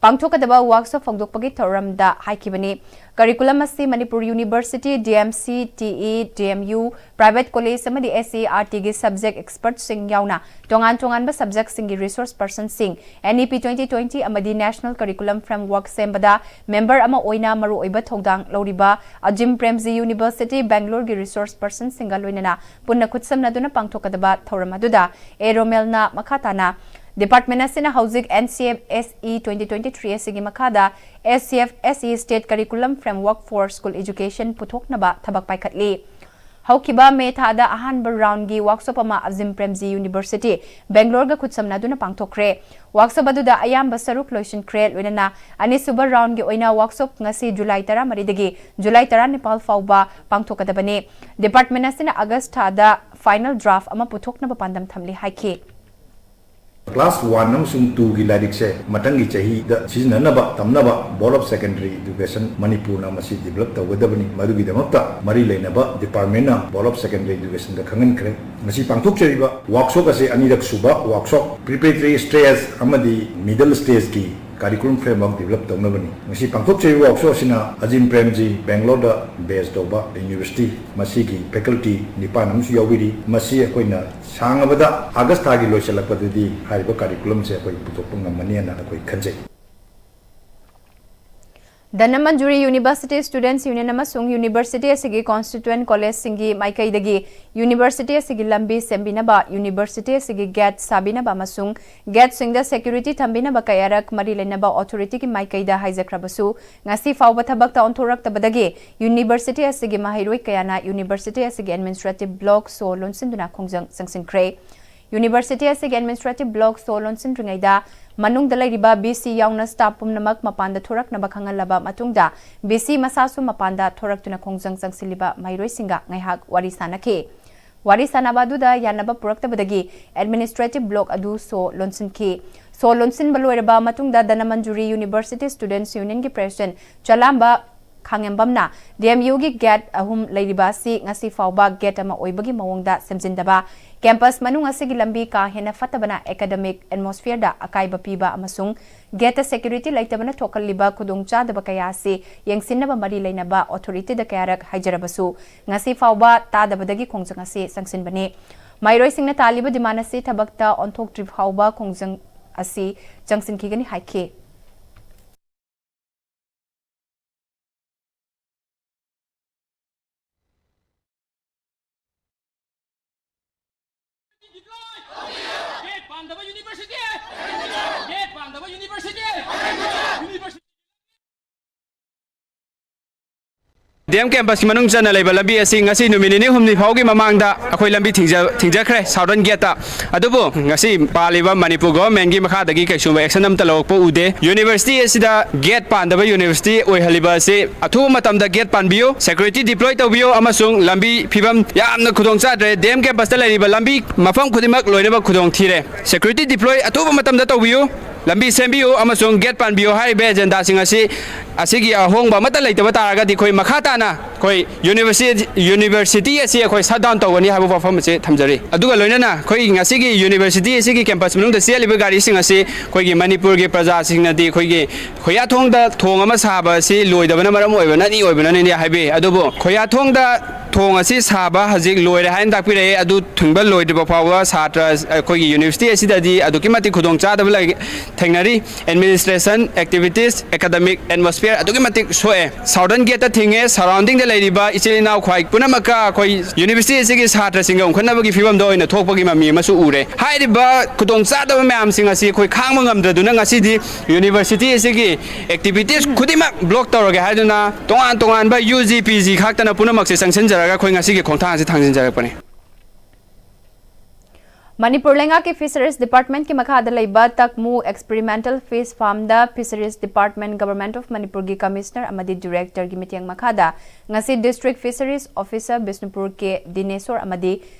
ꯄꯥꯡꯊꯣꯛꯀꯗꯕ workshop ꯍꯧꯗꯣꯛꯄꯒꯤ ꯊꯧꯔꯝꯗ ꯍꯥꯏꯈꯤꯕꯅꯤ꯫ Curriculum ꯑꯁꯤ Manipur University, D M C, T E, D M U, private college ꯑꯃꯗꯤ S C E R T ꯒꯤ subject expert ꯁꯤꯡ ꯌꯥꯎꯅ ꯇꯣꯉꯥꯟ ꯇꯣꯉꯥꯟꯕ subject ꯁꯤꯡꯒꯤ resource person ꯁꯤꯡ, N E P twenty twenty ꯑꯃꯗꯤ National Curriculum Framework ꯁꯦꯝꯕꯗ member ꯑꯃ ꯑꯣꯏꯅ ꯃꯔꯨꯑꯣꯏꯕ ꯊꯧꯗꯥꯡ ꯂꯧꯔꯤꯕ Azim Premji University, Bangalore ꯒꯤ resource person ꯁꯤꯡꯒ ꯂꯣꯏꯅꯅ ꯄꯨꯟꯅ ꯈꯨꯠꯁꯝꯅꯗꯨꯅ ꯄꯥꯡꯊꯣꯛꯀꯗꯕ ꯊꯧꯔꯝ ꯑꯗꯨꯗ A ꯔꯣꯃꯦꯜꯅ ꯃꯈꯥ ꯇꯥꯅ Department ꯑꯁꯤꯅ ꯍꯧꯖꯤꯛ N C F S E twenty twenty-three ꯑꯁꯤꯒꯤ ꯃꯈꯥꯗ S C F S E State Curriculum Framework for School Education ꯄꯨꯊꯣꯛꯅꯕ ꯊꯕꯛ ꯄꯥꯏꯈꯠꯂꯤ꯫ ꯍꯧꯈꯤꯕ ꯃꯦ ꯊꯥꯗ ꯑꯍꯥꯟꯕ round ꯒꯤ workshop ꯑꯃ Azim Premji University, Bangalore ꯒ ꯈꯨꯠꯁꯝꯅꯗꯨꯅ ꯄꯥꯡꯊꯣꯛꯈ꯭ꯔꯦ꯫ Workshop ꯑꯗꯨꯗ ꯑꯌꯥꯝꯕ ꯁꯔꯨꯛ ꯂꯣꯏꯁꯤꯟꯈ꯭ꯔꯦ꯫ ꯂꯣꯏꯅꯅ ꯑꯅꯤꯁꯨꯕ round ꯒꯤ ꯑꯣꯏꯅ workshop ꯉꯁꯤ July ꯇꯔꯥꯃꯔꯤꯗꯒꯤ July ꯇꯔꯥꯅꯤꯄꯥꯜ ꯐꯥꯎꯕ ꯄꯥꯡꯊꯣꯛꯀꯗꯕꯅꯤ꯫ Department ꯑꯁꯤꯅ August ꯊꯥꯗ final draft ꯑꯃ ꯄꯨꯊꯣꯛꯅꯕ ꯄꯥꯟꯗꯝ ꯊꯝꯂꯤ ꯍꯥꯏꯈꯤ꯫ Class one ꯑꯃꯁꯨꯡ two ꯒꯤ ꯂꯥꯏꯔꯤꯛꯁꯦ ꯃꯊꯪꯒꯤ ꯆꯍꯤꯗ ꯁꯤꯖꯤꯟꯅꯅꯕ ꯇꯝꯅꯕ Board of Secondary Education ꯃꯅꯤꯄꯨꯔꯅ ꯃꯁꯤ develop ꯇꯧꯒꯗꯕꯅꯤ꯫ ꯃꯗꯨꯒꯤꯗꯃꯛꯇ ꯃꯔꯤ ꯂꯩꯅꯕ department ꯅ Board of Secondary Education ꯗ ꯈꯪꯍꯟꯈ꯭ꯔꯦ꯫ ꯉꯁꯤ ꯄꯥꯡꯊꯣꯛꯆꯔꯤꯕ workshop ꯑꯁꯤ ꯑꯅꯤꯔꯛ ꯁꯨꯕ workshop, preparatory stage ꯑꯃꯗꯤ middle stage ꯀꯤ Curriculum framework develop ꯇꯧꯅꯕꯅꯤ꯫ ꯉꯁꯤ ꯄꯥꯡꯊꯣꯛꯆꯔꯤꯕ workshop ꯑꯁꯤꯅ ꯑꯖꯤꯝ ꯄ꯭ꯔꯦꯝꯖꯤ, ꯕꯦꯡꯒ꯭ꯂꯣꯔꯗ base ꯇꯧꯕ university, ꯃꯁꯤꯒꯤ faculty ꯅꯤꯄꯥꯟ ꯑꯃꯁꯨ ꯌꯥꯎꯕꯤꯔꯤ꯫ ꯃꯁꯤ ꯑꯩꯈꯣꯏꯅ ꯁꯥꯡꯉꯕꯗ ꯑꯥꯒꯁ ꯊꯥꯒꯤ ꯂꯣꯏꯁꯤꯜꯂꯛꯄꯗꯗꯤ ꯍꯥꯏꯔꯤꯕ curriculum ꯁꯦ ꯑꯩꯈꯣꯏ ꯄꯨꯊꯣꯛꯄ ꯉꯝꯃꯅꯤ ꯍꯥꯏꯅ ꯑꯩꯈꯣꯏ ꯈꯟꯖꯩ꯫ ꯙꯅꯃꯟꯖꯨꯔꯤ University Students Union ꯑꯃꯁꯨꯡ university ꯑꯁꯤꯒꯤ constituent college ꯁꯤꯡꯒꯤ ꯃꯥꯏꯀꯩꯗꯒꯤ university ꯑꯁꯤꯒꯤ ꯂꯝꯕꯤ ꯁꯦꯝꯕꯤꯅꯕ, university ꯑꯁꯤꯒꯤ gate ꯁꯥꯕꯤꯅꯕ ꯑꯃꯁꯨꯡ gate ꯁꯤꯡꯗ security ꯊꯝꯕꯤꯅꯕ ꯀꯌꯥꯔꯛ ꯃꯔꯤ ꯂꯩꯅꯕ authority ꯒꯤ ꯃꯥꯏꯀꯩꯗ ꯍꯥꯏꯖꯈ꯭ꯔꯕꯁꯨ, ꯉꯁꯤ ꯐꯥꯎꯕ ꯊꯕꯛꯇ ꯑꯣꯟꯊꯣꯔꯛꯇꯕꯗꯒꯤ university ꯑꯁꯤꯒꯤ ꯃꯍꯩꯔꯣꯏ ꯀꯌꯥꯅ university ꯑꯁꯤꯒꯤ administrative block ꯁꯣ ꯂꯣꯟꯁꯤꯟꯗꯨꯅ ꯈꯣꯡꯖꯪ ꯆꯪꯁꯤꯟꯈ꯭ꯔꯦ꯫ University ꯑꯁꯤꯒꯤ administrative block ꯁꯣ ꯂꯣꯟꯁꯤꯟꯗ꯭ꯔꯤꯉꯩꯗ ꯃꯅꯨꯡꯗ ꯂꯩꯔꯤꯕ V C ꯌꯥꯎꯅ staff ꯄꯨꯝꯅꯃꯛ ꯃꯄꯥꯟꯗ ꯊꯣꯔꯛꯅꯕ ꯈꯪꯍꯜꯂꯕ ꯃꯇꯨꯡꯗ, V C ꯃꯁꯥꯁꯨ ꯃꯄꯥꯟꯗ ꯊꯣꯔꯛꯇꯨꯅ ꯈꯣꯡꯖꯪ ꯆꯪꯁꯤꯜꯂꯤꯕ ꯃꯍꯩꯔꯣꯏꯁꯤꯡꯒ ꯉꯥꯏꯍꯥꯛ ꯋꯥꯔꯤ ꯁꯥꯅꯈꯤ꯫ ꯋꯥꯔꯤ ꯁꯥꯅꯕ ꯑꯗꯨꯗ ꯌꯥꯅꯕ ꯄꯨꯔꯛꯇꯕꯗꯒꯤ administrative block ꯑꯗꯨ ꯁꯣ ꯂꯣꯟꯁꯤꯟꯈꯤ꯫ ꯁꯣ ꯂꯣꯟꯁꯤꯟꯕ ꯂꯣꯏꯔꯕ ꯃꯇꯨꯡꯗ ꯙꯅꯃꯟꯖꯨꯔꯤ University Students Union ꯒꯤ President ꯆꯂꯥꯝꯕ ꯈꯥꯉꯦꯝꯕꯝꯅ D M U ꯒꯤ gate ꯑꯍꯨꯝ ꯂꯩꯔꯤꯕ ꯑꯁꯤ ꯉꯁꯤ ꯐꯥꯎꯕ gate ꯑꯃ ꯑꯣꯏꯕꯒꯤ ꯃꯑꯣꯡꯗ ꯁꯦꯝꯖꯤꯟꯗꯕ, campus ꯃꯅꯨꯡ ꯑꯁꯤꯒꯤ ꯂꯝꯕꯤ ꯀꯥ ꯍꯦꯟꯅ ꯐꯠꯇꯕꯅ academic atmosphere ꯗ ꯑꯀꯥꯏꯕ ꯄꯤꯕ ꯑꯃꯁꯨꯡ gate ꯇ security ꯂꯩꯇꯕꯅ ꯊꯣꯛꯍꯜꯂꯤꯕ ꯈꯨꯗꯣꯡꯆꯥꯗꯕ ꯀꯌꯥ ꯑꯁꯤ ꯌꯦꯡꯁꯤꯟꯅꯕ ꯃꯔꯤ ꯂꯩꯅꯕ authority ꯗ ꯀꯌꯥꯔꯛ ꯍꯥꯏꯖꯔꯕꯁꯨ, ꯉꯁꯤ ꯐꯥꯎꯕ ꯇꯥꯗꯕꯗꯒꯤ ꯈꯣꯡꯖꯪ ꯑꯁꯤ ꯆꯪꯁꯤꯟꯕꯅꯤ꯫ ꯃꯍꯩꯔꯣꯏꯁꯤꯡꯅ ꯇꯥꯜꯂꯤꯕ demand ꯑꯁꯤ ꯊꯕꯛꯇ ꯑꯣꯟꯊꯣꯛꯇ꯭ꯔꯤ ꯐꯥꯎꯕ ꯈꯣꯡꯖꯪ ꯑꯁꯤ ꯆꯪꯁꯤꯟꯈꯤꯒꯅꯤ ꯍꯥꯏꯈꯤ꯫ Gate ꯄꯥꯟꯗꯕ university! Gate ꯄꯥꯟꯗꯕ university! University! D M campus ꯀꯤ ꯃꯅꯨꯡ ꯆꯟꯅ ꯂꯩꯕ ꯂꯝꯕꯤ ꯑꯁꯤ ꯉꯁꯤ ꯅꯨꯃꯤꯠ ꯅꯤꯅꯤ ꯍꯨꯝꯅꯤ ꯐꯥꯎꯒꯤ ꯃꯃꯥꯡꯗ ꯑꯩꯈꯣꯏ ꯂꯝꯕꯤ ꯊꯤꯡꯖ-, ꯊꯤꯡꯖꯈ꯭ꯔꯦ, Southern gate ꯇ꯫ ꯑꯗꯨꯕꯨ ꯉꯁꯤ ꯄꯥꯜꯂꯤꯕ ꯃꯅꯤꯄꯨꯔ government ꯀꯤ ꯃꯈꯥꯗꯒꯤ ꯀꯩꯁꯨꯝꯕ action ꯑꯃꯠꯇ ꯂꯧꯔꯛꯄ ꯎꯗꯦ꯫ University ꯑꯁꯤꯗ gate ꯄꯥꯟꯗꯕ university ꯑꯣꯏꯍꯜꯂꯤꯕ ꯑꯁꯤ ꯑꯊꯨꯕ ꯃꯇꯝꯗ gate ꯄꯥꯟꯕꯤꯌꯨ, security deploy ꯇꯧꯕꯤꯌꯨ ꯑꯃꯁꯨꯡ ꯂꯝꯕꯤ ꯐꯤꯕꯝ ꯌꯥꯝꯅ ꯈꯨꯗꯣꯡ ꯆꯥꯗ꯭ꯔꯦ꯫ D M campus ꯇ ꯂꯩꯔꯤꯕ ꯂꯝꯕꯤ ꯃꯐꯝ ꯈꯨꯗꯤꯡꯃꯛ ꯂꯣꯏꯅꯃꯛ ꯈꯨꯗꯣꯡ ꯊꯤꯔꯦ꯫ Security deploy ꯑꯊꯨꯕ ꯃꯇꯝꯗ ꯇꯧꯕꯤꯌꯨ, ꯂꯝꯕꯤ ꯁꯦꯝꯕꯤꯌꯨ ꯑꯃꯁꯨꯡ gate ꯄꯥꯟꯕꯤꯌꯨ ꯍꯥꯏꯔꯤꯕ agenda ꯁꯤꯡ ꯑꯁꯤ ꯑꯁꯤꯒꯤ ꯑꯍꯣꯡꯕ ꯑꯃꯠꯇ ꯂꯩꯇꯕ ꯇꯥꯔꯒꯗꯤ ꯑꯩꯈꯣꯏ ꯃꯈꯥ ꯇꯥꯅ ꯑꯩꯈꯣꯏ ꯌꯨꯅꯤꯚꯔꯁꯤ-, ꯌꯨꯅꯤꯚꯔꯁꯤꯇꯤ ꯑꯁꯤ ꯑꯩꯈꯣꯏ ꯁꯠ ꯗꯥꯎꯟ ꯇꯧꯒꯅꯤ ꯍꯥꯏꯕ ꯋꯥꯐꯝ ꯑꯁꯤ ꯊꯝꯖꯔꯤ꯫ ꯑꯗꯨꯒ ꯂꯣꯏꯅꯅ ꯑꯩꯈꯣꯏ ꯉꯁꯤꯒꯤ ꯌꯨꯅꯤꯚꯔꯁꯤꯇꯤ ꯑꯁꯤꯒꯤ ꯀꯦꯝꯄꯁ ꯃꯅꯨꯡꯗ ꯆꯦꯜꯂꯤꯕ ꯒꯥꯔꯤꯁꯤꯡ ꯑꯁꯤ ꯑꯩꯈꯣꯏꯒꯤ ꯃꯅꯤꯄꯨꯔꯒꯤ ꯄ꯭ꯔꯖꯥꯁꯤꯡꯅꯗꯤ ꯑꯩꯈꯣꯏꯒꯤ ꯈꯣꯌꯥꯊꯣꯡꯗ ꯊꯣꯡ ꯑꯃ ꯁꯥꯕ ꯑꯁꯤ ꯂꯣꯏꯗꯕꯅ ꯃꯔꯝ ꯑꯣꯏꯕꯅꯅꯤ, ꯑꯣꯏꯕꯅꯅꯤꯗꯤ ꯍꯥꯏꯕꯤ꯫ ꯑꯗꯨꯕꯨ ꯈꯣꯌꯥꯊꯣꯡꯗ ꯊꯣꯡ ꯑꯁꯤ ꯁꯥꯕ ꯍꯧꯖꯤꯛ ꯂꯣꯏꯔꯦ ꯍꯥꯏꯅ ꯇꯥꯛꯄꯤꯔꯛꯑꯦ꯫ ꯑꯗꯨ ꯊꯤꯡꯕ ꯂꯣꯏꯗ꯭ꯔꯤꯕ ꯐꯥꯎꯕ ꯁꯥꯇ꯭ꯔ ꯑꯩꯈꯣꯏꯒꯤ ꯌꯨꯅꯤꯚꯔꯁꯤꯇꯤ ꯑꯁꯤꯗꯗꯤ ꯑꯗꯨꯛꯀꯤ ꯃꯇꯤꯛ ꯈꯨꯗꯣꯡ ꯆꯥꯗꯕ ꯂꯩ-, ꯊꯦꯡꯅꯔꯤ꯫ Administration, activities, academic atmosphere ꯑꯗꯨꯛꯀꯤ ꯃꯇꯤꯛ ꯁꯣꯛꯑꯦ꯫ ꯁꯥꯎꯗꯔꯟ ꯒꯦꯠꯇ ꯊꯤꯡꯉꯦ꯫ ꯁꯔꯥꯎꯟꯗꯤꯡꯗ ꯂꯩꯔꯤꯕ ꯏꯆꯤꯜ ꯏꯅꯥꯎ ꯈ꯭ꯋꯥꯏ ꯄꯨꯝꯅꯃꯛꯀ ꯑꯩꯈꯣꯏ ꯌꯨꯅꯤꯚꯔꯁꯤꯇꯤ ꯑꯁꯤꯒꯤ ꯁꯥꯇ꯭ꯔꯁꯤꯡꯒ ꯎꯪꯈꯠꯅꯕꯒꯤ ꯐꯤꯕꯝꯗ ꯑꯣꯏꯅ ꯊꯣꯛꯄꯒꯤ ꯃꯃꯤ ꯑꯃꯁꯨ ꯎꯔꯦ꯫ ꯍꯥꯏꯔꯤꯕ ꯈꯨꯗꯣꯡ ꯆꯥꯗꯕ ꯃꯌꯥꯝꯁꯤꯡ ꯑꯁꯤ ꯑꯩꯈꯣꯏ ꯈꯥꯡꯕ ꯉꯝꯗꯗꯨꯅ ꯉꯁꯤꯗꯤ ꯌꯨꯅꯤꯚꯔꯁꯤꯇꯤ ꯑꯁꯤꯒꯤ ꯑꯦꯛꯇꯤꯚꯤꯇꯤꯁ ꯈꯨꯗꯤꯡꯃꯛ ꯕ꯭ꯂꯣꯛ ꯇꯧꯔꯒꯦ ꯍꯥꯏꯗꯨꯅ ꯇꯣꯉꯥꯟ ꯇꯣꯉꯥꯟꯕ ꯌꯨ ꯖꯤ, ꯄꯤ ꯖꯤ ꯈꯥꯛꯇꯅ ꯄꯨꯝꯅꯃꯛꯁꯦ ꯆꯪꯁꯤꯟꯖꯔꯒ ꯑꯩꯈꯣꯏ ꯉꯁꯤꯒꯤ ꯈꯣꯡꯊꯥꯡ ꯑꯁꯤ ꯊꯥꯡꯖꯤꯟꯖꯔꯛꯄꯅꯤ꯫ ꯃꯅꯤꯄꯨꯔ ꯂꯩꯉꯥꯛꯀꯤ ꯐꯤꯁꯔꯤꯁ ꯗꯤꯄꯥꯔꯠꯃꯦꯟꯠꯀꯤ ꯃꯈꯥꯗ ꯂꯩꯕ ꯇꯛꯃꯨ ꯑꯦꯛꯁꯄꯤꯔꯤꯃꯦꯟꯇꯦꯜ ꯐꯤꯁ ꯐꯥꯔꯝꯗ ꯐꯤꯁꯔꯤꯁ ꯗꯤꯄꯥꯔꯠꯃꯦꯟꯠ, ꯒꯚꯔꯟꯃꯦꯟꯠ ꯑꯣꯐ ꯃꯅꯤꯄꯨꯔꯒꯤ ꯀꯃꯤꯁꯅꯔ ꯑꯃꯗꯤ ꯗꯤꯔꯦꯛꯇꯔꯒꯤ ꯃꯤꯠꯌꯦꯡ ꯃꯈꯥꯗ ꯉꯁꯤ district fisheries officer Bishnupur K Dineshor ꯑꯃꯗꯤ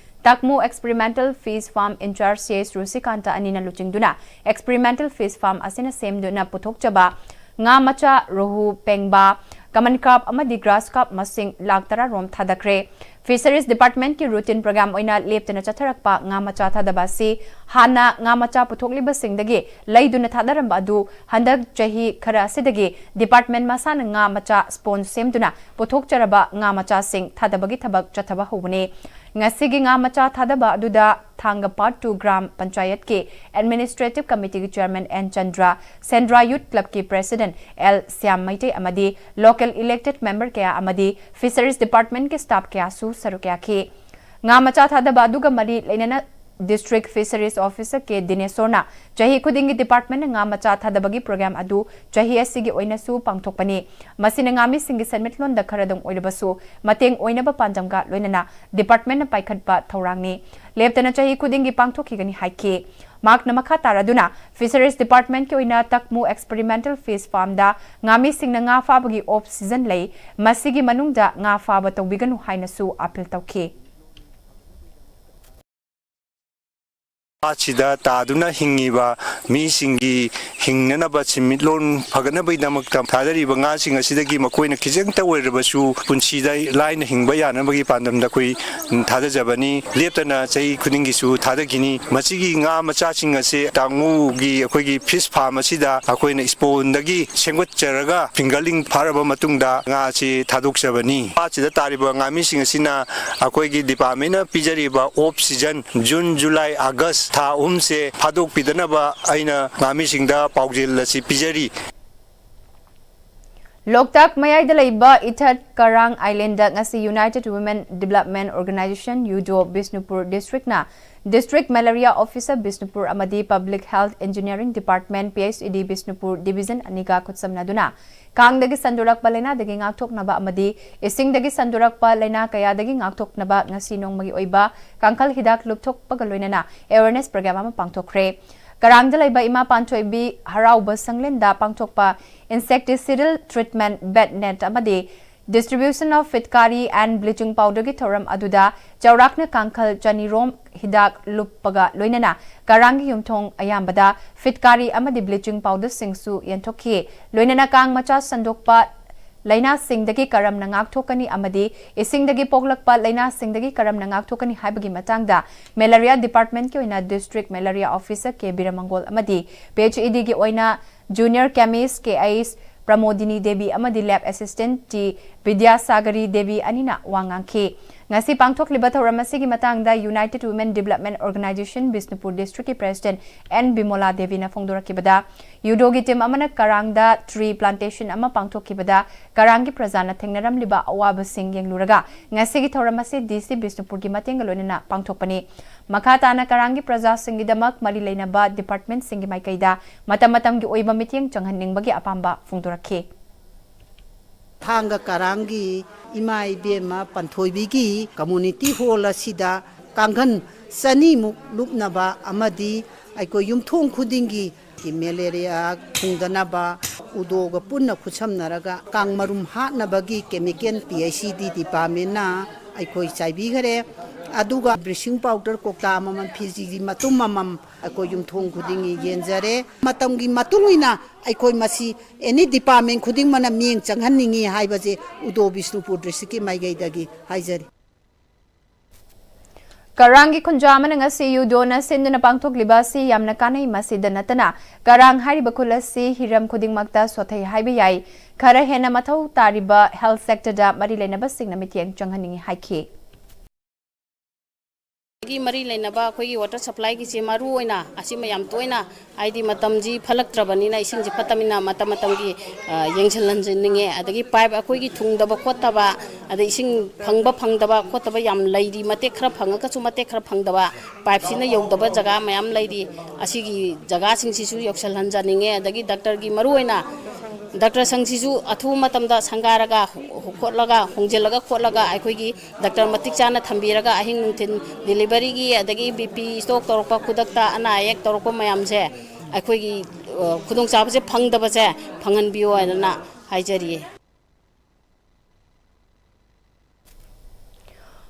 Takmu experimental fish farm in charge C S ꯔꯨꯁꯤꯀꯥꯟꯇ ꯑꯅꯤꯅ ꯂꯨꯆꯤꯡꯗꯨꯅ ꯑꯦꯛꯁꯄꯤꯔꯤꯃꯦꯟꯇꯦꯜ ꯐꯤꯁ ꯐꯥꯔꯝ ꯑꯁꯤꯅ ꯁꯦꯝꯗꯨꯅ ꯄꯨꯊꯣꯛꯆꯕ ꯉꯥ ꯃꯆꯥ, ꯔꯣꯍꯨ, ꯄꯦꯡꯕꯥ, ꯀꯃꯟ ꯀ꯭ꯔꯥꯞ ꯑꯃꯗꯤ ꯒ꯭ꯔꯥꯁ ꯀꯥꯔꯞ ꯃꯁꯤꯡ ꯂꯥꯈ ꯇꯔꯥ ꯔꯣꯝ ꯊꯥꯗꯈ꯭ꯔꯦ꯫ ꯐꯤꯁꯔꯤꯁ ꯗꯤꯄꯥꯔꯠꯃꯦꯟꯠꯀꯤ ꯔꯨꯇꯤꯟ ꯄ꯭ꯔꯣꯒ꯭ꯔꯥꯝ ꯑꯣꯏꯅ ꯂꯦꯞꯇꯅ ꯆꯠꯊꯔꯛꯄ ꯉꯥ ꯃꯆꯥ ꯊꯥꯗꯕ ꯑꯁꯤ ꯍꯥꯟꯅ ꯉꯥ ꯃꯆꯥ ꯄꯨꯊꯣꯛꯂꯤꯕꯁꯤꯡꯗꯒꯤ ꯂꯩꯗꯨꯅ ꯊꯥꯗꯔꯝꯕ ꯑꯗꯨ ꯍꯟꯗꯛ ꯆꯍꯤ ꯈꯔ ꯑꯁꯤꯗꯒꯤ ꯗꯤꯄꯥꯔꯠꯃꯦꯟꯠ ꯃꯁꯥꯅ ꯉꯥ ꯃꯆꯥ ꯁ꯭ꯄꯣꯟꯖ ꯁꯦꯝꯗꯨꯅ ꯄꯨꯊꯣꯛꯆꯔꯕ ꯉꯥ ꯃꯆꯥꯁꯤꯡ ꯊꯥꯗꯕꯒꯤ ꯊꯕꯛ ꯆꯠꯊꯕ ꯍꯧꯕꯅꯤ꯫ ꯉꯁꯤꯒꯤ ꯉꯥ ꯃꯆꯥ ꯊꯥꯗꯕ ꯑꯗꯨꯗ ꯊꯥꯡꯒ ꯄꯥꯔꯠ ꯇꯨ ꯒ꯭ꯔꯥꯝ ꯄꯟꯆꯥꯌꯠꯀꯤ ꯑꯦꯗꯃꯤꯅꯤꯁꯇ꯭ꯔꯦꯇꯤꯚ ꯀꯃꯤꯇꯤꯒꯤ chairman N Chandra, Sendra youth ꯀ꯭ꯂꯕꯀꯤ ꯄ꯭ꯔꯦꯁꯤꯗꯦꯟꯠ ꯑꯦꯜ ꯁ꯭ꯌꯥꯝ ꯃꯩꯇꯩ ꯑꯃꯗꯤ ꯂꯣꯀꯦꯜ ꯏꯂꯦꯛꯇꯦꯗ ꯃꯦꯝꯕꯔ ꯀꯌꯥ ꯑꯃꯗꯤ ꯐꯤꯁꯔꯤꯁ ꯗꯤꯄꯥꯔꯠꯃꯦꯟꯠꯀꯤ ꯁ꯭ꯇꯥꯐ ꯀꯌꯥꯁꯨ ꯁꯔꯨꯛ ꯌꯥꯈꯤ꯫ ꯉꯥ ꯃꯆꯥ ꯊꯥꯗꯕ ꯑꯗꯨꯒ ꯃꯔꯤ ꯂꯩꯅꯅ ꯗꯤꯁꯇ꯭ꯔꯤꯛ ꯐꯤꯁꯔꯤꯁ ꯑꯣꯐꯤꯁꯔ ꯀꯦ ꯗꯤꯅꯦꯁꯣꯔꯅ ꯆꯍꯤ ꯈꯨꯗꯤꯡꯒꯤ ꯗꯤꯄꯥꯔꯠꯃꯦꯟꯠꯅ ꯉꯥ ꯃꯆꯥ ꯊꯥꯗꯕꯒꯤ ꯄ꯭ꯔꯣꯒ꯭ꯔꯥꯝ ꯑꯗꯨ ꯆꯍꯤ ꯑꯁꯤꯒꯤ ꯑꯣꯏꯅꯁꯨ ꯄꯥꯡꯊꯣꯛꯄꯅꯤ꯫ ꯃꯁꯤꯅ ꯉꯥꯃꯤꯁꯤꯡꯒꯤ ꯁꯦꯟꯃꯤꯠꯂꯣꯟꯗ ꯈꯔꯗꯪ ꯑꯣꯏꯔꯕꯁꯨ ꯃꯇꯦꯡ ꯑꯣꯏꯅꯕ ꯄꯥꯟꯗꯝꯒ ꯂꯣꯏꯅꯅ ꯗꯤꯄꯥꯔꯠꯃꯦꯟꯠꯅ ꯄꯥꯏꯈꯠꯄ ꯊꯧꯔꯥꯡꯅꯤ꯫ ꯂꯦꯞꯇꯅ ꯆꯍꯤ ꯈꯨꯗꯤꯡꯒꯤ ꯄꯥꯡꯊꯣꯛꯈꯤꯒꯅꯤ ꯍꯥꯏꯈꯤ꯫ ꯃꯍꯥꯛꯅ ꯃꯈꯥ ꯇꯥꯔꯗꯨꯅ ꯐꯤꯁꯔꯤꯁ ꯗꯤꯄꯥꯔꯠꯃꯦꯟꯠꯀꯤ ꯑꯣꯏꯅ ꯇꯛꯃꯨ ꯑꯦꯛꯁꯄꯤꯔꯤꯃꯦꯟꯇꯦꯜ ꯐꯤꯁ ꯐꯥꯔꯝꯗ ꯉꯥꯃꯤꯁꯤꯡꯅ ꯉꯥ ꯐꯥꯕꯒꯤ ꯑꯣꯐ ꯁꯤꯖꯟ ꯂꯩ, ꯃꯁꯤꯒꯤ ꯃꯅꯨꯡꯗ ꯉꯥ ꯐꯥꯕ ꯇꯧꯕꯤꯒꯅꯨ ꯍꯥꯏꯅꯁꯨ ꯑꯥꯄꯤꯜ ꯇꯧꯈꯤ꯫ ꯄꯥꯠꯁꯤꯗ ꯇꯥꯗꯨꯅ ꯍꯤꯡꯉꯤꯕ ꯃꯤꯁꯤꯡꯒꯤ ꯍꯤꯡꯅꯅꯕ ꯁꯤꯟꯃꯤꯠꯂꯣꯟ ꯐꯒꯠꯅꯕꯒꯤꯗꯃꯛꯇ ꯊꯥꯗꯔꯤꯕ ꯉꯥꯁꯤꯡ ꯑꯁꯤꯗꯒꯤ ꯃꯈꯣꯏꯅ ꯈꯤꯖꯪꯇ ꯑꯣꯏꯔꯕꯁꯨ ꯄꯨꯟꯁꯤꯗ ꯂꯥꯏꯅ ꯍꯤꯡꯕ ꯌꯥꯅꯕꯒꯤ ꯄꯥꯟꯗꯝꯗ ꯑꯩꯈꯣꯏ ꯊꯥꯗꯖꯕꯅꯤ꯫ ꯂꯦꯞꯇꯅ ꯆꯍꯤ ꯈꯨꯗꯤꯡꯒꯤꯁꯨ ꯊꯥꯗꯈꯤꯅꯤ꯫ ꯃꯁꯤꯒꯤ ꯉꯥ ꯃꯆꯥꯁꯤꯡ ꯑꯁꯦ ꯇꯥꯡꯉꯨꯒꯤ ꯑꯩꯈꯣꯏꯒꯤ ꯐꯤꯁ ꯐꯥꯔꯝ ꯑꯁꯤꯗ ꯑꯩꯈꯣꯏꯅ ꯏꯁꯄꯣꯟꯗꯒꯤ ꯁꯦꯝꯒꯠꯆꯔꯒ ꯐꯤꯡꯒꯔꯂꯤꯡ ꯐꯥꯔꯕ ꯃꯇꯨꯡꯗ ꯉꯥ ꯑꯁꯤ ꯊꯥꯗꯣꯛꯆꯕꯅꯤ꯫ ꯄꯥꯠꯁꯤꯗ ꯇꯥꯔꯤꯕ ꯉꯥꯃꯤꯁꯤꯡ ꯑꯁꯤꯅ ꯑꯩꯈꯣꯏꯒꯤ ꯗꯤꯄꯥꯔꯠꯃꯦꯟꯅ ꯄꯤꯖꯔꯤꯕ ꯑꯣꯐ ꯁꯤꯖꯟ, ꯖꯨꯟ, ꯖꯨꯂꯥꯏ, ꯑꯥꯒꯁ ꯊꯥ ꯑꯍꯨꯝꯁꯦ ꯐꯥꯗꯣꯛꯄꯤꯗꯅꯕ ꯑꯩꯅ ꯉꯥꯃꯤꯁꯤꯡꯗ ꯄꯥꯎꯖꯦꯜ ꯑꯁꯤ ꯄꯤꯖꯔꯤ꯫ ꯂꯣꯛꯇꯥꯛ ꯃꯌꯥꯏꯗ ꯂꯩꯕ ꯏꯊꯠ ꯀꯔꯥꯡ ꯑꯥꯏꯂꯦꯟꯗ ꯉꯁꯤ United Women Development Organization, ꯌꯨꯗꯣ, Bishnupur ꯗꯤꯁꯇ꯭ꯔꯤꯛꯅ District Malaria Officer Bishnupur ꯑꯃꯗꯤ Public Health Engineering Department, P H E D Bishnupur division ꯑꯅꯤꯒ ꯈꯨꯠꯁꯝꯅꯗꯨꯅ ꯀꯥꯡꯗꯒꯤ ꯁꯟꯗꯣꯔꯛꯄ ꯂꯥꯏꯅꯥꯗꯒꯤ ꯉꯥꯛꯊꯣꯛꯅꯕ ꯑꯃꯗꯤ ꯏꯁꯤꯡꯗꯒꯤ ꯁꯟꯗꯣꯔꯛꯄ ꯂꯥꯏꯅꯥ ꯀꯌꯥꯗꯒꯤ ꯉꯥꯛꯊꯣꯛꯅꯕ ꯉꯁꯤ ꯅꯣꯡꯃꯒꯤ ꯑꯣꯏꯕ ꯀꯥꯡꯈꯜ ꯍꯤꯗꯥꯛ ꯂꯨꯞꯊꯣꯛꯄꯒ ꯂꯣꯏꯅꯅ awareness program ꯑꯃ ꯄꯥꯡꯊꯣꯛꯈ꯭ꯔꯦ꯫ ꯀꯔꯥꯡꯗ ꯂꯩꯕ ꯏꯃꯥ ꯄꯥꯟꯊꯣꯏꯕꯤ ꯍꯔꯥꯎꯕ ꯁꯪꯂꯦꯟꯗ ꯄꯥꯡꯊꯣꯛꯄ insecticidal treatment, bat net ꯑꯃꯗꯤ distribution of ꯐꯤꯠꯀꯥꯔꯤ and bleaching powder ꯒꯤ ꯊꯧꯔꯝ ꯑꯗꯨꯗ ꯆꯥꯎꯔꯥꯛꯅ ꯀꯥꯡꯈꯜ ꯆꯅꯤꯔꯣꯝ ꯍꯤꯗꯥꯛ ꯂꯨꯞꯄꯒ ꯂꯣꯏꯅꯅ ꯀꯔꯥꯡꯒꯤ ꯌꯨꯝꯊꯣꯡ ꯑꯌꯥꯝꯕꯗ ꯐꯤꯠꯀꯥꯔꯤ ꯑꯃꯗꯤ bleaching powder ꯁꯤꯡꯁꯨ ꯌꯦꯟꯊꯣꯛꯈꯤ꯫ ꯂꯣꯏꯅꯅ ꯀꯥꯡ ꯃꯆꯥ ꯁꯟꯗꯣꯛꯄ ꯂꯥꯏꯅꯥꯁꯤꯡꯗꯒꯤ ꯀꯔꯝꯅ ꯉꯥꯛꯊꯣꯛꯀꯅꯤ ꯑꯃꯗꯤ ꯏꯁꯤꯡꯗꯒꯤ ꯄꯣꯛꯂꯛꯄ ꯂꯥꯏꯅꯥꯁꯤꯡꯗꯒꯤ ꯀꯔꯝꯅ ꯉꯥꯛꯊꯣꯛꯀꯅꯤ ꯍꯥꯏꯕꯒꯤ ꯃꯇꯥꯡꯗ Malaria Department ꯀꯤ ꯑꯣꯏꯅ District Malaria Officer ꯀꯦ ꯕꯤꯔꯃꯪꯒꯣꯜ ꯑꯃꯗꯤ ꯄꯤ ꯑꯩꯆ ꯏ ꯗꯤ ꯒꯤ ꯑꯣꯏꯅ Junior Chemist ꯀꯦ ꯑꯩꯆ ꯄ꯭ꯔꯃꯣꯗꯤꯅꯤ ꯗꯦꯕꯤ ꯑꯃꯗꯤ Lab Assistant ꯇꯤ ꯕꯤꯗ꯭ꯌꯥꯁꯥꯒꯔꯤ ꯗꯦꯕꯤ ꯑꯅꯤꯅ ꯋꯥ ꯉꯥꯡꯈꯤ꯫ ꯉꯁꯤ ꯄꯥꯡꯊꯣꯛꯂꯤꯕ ꯊꯧꯔꯝ ꯑꯁꯤꯒꯤ ꯃꯇꯥꯡꯗ United Women Development Organization Bishnupur District ꯀꯤ President ꯑꯦꯟ ꯕꯤꯃꯣꯂꯥ ꯗꯦꯕꯤꯅ ꯐꯣꯡꯗꯣꯔꯛꯈꯤꯕꯗ, ꯌꯨꯗꯣꯒꯤ team ꯑꯃꯅ ꯀꯔꯥꯡꯗ tree plantation ꯑꯃ ꯄꯥꯡꯊꯣꯛꯈꯤꯕꯗ ꯀꯔꯥꯡꯒꯤ ꯄ꯭ꯔꯖꯥꯅ ꯊꯦꯡꯅꯔꯝꯂꯤꯕ ꯑꯋꯥꯕꯁꯤꯡ ꯌꯦꯡꯂꯨꯔꯒ ꯉꯁꯤꯒꯤ ꯊꯧꯔꯝ ꯑꯁꯤ ꯗꯤ ꯁꯤ ꯕꯤꯁꯅꯨꯄꯨꯔꯒꯤ ꯃꯇꯦꯡꯒ ꯂꯣꯏꯅꯅ ꯄꯥꯡꯊꯣꯛꯄꯅꯤ꯫ ꯃꯈꯥ ꯇꯥꯅ ꯀꯔꯥꯡꯒꯤ ꯄ꯭ꯔꯖꯥꯁꯤꯡꯒꯤꯗꯃꯛ ꯃꯔꯤ ꯂꯩꯅꯕ department ꯁꯤꯡꯒꯤ ꯃꯥꯏꯀꯩꯗ ꯃꯇꯝ ꯃꯇꯝꯒꯤ ꯑꯣꯏꯕ ꯃꯤꯠꯌꯦꯡ ꯆꯪꯍꯟꯅꯤꯡꯕꯒꯤ ꯑꯄꯥꯝꯕ ꯐꯣꯡꯗꯣꯔꯛꯈꯤ꯫ ꯊꯥꯡꯒ ꯀꯔꯥꯡꯒꯤ ꯏꯃꯥ ꯏꯕꯦꯝꯃ ꯄꯟꯊꯣꯏꯕꯤꯒꯤ community hall ꯑꯁꯤꯗ ꯀꯥꯡꯈꯟ ꯆꯅꯤꯃꯨꯛ ꯂꯨꯞꯅꯕ ꯑꯃꯗꯤ ꯑꯩꯈꯣꯏ ꯌꯨꯝꯊꯣꯡ ꯈꯨꯗꯤꯡꯒꯤ malaria ꯊꯨꯡꯗꯅꯕ ꯎꯗꯣꯒ ꯄꯨꯟꯅ ꯈꯨꯠꯁꯝꯅꯔꯒ ꯀꯥꯡ ꯃꯔꯨꯝ ꯍꯥꯠꯅꯕꯒꯤ chemical ꯄꯤ ꯑꯩꯆ ꯏ ꯗꯤ department ꯅ ꯑꯩꯈꯣꯏ ꯆꯥꯏꯕꯤꯈꯔꯦ꯫ ꯑꯗꯨꯒ ꯕ꯭ꯂꯤꯆꯤꯡ ꯄꯥꯎꯗꯔ ꯀꯧꯇꯥ ꯑꯃꯃꯝ, ꯐꯤꯖꯤꯒꯤ ꯃꯇꯨꯝ ꯑꯃꯃꯝ ꯑꯩꯈꯣꯏ ꯌꯨꯝꯊꯣꯡ ꯈꯨꯗꯤꯡꯒꯤ ꯌꯦꯟꯖꯔꯦ꯫ ꯃꯇꯝꯒꯤ ꯃꯇꯨꯡ ꯏꯟꯅ ꯑꯩꯈꯣꯏ ꯃꯁꯤ ꯑꯦꯅꯤ ꯗꯤꯄꯥꯔꯠꯃꯦꯟ ꯈꯨꯗꯤꯡꯃꯛꯅ ꯃꯤꯠꯌꯦꯡ ꯆꯪꯍꯟꯅꯤꯡꯏ ꯍꯥꯏꯕꯁꯦ ꯎꯗꯣ ꯕꯤꯁꯅꯨꯄꯨꯔ ꯗꯤꯁꯇ꯭ꯔꯤꯛꯀꯤ ꯃꯥꯏꯀꯩꯗꯒꯤ ꯍꯥꯏꯖꯔꯤ꯫ ꯀꯔꯥꯡꯒꯤ ꯈꯨꯟꯖꯥ ꯑꯃꯅ ꯉꯁꯤ ꯌꯨꯗꯣꯅ ꯁꯤꯟꯗꯨꯅ ꯄꯥꯡꯊꯣꯛꯂꯤꯕ ꯑꯁꯤ ꯌꯥꯝꯅ ꯀꯥꯟꯅꯩ꯫ ꯃꯁꯤꯗ ꯅꯠꯇꯅ ꯀꯔꯥꯡ ꯍꯥꯏꯔꯤꯕ ꯈꯨꯜ ꯑꯁꯤ ꯍꯤꯔꯝ ꯈꯨꯗꯤꯡꯃꯛꯇ ꯁꯣꯊꯩ ꯍꯥꯏꯕ ꯌꯥꯏ꯫ ꯈꯔ ꯍꯦꯟꯅ ꯃꯊꯧ ꯇꯥꯔꯤꯕ ꯍꯦꯜꯊ ꯁꯦꯛꯇꯔꯗ ꯃꯔꯤ ꯂꯩꯅꯕꯁꯤꯡꯅ ꯃꯤꯠꯌꯦꯡ ꯆꯪꯍꯟꯅꯤꯡꯏ ꯍꯥꯏꯈꯤ꯫ ꯒꯤ ꯃꯔꯤ ꯂꯩꯅꯕ ꯑꯩꯈꯣꯏꯒꯤ ꯋꯥꯇꯔ ꯁꯄ꯭ꯂꯥꯏꯒꯤꯁꯦ ꯃꯔꯨ ꯑꯣꯏꯅ ꯑꯁꯤꯃ ꯌꯥꯝ ꯇꯣꯏꯅ, ꯍꯥꯏꯗꯤ ꯃꯇꯝꯁꯤ ꯐꯠꯂꯛꯇ꯭ꯔꯕꯅꯤꯅ, ꯏꯁꯤꯡꯁꯤ ꯐꯠꯇꯕꯅꯤꯅ ꯃꯇꯝ ꯃꯇꯝꯒꯤ, ꯑ, ꯌꯦꯡꯁꯤꯟꯍꯟꯖꯅꯤꯡꯉꯦ꯫ ꯑꯗꯒꯤ ꯄꯥꯏꯞ ꯑꯩꯈꯣꯏꯒꯤ ꯊꯨꯡꯗꯕ ꯈꯣꯠꯇꯕ, ꯑꯗꯩ ꯏꯁꯤꯡ ꯐꯪꯕ ꯐꯪꯗꯕ ꯈꯣꯠꯇꯕ ꯌꯥꯝ ꯂꯩꯔꯤ, ꯃꯇꯦꯛ ꯈꯔ ꯐꯪꯉꯒꯁꯨ ꯃꯇꯦꯛ ꯈꯔ ꯐꯪꯗꯕ, ꯄꯥꯏꯞꯁꯤꯅ ꯌꯧꯗꯕ ꯖꯒꯥ ꯃꯌꯥꯝ ꯂꯩꯔꯤ꯫ ꯑꯁꯤꯒꯤ ꯖꯒꯥꯁꯤꯡꯁꯤꯁꯨ ꯌꯧꯁꯤꯜꯍꯟꯖꯅꯤꯡꯉꯦ꯫ ꯑꯗꯒꯤ ꯗꯥꯛꯇꯔꯒꯤ ꯃꯔꯨ ꯑꯣꯏꯅ ꯗꯥꯛꯇꯔ ꯁꯪꯁꯤꯁꯨ ꯑꯊꯨꯕ ꯃꯇꯝꯗ ꯁꯪꯒꯥꯔꯒ ꯈꯣꯠꯂꯒ, ꯍꯣꯡꯖꯤꯜꯂꯒ ꯈꯣꯠꯂꯒ, ꯑꯩꯈꯣꯏꯒꯤ ꯗꯥꯛꯇꯔ ꯃꯇꯤꯛ ꯆꯥꯅ ꯊꯝꯕꯤꯔꯒ, ꯑꯍꯤꯡ ꯅꯨꯡꯊꯤꯜ ꯗꯦꯂꯤꯚꯔꯤꯒꯤ, ꯑꯗꯒꯤ ꯕꯤ ꯄꯤ ꯁ꯭ꯇꯣꯛ ꯇꯧꯔꯛꯄ, ꯈꯨꯗꯛꯇ ꯑꯅꯥ ꯑꯌꯦꯛ ꯇꯧꯔꯛꯄ ꯃꯌꯥꯝꯁꯦ, ꯑꯩꯈꯣꯏꯒꯤ, ꯑ, ꯈꯨꯗꯣꯡꯆꯥꯕꯁꯦ ꯐꯪꯗꯕꯁꯦ ꯐꯪꯍꯟꯕꯤꯌꯣ ꯍꯥꯏꯗꯅ ꯍꯥꯏꯖꯔꯤꯌꯦ꯫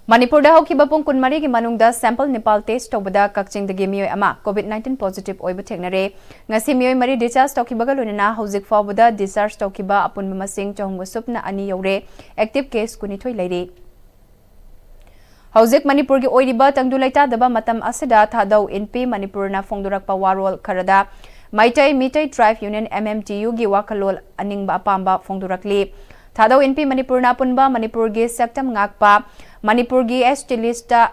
ꯃꯅꯤꯄꯨꯔꯗ ꯍꯧꯈꯤꯕ ꯄꯨꯡ ꯀꯨꯟꯃꯔꯤꯒꯤ ꯃꯅꯨꯡꯗ ꯁꯦꯝꯄꯜ ꯅꯤꯄꯥꯜ ꯇꯦꯁ ꯇꯧꯕꯗ ꯀꯛꯆꯤꯡꯗꯒꯤ ꯃꯤꯑꯣꯏ ꯑꯃ ꯀꯣꯚꯤꯗ ꯅꯥꯏꯟꯇꯤꯟ ꯄꯣꯖꯤꯇꯤꯚ ꯑꯣꯏꯕ ꯊꯦꯡꯅꯔꯦ꯫ ꯉꯁꯤ ꯃꯤꯑꯣꯏ ꯃꯔꯤ ꯗꯤꯁꯆꯥꯔꯖ ꯇꯧꯈꯤꯕꯒ ꯂꯣꯏꯅꯅ ꯍꯧꯖꯤꯛ ꯐꯥꯎꯕꯗ ꯗꯤꯁꯆꯥꯔꯖ ꯇꯧꯈꯤꯕ ꯑꯄꯨꯟꯕ ꯃꯁꯤꯡ ꯆꯍꯨꯝꯒ ꯁꯨꯞꯅ ꯑꯅꯤ ꯌꯧꯔꯦ꯫ ꯑꯦꯛꯇꯤꯚ ꯀꯦꯁ ꯀꯨꯟꯅꯤꯊꯣꯏ ꯂꯩꯔꯤ꯫ ꯍꯧꯖꯤꯛ ꯃꯅꯤꯄꯨꯔꯒꯤ ꯑꯣꯏꯔꯤꯕ ꯇꯪꯗꯨ ꯂꯩꯇꯥꯗꯕ ꯃꯇꯝ ꯑꯁꯤꯗ ꯊꯥꯗꯧ ꯏꯟꯄꯤ ꯃꯅꯤꯄꯨꯔꯅ ꯐꯣꯡꯗꯣꯔꯛꯄ ꯋꯥꯔꯣꯜ ꯈꯔꯗ ꯃꯩꯇꯩ ꯃꯤꯇꯩ ꯇ꯭ꯔꯥꯏꯕ ꯌꯨꯅꯤꯌꯟ, ꯑꯦꯝ ꯑꯦꯝ ꯇꯤ ꯌꯨꯒꯤ ꯋꯥꯈꯜꯂꯣꯟ ꯑꯅꯤꯡꯕ ꯑꯄꯥꯝꯕ ꯐꯣꯡꯗꯣꯔꯛꯂꯤ꯫ ꯊꯥꯗꯧ ꯏꯟꯄꯤ ꯃꯅꯤꯄꯨꯔꯅ ꯑꯄꯨꯟꯕ ꯃꯅꯤꯄꯨꯔꯒꯤ ꯁꯛꯇꯝ ꯉꯥꯛꯄ, ꯃꯅꯤꯄꯨꯔꯒꯤ ꯑꯦꯁ ꯇꯤ ꯂꯤꯁꯇ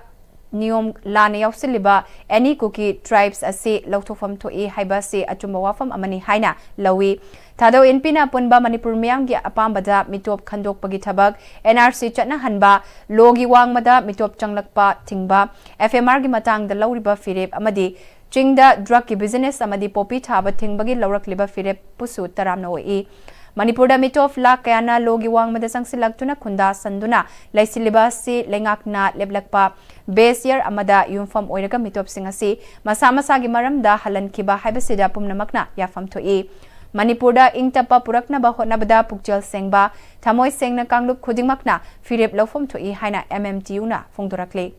ꯅꯤꯌꯣꯝ ꯂꯥꯟꯅ ꯌꯥꯎꯁꯤꯜꯂꯤꯕ ꯑꯦꯅꯤ ꯀꯨꯀꯤ ꯇ꯭ꯔꯥꯏꯕꯁ ꯑꯁꯤ ꯂꯧꯊꯣꯛꯐꯝ ꯊꯣꯛꯏ ꯍꯥꯏꯕ ꯑꯁꯤ ꯑꯆꯨꯝꯕ ꯋꯥꯐꯝ ꯑꯃꯅꯤ ꯍꯥꯏꯅ ꯂꯧꯏ꯫ ꯊꯥꯗꯧ ꯏꯟꯄꯤꯅ ꯑꯄꯨꯟꯕ ꯃꯅꯤꯄꯨꯔ ꯃꯤꯌꯥꯝꯒꯤ ꯑꯄꯥꯝꯕꯗ ꯃꯤꯇꯣꯞ ꯈꯟꯗꯣꯛꯄꯒꯤ ꯊꯕꯛ, ꯑꯦꯟ ꯑꯥꯔ ꯁꯤ ꯆꯠꯅꯍꯟꯕ, ꯂꯣꯒꯤ ꯋꯥꯡꯃꯗ ꯃꯤꯇꯣꯞ ꯆꯪꯂꯛꯄ ꯊꯤꯡꯕ, ꯑꯦꯐ ꯑꯦꯝ ꯑꯥꯔꯒꯤ ꯃꯇꯥꯡꯗ ꯂꯧꯔꯤꯕ ꯐꯤꯔꯦꯞ ꯑꯃꯗꯤ ꯆꯤꯡꯗ ꯗ꯭ꯔꯒꯀꯤ ꯕꯤꯖꯤꯅꯦꯁ ꯑꯃꯗꯤ ꯄꯣꯄꯤ ꯊꯥꯕ ꯊꯤꯡꯕꯒꯤ ꯂꯧꯔꯛꯂꯤꯕ ꯐꯤꯔꯦꯞꯄꯨꯁꯨ ꯇꯔꯥꯝꯅ ꯑꯣꯛꯏ꯫ ꯃꯅꯤꯄꯨꯔꯗ ꯃꯤꯇꯣꯞ ꯂꯥꯈ ꯀꯌꯥꯅ ꯂꯣꯒꯤ ꯋꯥꯡꯃꯗ ꯆꯪꯁꯤꯜꯂꯛꯇꯨꯅ ꯈꯨꯟꯗꯥ ꯁꯟꯗꯨꯅ ꯂꯩꯁꯤꯜꯂꯤꯕ ꯑꯁꯤ ꯂꯩꯉꯥꯛꯅ ꯂꯦꯞꯂꯛꯄ ꯕꯦꯁ ꯌꯔ ꯑꯃꯗ ꯌꯨꯝꯐꯝ ꯑꯣꯏꯔꯒ ꯃꯤꯇꯣꯞꯁꯤꯡ ꯑꯁꯤ ꯃꯁꯥ ꯃꯁꯥꯒꯤ ꯃꯔꯝꯗ ꯍꯜꯍꯟꯈꯤꯕ ꯍꯥꯏꯕꯁꯤꯗ ꯄꯨꯝꯅꯃꯛꯅ ꯌꯥꯐꯝ ꯊꯣꯛꯏ꯫ ꯃꯅꯤꯄꯨꯔꯗ ꯏꯪ ꯇꯞꯄ ꯄꯨꯔꯛꯅꯕ ꯍꯣꯠꯅꯕꯗ ꯄꯨꯛꯆꯦꯜ ꯁꯦꯡꯕ, ꯊꯃꯣꯏ ꯁꯦꯡꯅ ꯀꯥꯡꯂꯨꯞ ꯈꯨꯗꯤꯡꯃꯛꯅ ꯐꯤꯔꯦꯞ ꯂꯧꯐꯝ ꯊꯣꯛꯏ ꯍꯥꯏꯅ ꯑꯦꯝ ꯑꯦꯝ ꯇꯤ ꯌꯨꯅ ꯐꯣꯡꯗꯣꯔꯛꯂꯤ꯫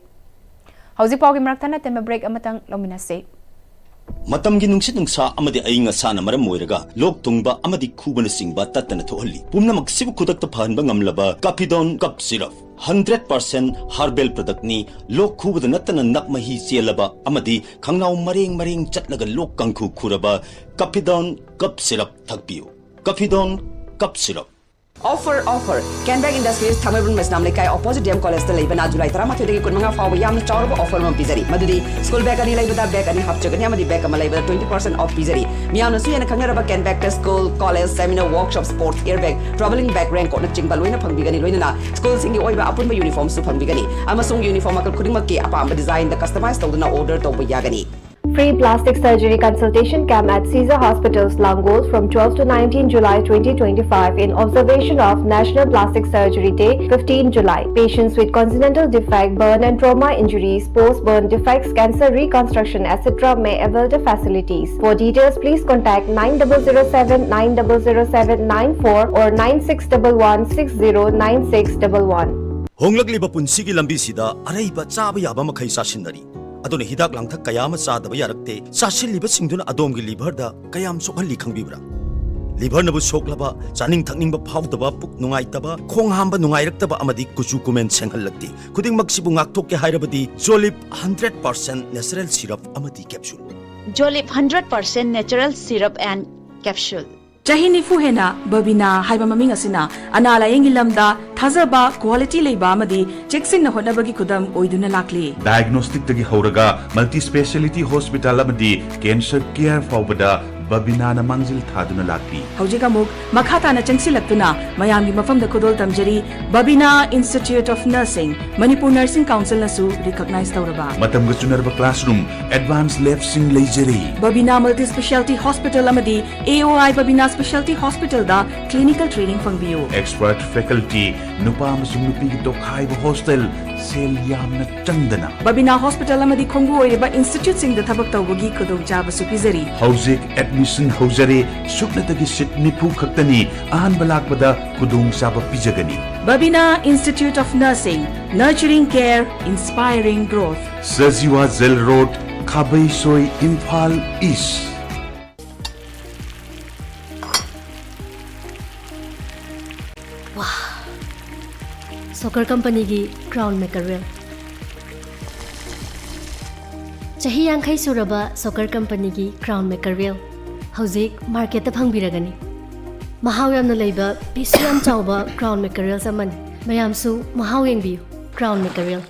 ꯍꯧꯖꯤꯛ ꯄꯥꯎꯒꯤ ꯃꯔꯛ ꯊꯠꯅ ꯇꯦꯟꯕ break ꯑꯃꯇꯪ ꯂꯧꯃꯤꯟꯅꯁꯤ꯫ ꯃꯇꯝꯒꯤ ꯅꯨꯡꯁꯤꯠ ꯅꯨꯡꯁꯥ ꯑꯃꯗꯤ ꯑꯏꯪ ꯑꯁꯥꯅ ꯃꯔꯝ ꯑꯣꯏꯔꯒ ꯂꯣꯛ ꯊꯨꯡꯕ ꯑꯃꯗꯤ ꯈꯨꯕꯅꯆꯤꯡꯕ ꯇꯠꯇꯅ ꯊꯣꯛꯍꯜꯂꯤ꯫ ꯄꯨꯝꯅꯃꯛꯁꯤꯕꯨ ꯈꯨꯗꯛꯇ ꯐꯍꯟꯕ ꯉꯝꯂꯕ Caphidone Cough Syrup, hundred percent herbal product ꯅꯤ꯫ ꯂꯣꯛ ꯈꯨꯕꯗ ꯅꯠꯇꯅ ꯅꯞ ꯃꯍꯤ ꯆꯦꯜꯂꯕ ꯑꯃꯗꯤ ꯈꯪꯅꯥꯎ ꯃꯔꯦꯡ ꯃꯔꯦꯡ ꯆꯠꯂꯒ ꯂꯣꯛ ꯀꯥꯡꯈꯨ ꯈꯨꯔꯕ Caphidone Cough Syrup ꯊꯛꯄꯤꯌꯨ꯫ Caphidone Cough Syrup꯫ Offer, offer! Kenbag Industries, ꯊꯥꯡꯃꯩꯕꯟ ꯃꯩꯁꯅꯥꯝ ꯂꯩꯀꯥꯏ, opposite D M College ꯇ ꯂꯩꯕꯅ ꯖꯨꯂꯥꯏ ꯇꯔꯥꯃꯥꯊꯣꯏꯗꯒꯤ ꯀꯨꯟꯃꯉꯥ ꯐꯥꯎꯕ ꯌꯥꯝꯅ ꯆꯥꯎꯔꯕ offer ꯑꯃ ꯄꯤꯖꯔꯤ, ꯃꯗꯨꯗꯤ school bag ꯑꯅꯤ ꯂꯩꯕꯗ bag ꯑꯅꯤ ꯍꯥꯞꯆꯒꯅꯤ ꯑꯃꯗꯤ bag ꯑꯃ ꯂꯩꯕꯗ twenty percent off ꯄꯤꯖꯔꯤ꯫ ꯃꯤꯌꯥꯝꯅꯁꯨ ꯍꯦꯟꯅ ꯈꯪꯅꯔꯕ Kenbag ꯇ school, college, seminar, workshop, sports gear bag, travelling bag, raincoat ꯅꯆꯤꯡꯕ ꯂꯣꯏꯅ ꯐꯪꯕꯤꯒꯅꯤ, ꯂꯣꯏꯅꯅ school ꯁꯤꯡꯒꯤ ꯑꯣꯏꯕ ꯑꯄꯨꯟꯕ uniform ꯁꯨ ꯐꯪꯕꯤꯒꯅꯤ, ꯑꯃꯁꯨꯡ uniform ꯃꯈꯜ ꯈꯨꯗꯤꯡꯃꯛꯀꯤ ꯑꯄꯥꯝꯕ design ꯗ customize ꯇꯧꯗꯨꯅ order ꯇꯧꯕ ꯌꯥꯒꯅꯤ꯫ Free plastic surgery consultation camp at Caesar Hospitals, Langol, from twelve to nineteen July twenty twenty-five, in observation of National Plastic Surgery Day, fifteen July. Patients with congenital defect, burn and trauma injuries, post-burn defects, cancer reconstruction, et cetera may avail the facilities. For details, please contact nine double zero seven nine double zero seven nine four or nine six double one six zero nine six double one. ꯍꯣꯡꯂꯛꯂꯤꯕ ꯄꯨꯟꯁꯤꯒꯤ ꯂꯝꯕꯤꯁꯤꯗ ꯑꯔꯩꯕ ꯆꯥꯕ ꯌꯥꯕ ꯃꯈꯩ ꯆꯥꯁꯤꯟꯅꯔꯤ꯫ ꯑꯗꯨꯅ ꯍꯤꯗꯥꯛ ꯂꯥꯡꯊꯛ ꯀꯌꯥ ꯑꯃ ꯆꯥꯗꯕ ꯌꯥꯔꯛꯇꯦ꯫ ꯆꯥꯁꯤꯜꯂꯤꯕꯁꯤꯡꯗꯨꯅ ꯑꯗꯣꯝꯒꯤ liver ꯗ ꯀꯌꯥꯝ ꯁꯣꯛꯍꯜꯂꯤ ꯈꯪꯕꯤꯕ꯭ꯔꯥ? Liver ꯅꯕꯨ ꯁꯣꯛꯂꯕ, ꯆꯥꯅꯤꯡ ꯊꯛꯅꯤꯡꯕ ꯐꯥꯎꯗꯕ, ꯄꯨꯛ ꯅꯨꯡꯉꯥꯏꯇꯕ, ꯈꯣꯡ ꯍꯥꯝꯕ ꯅꯨꯡꯉꯥꯏꯔꯛꯇꯕ ꯑꯃꯗꯤ ꯀꯨꯆꯨ ꯀꯨꯃꯦꯟ ꯁꯦꯡꯍꯜꯂꯛꯇꯦ꯫ ꯈꯨꯗꯤꯡꯃꯛꯁꯤꯕꯨ ꯉꯥꯛꯊꯣꯛꯀꯦ ꯍꯥꯏꯔꯕꯗꯤ Jolib hundred percent natural syrup ꯑꯃꯗꯤ capsule꯫ Jolib hundred percent natural syrup and capsule꯫ ꯆꯍꯤ ꯅꯤꯐꯨ ꯍꯦꯟꯅ ꯕꯕꯤꯅꯥ ꯍꯥꯏꯕ ꯃꯃꯤꯡ ꯑꯁꯤꯅ ꯑꯅꯥ ꯂꯥꯌꯦꯡꯒꯤ ꯂꯝꯗ ꯊꯥꯖꯕ, quality ꯂꯩꯕ ꯑꯃꯗꯤ ꯆꯦꯛꯁꯤꯟꯅ ꯍꯣꯠꯅꯕꯒꯤ ꯈꯨꯗꯝ ꯑꯣꯏꯗꯨꯅ ꯂꯥꯛꯂꯤ꯫ Diagnostic ꯇꯒꯤ ꯍꯧꯔꯒ multi speciality hospital ꯑꯃꯗꯤ cancer care ꯐꯥꯎꯕꯗ ꯕꯕꯤꯅꯥꯅ ꯃꯥꯡꯖꯤꯜ ꯊꯥꯗꯨꯅ ꯂꯥꯛꯂꯤ꯫ ꯍꯧꯖꯤꯛ ꯑꯃꯨꯛ ꯃꯈꯥ ꯇꯥꯅ ꯆꯪꯁꯤꯜꯂꯛꯇꯨꯅ ꯃꯌꯥꯝꯒꯤ ꯃꯐꯝꯗ ꯈꯨꯗꯣꯜ ꯇꯝꯖꯔꯤ꯫ ꯕꯕꯤꯅꯥ Institute of Nursing, Manipur Nursing Council ꯅꯁꯨ recognize ꯇꯧꯔꯕ꯫ ꯃꯇꯝꯒ ꯆꯨꯅꯔꯕ classroom, advanced lab ꯁꯤꯡ ꯂꯩꯖꯔꯤ꯫ ꯕꯕꯤꯅꯥ Multi Speciality Hospital ꯑꯃꯗꯤ A O I Babina Speciality Hospital the clinical training ꯐꯪꯕꯤꯌꯨ꯫ Expert faculty, ꯅꯨꯄꯥ ꯑꯃꯁꯨꯡ ꯅꯨꯄꯤꯒꯤ ꯇꯣꯈꯥꯏꯕ hostel, ꯁꯦꯜ ꯌꯥꯝꯅ ꯆꯪꯗꯅ꯫ ꯕꯕꯤꯅꯥ Hospital ꯑꯃꯗꯤ ꯈꯣꯡꯕꯨ ꯑꯣꯏꯔꯤꯕ institute ꯁꯤꯡꯗ ꯊꯕꯛ ꯇꯧꯕꯒꯤ ꯈꯨꯗꯣꯡꯆꯥꯕꯁꯨ ꯄꯤꯖꯔꯤ꯫ ꯍꯧꯖꯤꯛ admission ꯑꯦꯗꯃꯤꯁꯟ ꯍꯧꯖꯔꯦ꯫ ꯁꯨꯞꯅꯇꯒꯤ ꯁꯤꯠ ꯅꯤꯐꯨ ꯈꯛꯇꯅꯤ꯫ ꯑꯍꯥꯟꯕ ꯂꯥꯛꯄꯗ ꯈꯨꯗꯣꯡꯆꯥꯕ ꯄꯤꯖꯒꯅꯤ꯫ Babina Institute of Nursing, nurturing care, inspiring growth. Sajiwa jail road, Khabeisoi, Imphal east. ꯁꯣꯀꯔ ꯀꯝꯄꯅꯤꯒꯤ ꯀ꯭ꯔꯥꯎꯟ ꯃꯦꯀꯔꯦꯜ꯫ ꯆꯍꯤ ꯌꯥꯡꯈꯩ ꯁꯨꯔꯕ ꯁꯣꯀꯔ ꯀꯝꯄꯅꯤꯒꯤ ꯀ꯭ꯔꯥꯎꯟ ꯃꯦꯀꯔꯦꯜ ꯍꯧꯖꯤꯛ ꯃꯥꯔꯀꯦꯠꯇ ꯐꯪꯕꯤꯔꯒꯅꯤ꯫ ꯃꯍꯥꯎ ꯌꯥꯝꯅ ꯂꯩꯕ, ꯄꯤꯁꯁꯨ ꯌꯥꯝ ꯆꯥꯎꯕ ꯀ꯭ꯔꯥꯎꯟ ꯃꯦꯀꯔꯦꯜꯁ ꯑꯃꯅꯤ꯫ ꯃꯌꯥꯝꯁꯨ ꯃꯍꯥꯎ ꯌꯦꯡꯕꯤꯌꯨ꯫ ꯀ꯭ꯔꯥꯎꯟ ꯃꯦꯀꯔꯦꯜ꯫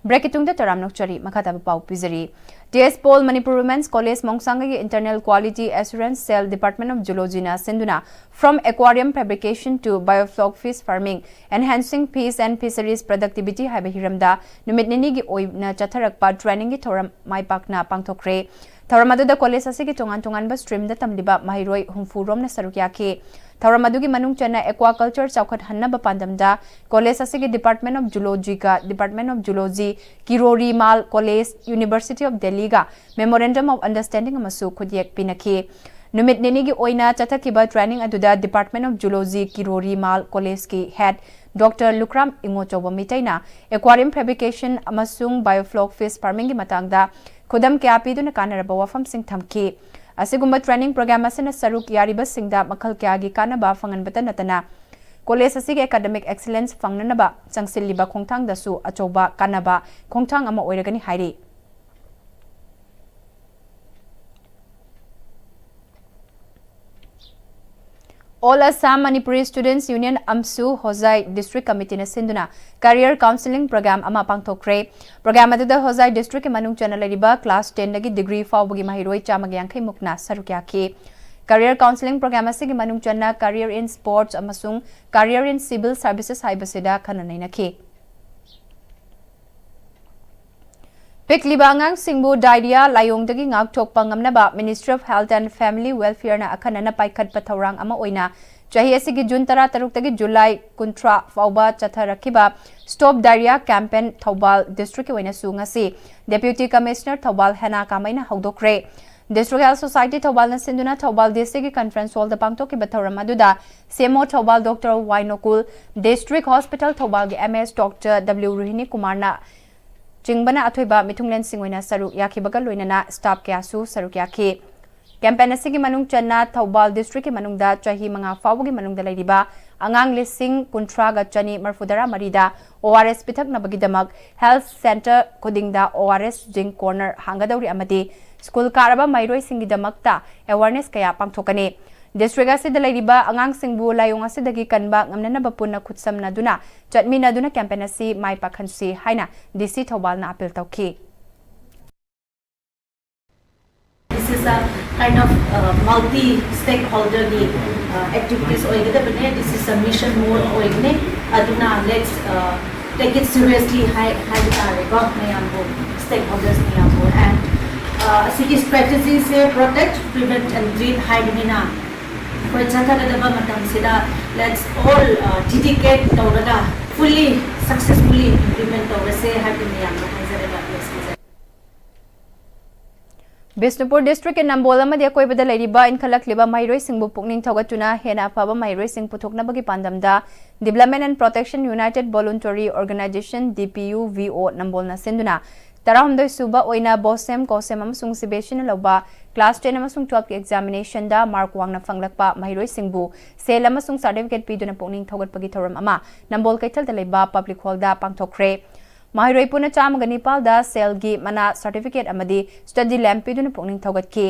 ꯕ꯭ꯔꯦꯛꯀꯤ ꯇꯨꯡꯗ ꯇꯔꯥꯝꯅ ꯑꯣꯛꯆꯔꯤ꯫ ꯃꯈꯥ ꯇꯥꯕ ꯄꯥꯎ ꯄꯤꯖꯔꯤ꯫ T S Paul Manipur women's college ꯃꯣꯡꯁꯥꯡꯒꯩꯒꯤ Internal Quality Assurance Cell, Department of Geologyꯅ ꯁꯤꯟꯗꯨꯅ From Aquarium Fabrication to Biofloc Fish Farming, Enhancing Fish and Fisheries Productivity ꯍꯥꯏꯕ ꯍꯤꯔꯝꯗ ꯅꯨꯃꯤꯠ ꯅꯤꯅꯤꯒꯤ ꯑꯣꯏꯅ ꯆꯠꯊꯔꯛꯄ trainingꯒꯤ ꯊꯧꯔꯝ ꯃꯥꯏ ꯄꯥꯛꯅ ꯄꯥꯡꯊꯣꯛꯈ꯭ꯔꯦ꯫ ꯊꯧꯔꯝ ꯑꯗꯨꯗ ꯀꯣꯂꯦꯖ ꯑꯁꯤꯒꯤ ꯇꯣꯉꯥꯟ ꯇꯣꯉꯥꯟꯕ streamꯗ ꯇꯝꯂꯤꯕ ꯃꯍꯩꯔꯣꯏ ꯍꯨꯝꯐꯨ ꯔꯣꯝꯅ ꯁꯔꯨꯛ ꯌꯥꯈꯤ꯫ ꯊꯧꯔꯝ ꯑꯗꯨꯒꯤ ꯃꯅꯨꯡ ꯆꯟꯅ aquaculture ꯆꯥꯎꯈꯠꯍꯟꯅꯕ ꯄꯥꯟꯗꯝꯗ ꯀꯣꯂꯦꯖ ꯑꯁꯤꯒꯤ Department of Geologyꯒ Department of Geology, Kirori Mal college, University of Delhiꯒ Memorandum of Understanding ꯑꯃꯁꯨ ꯈꯨꯠꯌꯦꯛ ꯄꯤꯅꯈꯤ꯫ ꯅꯨꯃꯤꯠ ꯅꯤꯅꯤꯒꯤ ꯑꯣꯏꯅ ꯆꯠꯊꯈꯤꯕ training ꯑꯗꯨꯗ Department of Geology ꯀꯤꯔꯣꯔꯤ ꯃꯥꯜ ꯀꯣꯂꯦꯖꯀꯤ head Doctor ꯂꯨꯈ꯭ꯔꯥꯝ ꯏꯉꯣꯆꯧꯕ ꯃꯤꯇꯩꯅ aquarium fabrication ꯑꯃꯁꯨꯡ biofloc fish farmingꯒꯤ ꯃꯇꯥꯡꯗ ꯈꯨꯗꯝ ꯀꯌꯥ ꯄꯤꯗꯨꯅ ꯀꯥꯟꯅꯔꯕ ꯋꯥꯐꯝꯁꯤꯡ ꯊꯝꯈꯤ꯫ ꯑꯁꯤꯒꯨꯝꯕ training program ꯑꯁꯤꯅ ꯁꯔꯨꯛ ꯌꯥꯔꯤꯕꯁꯤꯡꯗ ꯃꯈꯜ ꯀꯌꯥꯒꯤ ꯀꯥꯟꯅꯕ ꯐꯪꯍꯟꯕꯇ ꯅꯠꯇꯅ ꯀꯣꯂꯦꯖ ꯑꯁꯤꯒꯤ academic excellence ꯐꯪꯅꯅꯕ ꯆꯪꯁꯤꯜꯂꯤꯕ ꯈꯣꯡꯊꯥꯡꯗꯁꯨ ꯑꯆꯧꯕ ꯀꯥꯟꯅꯕ ꯈꯣꯡꯊꯥꯡ ꯑꯃ ꯑꯣꯏꯔꯒꯅꯤ ꯍꯥꯏꯔꯤ꯫ All Assam Manipuri Students Union ꯑꯃꯁꯨ ꯍꯣꯖꯥꯏ District Committeeꯅ ꯁꯤꯟꯗꯨꯅ career counselling program ꯑꯃ ꯄꯥꯡꯊꯣꯛꯈ꯭ꯔꯦ꯫ Program ꯑꯗꯨꯗ ꯍꯣꯖꯥꯏ Districtꯀꯤ ꯃꯅꯨꯡ ꯆꯟꯅ ꯂꯩꯔꯤꯕ class tenꯗꯒꯤ degree ꯐꯥꯎꯕꯒꯤ ꯃꯍꯩꯔꯣꯏ ꯆꯥꯝꯃꯒ ꯌꯥꯡꯈꯩ ꯃꯨꯛꯅ ꯁꯔꯨꯛ ꯌꯥꯈꯤ꯫ Career counselling program ꯑꯁꯤꯒꯤ ꯃꯅꯨꯡ ꯆꯟꯅ career in sports ꯑꯃꯁꯨꯡ career in civil services ꯍꯥꯏꯕꯁꯤꯗ ꯈꯟꯅ ꯅꯩꯅꯈꯤ꯫ ꯄꯤꯛꯂꯤꯕ ꯑꯉꯥꯡꯁꯤꯡꯕꯨ diarrhea ꯂꯥꯏꯑꯣꯡꯗꯒꯤ ꯉꯥꯛꯊꯣꯛꯄ ꯉꯝꯅꯕ Ministry of Health and Family Welfare ꯅ ꯑꯈꯟꯅꯅ ꯄꯥꯏꯈꯠꯄ ꯊꯧꯔꯥꯡ ꯑꯃ ꯑꯣꯏꯅ ꯆꯍꯤ ꯑꯁꯤꯒꯤ June ꯇꯔꯥꯇꯔꯨꯛꯇꯒꯤ July ꯀꯨꯟꯊ꯭ꯔꯥ ꯐꯥꯎꯕ ꯆꯠꯊꯔꯛꯈꯤꯕ Stop Diarrhea Campaign Thoubal district ꯀꯤ ꯑꯣꯏꯅꯁꯨ ꯉꯁꯤ Deputy Commissioner Thoubal ꯍꯦꯅꯥ ꯀꯥꯃꯩꯅ ꯍꯧꯗꯣꯛꯈ꯭ꯔꯦ꯫ District Health Society ꯊꯧꯕꯥꯜꯅ ꯁꯤꯟꯗꯨꯅ ꯊꯧꯕꯥꯜ district ꯀꯤ conference hall ꯗ ꯄꯥꯡꯊꯣꯛꯈꯤꯕ ꯊꯧꯔꯝ ꯑꯗꯨꯗ C M O Thoubal Doctor ꯋꯥꯏ ꯅꯣꯀꯨꯜ, District Hospital ꯊꯧꯕꯥꯜꯒꯤ M S Doctor W ꯔꯣꯍꯤꯅꯤ ꯀꯨꯃꯥꯔꯅ ꯆꯤꯡꯕꯅ ꯑꯊꯣꯏꯕ ꯃꯤꯊꯨꯡꯂꯦꯟꯁꯤꯡ ꯑꯣꯏꯅ ꯁꯔꯨꯛ ꯌꯥꯈꯤꯕꯒ ꯂꯣꯏꯅꯅ staff ꯀꯌꯥꯁꯨ ꯁꯔꯨꯛ ꯌꯥꯈꯤ꯫ Campaign ꯑꯁꯤꯒꯤ ꯃꯅꯨꯡ ꯆꯟꯅ ꯊꯧꯕꯥꯜ district ꯀꯤ ꯃꯅꯨꯡꯗ ꯆꯍꯤ ꯃꯉꯥ ꯐꯥꯎꯕꯒꯤ ꯃꯅꯨꯡꯗ ꯂꯩꯔꯤꯕ ꯑꯉꯥꯡ ꯂꯤꯁꯤꯡ ꯀꯨꯟꯊ꯭ꯔꯥꯒ ꯆꯅꯤ ꯃꯔꯐꯨꯇꯔꯥ ꯃꯔꯤꯗ O R S ꯄꯤꯊꯛꯅꯕꯒꯤꯗꯃꯛ health centre ꯈꯨꯗꯤꯡꯗ O R S drink corner ꯍꯥꯡꯒꯗꯧꯔꯤ ꯑꯃꯗꯤ school ꯀꯥꯔꯕ ꯃꯍꯩꯔꯣꯏꯁꯤꯡꯒꯤꯗꯃꯛꯇ awareness ꯀꯌꯥ ꯄꯥꯡꯊꯣꯛꯀꯅꯤ꯫ District ꯑꯁꯤꯗ ꯂꯩꯔꯤꯕ ꯑꯉꯥꯡꯁꯤꯡꯕꯨ ꯂꯥꯏꯑꯣꯡ ꯑꯁꯤꯗꯒꯤ ꯀꯟꯕ ꯉꯝꯅꯅꯕ ꯄꯨꯟꯅ ꯈꯨꯠꯁꯝꯅꯗꯨꯅ ꯆꯠꯃꯤꯟꯅꯗꯨꯅ campaign ꯑꯁꯤ ꯃꯥꯏ ꯄꯥꯛꯍꯟꯁꯤ ꯍꯥꯏꯅ D C ꯊꯧꯕꯥꯜꯅ appeal ꯇꯧꯈꯤ꯫ This is a kind of uh, multi stakeholder ꯒꯤ uh, activities ꯑꯣꯏꯒꯗꯕꯅꯦ꯫ This is a mission mode ꯑꯣꯏꯒꯅꯤ꯫ ꯑꯗꯨꯅ let's uh, take it seriously ꯍꯥꯏ ꯍꯥꯏꯕ ꯇꯥꯔꯦꯀꯣ ꯃꯌꯥꯝꯕꯨ, stakeholders ꯃꯌꯥꯝꯕꯨ꯫ And uh, ꯑꯁꯤꯒꯤ strategy say protect, prevent and treat ꯍꯥꯏꯕꯅꯤꯅ ꯑꯩꯈꯣꯏ ꯆꯠꯊꯒꯗꯕ ꯃꯇꯝꯁꯤꯗ let's all uh, dedicate ꯇꯧꯔꯒ fully successfully implement ꯇꯧꯔꯁꯦ ꯍꯥꯏꯕꯗꯨ ꯃꯌꯥꯝꯗ ꯍꯥꯏꯖꯔꯒ ꯂꯣꯏꯁꯤꯟꯖꯔꯦ꯫ ꯕꯤꯁꯅꯨꯄꯨꯔ district ꯀꯤ ꯅꯝꯕꯣꯜ ꯑꯃꯗꯤ ꯑꯀꯣꯏꯕꯗ ꯂꯩꯔꯤꯕ ꯏꯟꯈꯠꯂꯛꯂꯤꯕ ꯃꯍꯩꯔꯣꯏꯁꯤꯡꯕꯨ ꯄꯨꯛꯅꯤꯡ ꯊꯧꯒꯠꯇꯨꯅ ꯍꯦꯟꯅ ꯑꯐꯕ ꯃꯍꯩꯔꯣꯏꯁꯤꯡ ꯄꯨꯊꯣꯛꯅꯕꯒꯤ ꯄꯥꯟꯗꯝꯗ Development and Protection United Voluntary Organization D P U V O ꯅꯝꯕꯣꯜꯅ ꯁꯤꯟꯗꯨꯅ ꯇꯔꯥꯍꯨꯝꯗꯣꯏ ꯁꯨꯕ ꯑꯣꯏꯅ BOSEM, COSEM ꯑꯃꯁꯨꯡ C B S E ꯅ ꯂꯧꯕ class ten ꯑꯃꯁꯨꯡ twelve ꯀꯤ examination ꯗ mark ꯋꯥꯡꯅ ꯐꯪꯂꯛꯄ ꯃꯍꯩꯔꯣꯏꯁꯤꯡꯕꯨ ꯁꯦꯜ ꯑꯃꯁꯨꯡ certificate ꯄꯤꯗꯨꯅ ꯄꯨꯛꯅꯤꯡ ꯊꯧꯒꯠꯄꯒꯤ ꯊꯧꯔꯝ ꯑꯃ ꯅꯝꯕꯣꯜ ꯀꯩꯊꯦꯜꯗ ꯂꯩꯕ public hall ꯗ ꯄꯥꯡꯊꯣꯛꯈ꯭ꯔꯦ꯫ ꯃꯍꯩꯔꯣꯏ ꯄꯨꯟꯅ ꯆꯥꯝꯃꯒ ꯅꯤꯄꯥꯜꯗ ꯁꯦꯜꯒꯤ ꯃꯅꯥ, certificate ꯑꯃꯗꯤ study lamp ꯄꯤꯗꯨꯅ ꯄꯨꯛꯅꯤꯡ ꯊꯧꯒꯠꯈꯤ꯫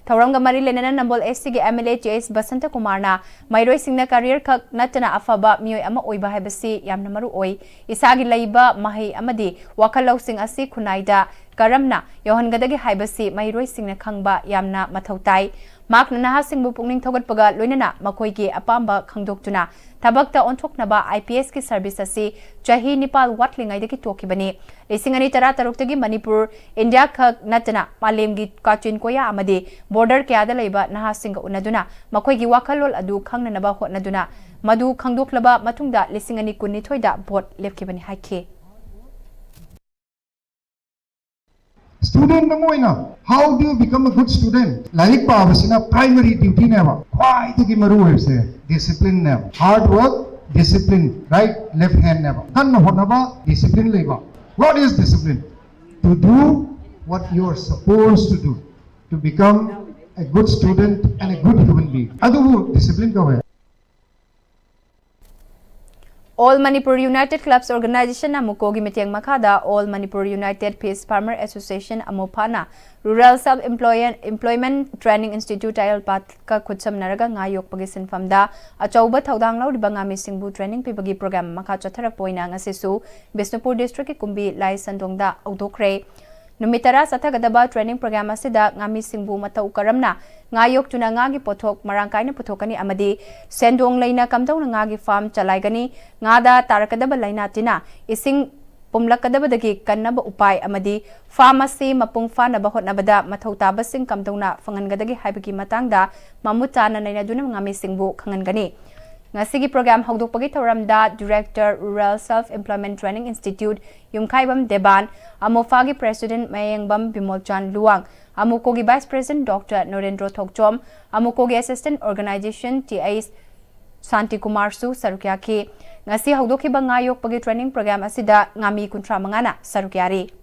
ꯊꯧꯔꯝꯒ ꯃꯔꯤ ꯂꯩꯅꯅ ꯅꯝꯕꯣꯜ S C ꯒꯤ M L A J S Basanta ꯀꯨꯃꯥꯔꯅ ꯃꯍꯩꯔꯣꯏꯁꯤꯡꯅ career ꯈꯛ ꯅꯠꯇꯅ ꯑꯐꯕ ꯃꯤꯑꯣꯏ ꯑꯃ ꯑꯣꯏꯕ ꯍꯥꯏꯕꯁꯤ ꯌꯥꯝꯅ ꯃꯔꯨ ꯑꯣꯏ꯫ ꯏꯁꯥꯒꯤ ꯂꯩꯕ ꯃꯍꯩ ꯑꯃꯗꯤ ꯋꯥꯈꯜ ꯂꯧꯁꯤꯡ ꯑꯁꯤ ꯈꯨꯟꯅꯥꯏꯗ ꯀꯔꯝꯅ ꯌꯧꯍꯟꯒꯗꯒꯦ ꯍꯥꯏꯕꯁꯤ ꯃꯍꯩꯔꯣꯏꯁꯤꯡꯅ ꯈꯪꯕ ꯌꯥꯝꯅ ꯃꯊꯧ ꯇꯥꯏ꯫ ꯃꯍꯥꯛꯅ ꯅꯍꯥꯁꯤꯡꯕꯨ ꯄꯨꯛꯅꯤꯡ ꯊꯧꯒꯠꯄꯒ ꯂꯣꯏꯅꯅ ꯃꯈꯣꯏꯒꯤ ꯑꯄꯥꯝꯕ ꯈꯪꯗꯣꯛꯇꯨꯅ ꯊꯕꯛꯇ ꯑꯣꯟꯊꯣꯛꯅꯕ IPS ꯀꯤ service ꯑꯁꯤ ꯆꯍꯤ ꯅꯤꯄꯥꯜ ꯋꯥꯠꯂꯤꯉꯩꯗꯒꯤ ꯇꯣꯛꯈꯤꯕꯅꯤ꯫ ꯂꯤꯁꯤꯡ ꯑꯅꯤ ꯇꯔꯥ ꯇꯔꯨꯛꯇꯒꯤ ꯃꯅꯤꯄꯨꯔ, ꯏꯟꯗꯤꯌꯥ ꯈꯛ ꯅꯠꯇꯅ ꯃꯥꯂꯦꯝꯒꯤ ꯀꯥꯆꯤꯟ ꯀꯣꯌꯥ ꯑꯃꯗꯤ border ꯀꯌꯥꯗ ꯂꯩꯕ ꯅꯍꯥꯁꯤꯡꯒ ꯎꯅꯗꯨꯅ ꯃꯈꯣꯏꯒꯤ ꯋꯥꯈꯜꯂꯣꯟ ꯑꯗꯨ ꯈꯪꯅꯅꯕ ꯍꯣꯠꯅꯗꯨꯅ ꯃꯗꯨ ꯈꯪꯗꯣꯛꯂꯕ ꯃꯇꯨꯡꯗ ꯂꯤꯁꯤꯡ ꯑꯅꯤ ꯀꯨꯟꯅꯤꯊꯣꯏꯗ vote ꯂꯦꯞꯈꯤꯕꯅꯤ ꯍꯥꯏꯈꯤ꯫ Student ꯑꯃ ꯑꯣꯏꯅ, how do you become a good student? ꯂꯥꯏꯔꯤꯛ ꯄꯥꯕꯁꯤꯅ primary duty ꯅꯦꯕ, ꯈ꯭ꯋꯥꯏꯗꯒꯤ ꯃꯔꯨ ꯑꯣꯏꯕꯁꯦ discipline ꯅꯦꯕ꯫ Hard work, discipline, right, left hand ꯅꯦꯕ꯫ ꯀꯟꯅ ꯍꯣꯠꯅꯕ, discipline ꯂꯩꯕ꯫ What is discipline? To do what you are supposed to do, to become a good student and a good human being. ꯑꯗꯨꯕꯨ discipline ꯀꯧꯋꯦ꯫ All Manipur United Clubs Organization, AMUCO ꯒꯤ ꯃꯇꯦꯡ ꯃꯈꯥꯗ All Manipur United Fish Farmer Association, AMUFA ꯅ Rural Self Employ-, Employment Training Institute, ꯇꯌꯥꯜꯄꯥꯠꯀ ꯈꯨꯠꯁꯝꯅꯔꯒ ꯉꯥ ꯌꯣꯛꯄꯒꯤ ꯁꯤꯟꯐꯝꯗ ꯑꯆꯧꯕ ꯊꯧꯗꯥꯡ ꯂꯧꯔꯤꯕ ꯉꯥꯃꯤꯁꯤꯡꯕꯨ training ꯄꯤꯕꯒꯤ program ꯃꯈꯥ ꯆꯠꯊꯔꯛꯄ ꯑꯣꯏꯅ ꯉꯁꯤꯁꯨ ꯕꯤꯁꯅꯨꯄꯨꯔ district ꯀꯤ ꯀꯨꯝꯕꯤ ꯂꯥꯏ ꯁꯟꯗꯣꯡꯗ ꯍꯧꯗꯣꯛꯈ꯭ꯔꯦ꯫ ꯅꯨꯃꯤꯠ ꯇꯔꯥ ꯆꯠꯊꯒꯗꯕ training program ꯑꯁꯤꯗ ꯉꯥꯃꯤꯁꯤꯡꯕꯨ ꯃꯇꯧ ꯀꯔꯝꯅ ꯉꯥ ꯌꯣꯛꯇꯨꯅ ꯉꯥꯒꯤ ꯄꯣꯠꯊꯣꯛ ꯃꯔꯥꯡ ꯀꯥꯏꯅ ꯄꯨꯊꯣꯛꯀꯅꯤ ꯑꯃꯗꯤ ꯁꯦꯟꯗꯣꯡ ꯂꯩꯅ ꯀꯝꯗꯧꯅ ꯉꯥꯒꯤ farm ꯆꯂꯥꯏꯒꯅꯤ, ꯉꯥꯗ ꯇꯥꯔꯛꯀꯗꯕ ꯂꯥꯏꯅꯥ ꯇꯤꯟꯅꯥ, ꯏꯁꯤꯡ ꯄꯨꯝꯂꯛꯀꯗꯕꯗꯒꯤ ꯀꯟꯅꯕ ꯎꯄꯥꯏ ꯑꯃꯗꯤ farm ꯑꯁꯤ ꯃꯄꯨꯡ ꯐꯥꯅꯕ ꯍꯣꯠꯅꯕꯗ ꯃꯊꯧ ꯇꯥꯕꯁꯤꯡ ꯀꯝꯗꯧꯅ ꯐꯪꯍꯟꯒꯗꯒꯦ ꯍꯥꯏꯕꯒꯤ ꯃꯇꯥꯡꯗ ꯃꯃꯨꯠ ꯇꯥꯅ ꯅꯩꯅꯗꯨꯅ ꯉꯥꯃꯤꯁꯤꯡꯕꯨ ꯈꯪꯍꯟꯒꯅꯤ꯫ ꯉꯁꯤꯒꯤ program ꯍꯧꯗꯣꯛꯄꯒꯤ ꯊꯧꯔꯝꯗ Director, Rural Self Employment Training Institute, ꯌꯨꯝꯈꯥꯏꯕꯝ ꯗꯦꯕꯥꯟ, AMUFA ꯒꯤ President ꯃꯌꯦꯡꯕꯝ ꯕꯤꯃꯣꯜꯆꯥꯟ ꯂꯨꯋꯥꯡ, AMUCO ꯒꯤ Vice President Doctor ꯅꯔꯦꯟꯗ꯭ꯔꯣ ꯊꯣꯛꯆꯣꯝ, AMUCO ꯒꯤ Assistant Organization ꯇꯤ ꯑꯩꯆ ꯁꯥꯟꯇꯤꯀꯨꯃꯥꯔꯁꯨ ꯁꯔꯨꯛ ꯌꯥꯈꯤ꯫ ꯉꯁꯤ ꯍꯧꯗꯣꯛꯈꯤꯕ ꯉꯥ ꯌꯣꯛꯄꯒꯤ training program ꯑꯁꯤꯗ ꯉꯥꯃꯤ ꯀꯨꯟꯊ꯭ꯔꯥ ꯃꯉꯥꯅ ꯁꯔꯨꯛ ꯌꯥꯔꯤ꯫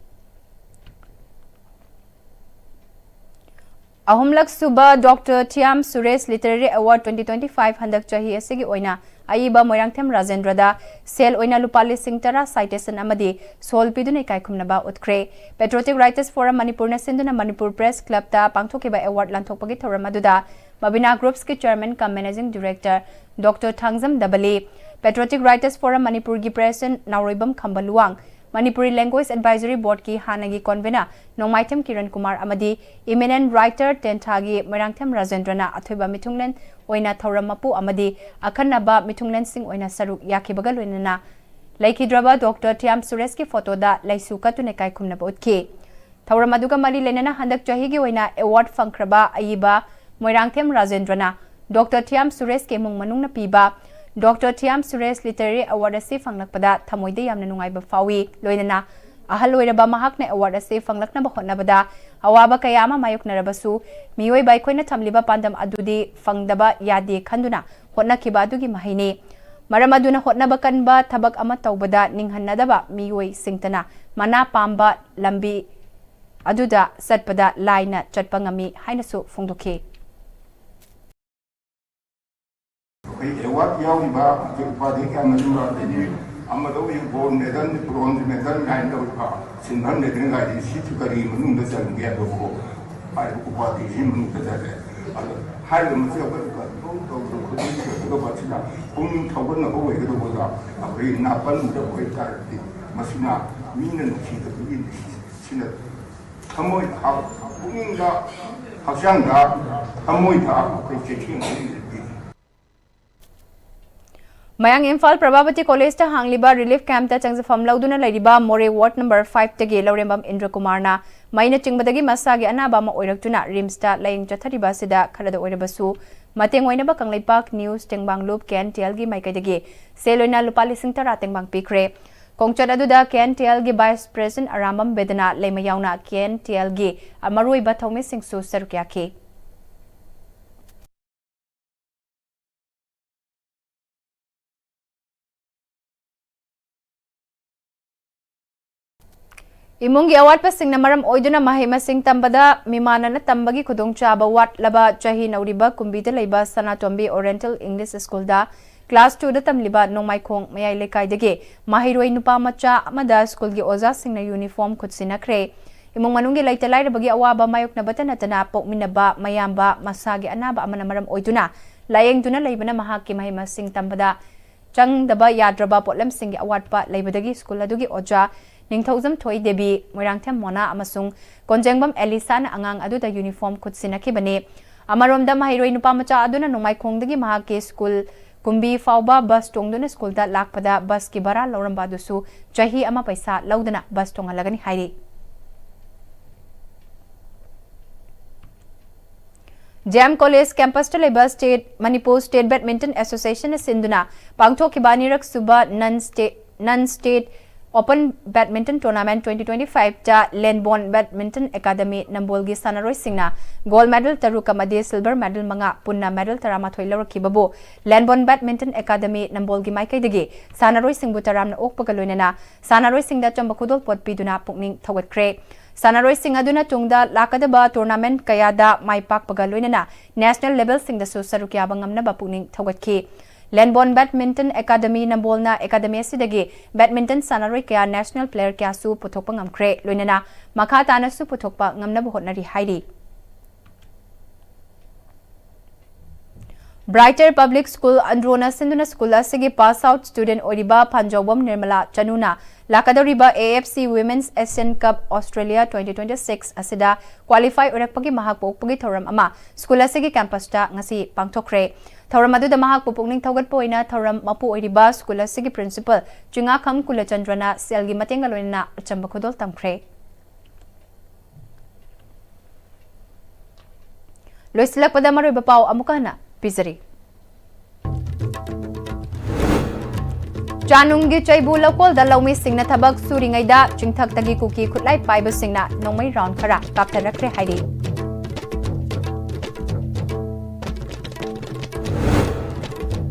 ꯑꯍꯨꯝꯂꯛ ꯁꯨꯕ Doctor ꯊꯤꯌꯥꯝ Suresh Literary Award twenty twenty-five ꯍꯟꯗꯛ ꯆꯍꯤ ꯑꯁꯤꯒꯤ ꯑꯣꯏꯅ ꯑꯏꯕ ꯃꯣꯏꯔꯥꯡꯊꯦꯝ ꯔꯥꯖꯦꯟꯗ꯭ꯔꯗ ꯁꯦꯜ ꯑꯣꯏꯅ ꯂꯨꯄꯥ ꯂꯤꯁꯤꯡ ꯇꯔꯥ citation ꯑꯃꯗꯤ ꯁꯣꯜ ꯄꯤꯗꯨꯅ ꯏꯀꯥꯏ ꯈꯨꯝꯅꯕ ꯎꯠꯈ꯭ꯔꯦ꯫ Patriotic Writers Forum ꯃꯅꯤꯄꯨꯔꯅ ꯁꯤꯟꯗꯨꯅ ꯃꯅꯤꯄꯨꯔ Press Club ꯇ ꯄꯥꯡꯊꯣꯛꯈꯤꯕ award ꯂꯥꯟꯊꯣꯛꯄꯒꯤ ꯊꯧꯔꯝ ꯑꯗꯨꯗ Mabina Groups ꯀꯤ Chairman cum Managing Director Doctor Thangjam ꯗꯕꯂꯤ, Patriotic Writers Forum ꯃꯅꯤꯄꯨꯔꯒꯤ President ꯅꯥꯎꯔꯣꯏꯕꯝ ꯈꯝꯕ Luwang, Manipuri Language Advisory Board ꯀꯤ ꯍꯥꯟꯅꯒꯤ convener ꯅꯣꯡꯃꯥꯏꯊꯦꯝ ꯀꯤꯔꯟ ꯀꯨꯃꯥꯔ ꯑꯃꯗꯤ eminent writer ꯇꯦꯟꯊꯥꯒꯤ ꯃꯣꯏꯔꯥꯡꯊꯦꯝ ꯔꯥꯖꯦꯟꯗ꯭ꯔꯅ ꯑꯊꯣꯏꯕ ꯃꯤꯊꯨꯡꯂꯦꯟ ꯑꯣꯏꯅ ꯊꯧꯔꯝ ꯃꯄꯨ ꯑꯃꯗꯤ ꯑꯈꯟꯅꯕ ꯃꯤꯊꯨꯡꯂꯦꯟꯁꯤꯡ ꯑꯣꯏꯅ ꯁꯔꯨꯛ ꯌꯥꯈꯤꯕꯒ ꯂꯣꯏꯅꯅ ꯂꯩꯈꯤꯗ꯭ꯔꯕ ꯗꯣꯛꯇꯔ ꯊꯤꯌꯥꯝ ꯁꯨꯔꯦꯁꯀꯤ ꯐꯣꯇꯣꯗ ꯂꯩꯁꯨ ꯀꯠꯇꯨꯅ ꯏꯀꯥꯏ ꯈꯨꯝꯅꯕ ꯎꯠꯈꯤ꯫ ꯊꯧꯔꯝ ꯑꯗꯨꯒ ꯃꯔꯤ ꯂꯩꯅꯅ ꯍꯟꯗꯛ ꯆꯍꯤꯒꯤ ꯑꯣꯏꯅ award ꯐꯪꯈ꯭ꯔꯕ ꯑꯏꯕ ꯃꯣꯏꯔꯥꯡꯊꯦꯝ ꯔꯥꯖꯦꯟꯗ꯭ꯔꯅ ꯗꯣꯛꯇꯔ ꯊꯤꯌꯥꯝ ꯁꯨꯔꯦꯁꯀꯤ ꯏꯃꯨꯡ ꯃꯅꯨꯡꯅ ꯄꯤꯕ ꯗꯣꯛꯇꯔ ꯊꯤꯌꯥꯝ ꯁꯨꯔꯦꯁ Literary Award ꯑꯁꯤ ꯐꯪꯂꯛꯄꯗ ꯊꯃꯣꯏꯗ ꯌꯥꯝꯅ ꯅꯨꯡꯉꯥꯏꯕ ꯐꯥꯎꯏ꯫ ꯂꯣꯏꯅꯅ ꯑꯍꯜ ꯑꯣꯏꯔꯕ ꯃꯍꯥꯛꯅ award ꯑꯁꯤ ꯐꯪꯂꯛꯅꯕ ꯍꯣꯠꯅꯕꯗ ꯑꯋꯥꯕ ꯀꯌꯥ ꯑꯃ ꯃꯥꯌꯣꯛꯅꯔꯕꯁꯨ, ꯃꯤꯑꯣꯏꯕ ꯑꯩꯈꯣꯏꯅ ꯊꯝꯂꯤꯕ ꯄꯥꯟꯗꯝ ꯑꯗꯨꯗꯤ ꯐꯪꯗꯕ ꯌꯥꯗꯦ ꯈꯟꯗꯨꯅ ꯍꯣꯠꯅꯈꯤꯕ ꯑꯗꯨꯒꯤ ꯃꯍꯩꯅꯤ꯫ ꯃꯔꯝ ꯑꯗꯨꯅ ꯍꯣꯠꯅꯕ ꯀꯟꯕ, ꯊꯕꯛ ꯑꯃ ꯇꯧꯕꯗ ꯅꯤꯡꯍꯟꯅꯗꯕ ꯃꯤꯑꯣꯏꯁꯤꯡꯇꯅ ꯃꯅꯥ ꯄꯥꯝꯕ ꯂꯝꯕꯤ ꯑꯗꯨꯗ ꯆꯠꯄꯗ ꯂꯥꯏꯅ ꯆꯠꯄ ꯉꯝꯃꯤ ꯍꯥꯏꯅꯁꯨ ꯐꯣꯡꯗꯣꯛꯈꯤ꯫ ꯑꯩꯈꯣꯏ award ꯌꯥꯎꯔꯤꯕ ꯍꯧꯖꯤꯛ ꯎꯄꯥꯙꯤ ꯀꯌꯥ ꯃꯔꯨꯝ ꯑꯗꯒꯤ ꯑꯃꯗ ꯑꯣꯏ gold medal, bronze medal ꯀꯥꯏꯅ ꯇꯧꯔꯤꯕ, silver medal ꯀꯥꯏꯗꯤ ꯁꯤꯁꯨ ꯀꯔꯤ ꯃꯅꯨꯡꯗ ꯆꯟꯒꯦ ꯑꯗꯨꯕꯨ ꯍꯥꯏꯔꯤꯕ ꯎꯄꯥꯙꯤꯁꯤ ꯃꯅꯨꯡꯗ ꯆꯜꯂꯦ꯫ ꯑꯗꯣ ꯍꯥꯏꯔꯤꯕ ꯃꯁꯤ ꯑꯩꯈꯣꯏ ꯀꯟꯇ꯭ꯔꯣꯜ ꯇꯧꯗꯅ ꯈꯨꯗꯤꯡ ꯁꯦꯠꯀꯗꯧꯕ ꯑꯁꯤꯅ ꯄꯨꯛꯅꯤꯡ ꯊꯧꯒꯠꯅꯕ ꯑꯣꯏꯒꯗꯧꯕꯗ ꯑꯩꯈꯣꯏ ꯅꯥꯄꯟꯗ ꯑꯣꯏ ꯇꯥꯔꯒꯗꯤ ꯃꯁꯤꯅ ꯃꯤꯅ ꯅꯨꯡꯁꯤꯗꯕꯒꯤ ꯅꯨꯡꯁꯤ ꯁꯤꯅ ꯊꯃꯣꯏ ꯍꯥꯎ-, ꯄꯨꯛꯅꯤꯡꯗ, ꯍꯛꯆꯥꯡꯗ, ꯊꯃꯣꯏꯗ ꯑꯩꯈꯣꯏ ꯆꯩꯊꯦꯡ ꯑꯃ ꯂꯩꯔꯤ꯫ ꯃꯌꯥꯡ ꯏꯝꯐꯥꯜ ꯄ꯭ꯔꯚꯥꯕꯇꯤ ꯀꯣꯂꯦꯖꯇ ꯍꯥꯡꯂꯤꯕ relief campꯇ ꯆꯪꯖꯐꯝ ꯂꯧꯗꯨꯅ ꯂꯩꯔꯤꯕ ꯃꯣꯔꯦ ward number fiveꯇꯒꯤ ꯂꯧꯔꯦꯝꯕꯝ ꯏꯟꯗ꯭ꯔꯀꯨꯃꯥꯔꯅ ꯃꯩꯅ ꯆꯤꯡꯕꯗꯒꯤ ꯃꯁꯥꯒꯤ ꯑꯅꯥꯕ ꯑꯃ ꯑꯣꯏꯔꯛꯇꯨꯅ ꯔꯤꯝꯁꯇ ꯂꯥꯌꯦꯡ ꯆꯠꯊꯔꯤꯕ ꯑꯁꯤꯗ ꯈꯔꯗ ꯑꯣꯏꯔꯕꯁꯨ ꯃꯇꯦꯡ ꯑꯣꯏꯅꯕ ꯀꯪꯂꯩꯄꯥꯛ news ꯇꯦꯡꯕꯥꯡ ꯂꯨꯞ KNTLꯒꯤ ꯃꯥꯏꯀꯩꯗꯒꯤ ꯁꯦꯜ ꯑꯣꯏꯅ ꯂꯨꯄꯥ ꯂꯤꯁꯤꯡ ꯇꯔꯥ ꯇꯦꯡꯕꯥꯡ ꯄꯤꯈ꯭ꯔꯦ꯫ ꯈꯣꯡꯆꯠ ꯑꯗꯨꯗ KNTLꯒꯤ vice president ꯑꯔꯥꯝꯕꯝ ꯕꯦꯗꯅꯥ ꯂꯩꯃ ꯌꯥꯎꯅ KNTLꯒꯤ ꯃꯔꯨꯑꯣꯏꯕ ꯊꯧꯃꯤꯁꯤꯡꯁꯨ ꯁꯔꯨꯛ ꯌꯥꯈꯤ꯫ ꯏꯃꯨꯡꯒꯤ ꯑꯋꯥꯠꯄꯁꯤꯡꯅ ꯃꯔꯝ ꯑꯣꯏꯗꯨꯅ ꯃꯍꯩ ꯃꯁꯤꯡ ꯇꯝꯕꯗ ꯃꯤꯃꯥꯟꯅꯅ ꯇꯝꯕꯒꯤ ꯈꯨꯗꯣꯡꯆꯥꯕ ꯋꯥꯠꯂꯕ ꯆꯍꯤ ꯅꯧꯔꯤꯕ ꯀꯨꯝꯕꯤꯗ ꯂꯩꯕ ꯁꯅꯥꯇꯣꯝꯕꯤ Oriental English Schoolꯗ class twoꯗ ꯇꯝꯂꯤꯕ ꯅꯣꯡꯃꯥꯏꯈꯣꯡ ꯃꯌꯥꯏ ꯂꯩꯀꯥꯏꯗꯒꯤ ꯃꯍꯩꯔꯣꯏ ꯅꯨꯄꯥ ꯃꯆꯥ ꯑꯃꯗ ꯁ꯭ꯀꯨꯜꯒꯤ ꯑꯣꯖꯥꯁꯤꯡꯅ ꯌꯨꯅꯤꯐꯣꯔꯝ ꯈꯨꯠꯁꯤꯟꯅꯈ꯭ꯔꯦ꯫ ꯏꯃꯨꯡ ꯃꯅꯨꯡꯒꯤ ꯂꯩꯇ ꯂꯥꯏꯔꯕꯒꯤ ꯑꯋꯥꯕ ꯃꯥꯌꯣꯛꯅꯕꯇ ꯅꯠꯇꯅ ꯄꯣꯛꯃꯤꯟꯅꯕ ꯃꯌꯥꯝꯕ ꯃꯁꯥꯒꯤ ꯑꯅꯥꯕ ꯑꯃꯅ ꯃꯔꯝ ꯑꯣꯏꯗꯨꯅ ꯂꯥꯌꯦꯡꯗꯨꯅ ꯂꯩꯕꯅ ꯃꯍꯥꯛꯀꯤ ꯃꯍꯩ ꯃꯁꯤꯡ ꯇꯝꯕꯗ ꯆꯪꯗꯕ ꯌꯥꯗ꯭ꯔꯕ ꯄꯣꯠꯂꯝꯁꯤꯡꯒꯤ ꯑꯋꯥꯠꯄ ꯂꯩꯕꯗꯒꯤ ꯁ꯭ꯀꯨꯜ ꯑꯗꯨꯒꯤ ꯑꯣꯖꯥ ꯅꯤꯡꯊꯧꯖꯝ ꯊꯣꯏ ꯗꯦꯕꯤ, ꯃꯣꯏꯔꯥꯡꯊꯦꯝ ꯃꯣꯅꯥ ꯑꯃꯁꯨꯡ ꯀꯣꯟꯖꯦꯡꯕꯝ ꯑꯦꯂꯤꯁꯥꯅ ꯑꯉꯥꯡ ꯑꯗꯨꯗ ꯌꯨꯅꯤꯐꯣꯔꯝ ꯈꯨꯠ ꯁꯤꯟꯅꯈꯤꯕꯅꯤ꯫ ꯑꯃꯔꯣꯝꯗ, ꯃꯍꯩꯔꯣꯏ ꯅꯨꯄꯥ ꯃꯆꯥ ꯑꯗꯨꯅ ꯅꯣꯡꯃꯥꯏꯈꯣꯡꯗꯒꯤ ꯃꯍꯥꯛꯀꯤ ꯁ꯭ꯀꯨꯜ ꯀꯨꯝꯕꯤ ꯐꯥꯎꯕ ꯕꯁ ꯇꯣꯡꯗꯨꯅ ꯁ꯭ꯀꯨꯜꯗ ꯂꯥꯛꯄꯗ ꯕꯁꯀꯤ ꯚꯔꯥ ꯂꯧꯔꯝꯕ ꯑꯗꯨꯁꯨ ꯆꯍꯤ ꯑꯃ ꯄꯩꯁꯥ ꯂꯧꯗꯅ ꯕꯁ ꯇꯣꯡꯍꯜꯂꯒꯅꯤ ꯍꯥꯏꯔꯤ꯫ ꯖꯦ ꯑꯦꯝ ꯀꯣꯂꯦꯖ ꯀꯦꯝꯄꯁꯇ ꯂꯩꯕ ꯁ꯭ꯇꯦꯠ, ꯃꯅꯤꯄꯨꯔ ꯁ꯭ꯇꯦꯠ ꯕꯦꯗꯃꯤꯟꯇꯟ ꯑꯦꯁꯣꯁꯤꯌꯦꯁꯟꯅ ꯁꯤꯟꯗꯨꯅ ꯄꯥꯡꯊꯣꯛꯈꯤꯕ ꯑꯅꯤꯔꯛ ꯁꯨꯕ non state, non state open badminton tournament twenty twenty-five ꯇ ꯂꯦꯟꯕꯣꯟ ꯕꯦꯗꯃꯤꯟꯇꯟ ꯑꯦꯀꯥꯗꯃꯤ ꯅꯝꯕꯣꯜꯒꯤ ꯁꯥꯟꯅꯔꯣꯏꯁꯤꯡꯅ ꯒꯣꯜꯗ ꯃꯦꯗꯜ ꯇꯔꯨꯛ ꯑꯃꯗꯤ ꯁꯤꯜꯚꯔ ꯃꯦꯗꯜ ꯃꯉꯥ, ꯄꯨꯟꯅ ꯃꯦꯗꯜ ꯇꯔꯥꯃꯥꯊꯣꯏ ꯂꯧꯔꯛꯈꯤꯕꯕꯨ ꯂꯦꯟꯕꯣꯟ ꯕꯦꯗꯃꯤꯟꯇꯟ ꯑꯦꯀꯥꯗꯃꯤ ꯅꯝꯕꯣꯜꯒꯤ ꯃꯥꯏꯀꯩꯗꯒꯤ ꯁꯥꯟꯅꯔꯣꯏꯁꯤꯡꯕꯨ ꯇꯔꯥꯝꯅ ꯑꯣꯛꯄꯒ ꯂꯣꯏꯅꯅ ꯁꯥꯟꯅꯔꯣꯏꯁꯤꯡꯗ ꯑꯆꯝꯕ ꯈꯨꯗꯣꯜꯄꯣꯠ ꯄꯤꯗꯨꯅ ꯄꯨꯛꯅꯤꯡ ꯊꯧꯒꯠꯈ꯭ꯔꯦ꯫ ꯁꯥꯟꯅꯔꯣꯏꯁꯤꯡ ꯑꯗꯨꯅ ꯇꯨꯡꯗ ꯂꯥꯛꯀꯗꯕ ꯇꯣꯔꯅꯥꯃꯦꯟꯠ ꯀꯌꯥꯗ ꯃꯥꯏ ꯄꯥꯛꯄꯒ ꯂꯣꯏꯅꯅ ꯅꯦꯁꯅꯦꯜ ꯂꯦꯚꯦꯜꯁꯤꯡꯗꯁꯨ ꯁꯔꯨꯛ ꯌꯥꯕ ꯉꯝꯅꯕ ꯄꯨꯛꯅꯤꯡ ꯊꯧꯒꯠꯈꯤ꯫ ꯂꯦꯟꯕꯣꯟ ꯕꯦꯗꯃꯤꯟꯇꯟ ꯑꯦꯀꯥꯗꯃꯤ ꯅꯝꯕꯣꯜꯅ ꯑꯦꯀꯥꯗꯃꯤ ꯑꯁꯤꯗꯒꯤ ꯕꯦꯗꯃꯤꯟꯇꯟ ꯁꯥꯟꯅꯔꯣꯏ ꯀꯌꯥ ꯅꯦꯁꯅꯦꯜ ꯄ꯭ꯂꯦꯌꯔ ꯀꯌꯥꯁꯨ ꯄꯨꯊꯣꯛꯄ ꯉꯝꯈ꯭ꯔꯦ, ꯂꯣꯏꯅꯅ ꯃꯈꯥ ꯇꯥꯅꯁꯨ ꯄꯨꯊꯣꯛꯄ ꯉꯝꯅꯕ ꯍꯣꯠꯅꯔꯤ ꯍꯥꯏꯔꯤ꯫ ꯕ꯭ꯔꯥꯏꯇꯔ ꯄꯕ꯭ꯂꯤꯛ ꯁ꯭ꯀꯨꯜ ꯑꯟꯗ꯭ꯔꯣꯅ ꯁꯤꯟꯗꯨꯅ ꯁ꯭ꯀꯨꯜ ꯑꯁꯤꯒꯤ ꯄꯥꯁ ꯑꯥꯎꯠ ꯁ꯭ꯇꯨꯗꯦꯟꯠ ꯑꯣꯏꯔꯤꯕ ꯐꯥꯟꯖꯧꯕꯝ ꯅꯤꯔꯃꯂꯥ ꯆꯅꯨꯅ ꯂꯥꯛꯀꯗꯧꯔꯤꯕ A F C Women's Asian Cup Australia twenty twenty-six ꯑꯁꯤꯗ ꯀ꯭ꯋꯥꯂꯤꯐꯥꯏ ꯑꯣꯏꯔꯛꯄꯒꯤ ꯃꯍꯥꯛꯄꯨ ꯑꯣꯛꯄꯒꯤ ꯊꯧꯔꯝ ꯑꯃ ꯁ꯭ꯀꯨꯜ ꯑꯁꯤꯒꯤ ꯀꯦꯝꯄꯁꯇ ꯉꯁꯤ ꯄꯥꯡꯊꯣꯛꯈ꯭ꯔꯦ꯫ ꯊꯧꯔꯝ ꯑꯗꯨꯗ ꯃꯍꯥꯛꯄꯨ ꯄꯨꯛꯅꯤꯡ ꯊꯧꯒꯠꯄ ꯑꯣꯏꯅ ꯊꯧꯔꯝ ꯃꯄꯨ ꯑꯣꯏꯔꯤꯕ ꯁ꯭ꯀꯨꯜ ꯑꯁꯤꯒꯤ ꯄ꯭ꯔꯤꯟꯁꯤꯄꯜ ꯆꯤꯉꯥꯈꯝ ꯀꯨꯂꯆꯟꯗ꯭ꯔꯅ ꯁꯦꯜꯒꯤ ꯃꯇꯦꯡꯒ ꯂꯣꯏꯅꯅ ꯑꯆꯝꯕ ꯈꯨꯗꯣꯜ ꯇꯝꯈ꯭ꯔꯦ꯫ ꯂꯣꯏꯁꯤꯜꯂꯛꯄꯗ ꯃꯔꯨꯑꯣꯏꯕ ꯄꯥꯎ ꯑꯃꯨꯛꯀ ꯍꯟꯅ ꯄꯤꯖꯔꯤ꯫ ꯆꯥꯅꯨꯡꯒꯤ ꯆꯩꯕꯨ ꯂꯧꯀꯣꯜꯗ ꯂꯧꯃꯤꯁꯤꯡꯅ ꯊꯕꯛ ꯁꯨꯔꯤꯉꯩꯗ ꯆꯤꯡꯊꯛꯇꯒꯤ ꯀꯨꯀꯤ ꯈꯨꯠꯂꯥꯏ ꯄꯥꯏꯕꯁꯤꯡꯅ ꯅꯣꯡꯃꯩ ꯔꯥꯎꯟ ꯈꯔ ꯀꯥꯞꯊꯔꯛꯈ꯭ꯔꯦ ꯍꯥꯏꯔꯤ꯫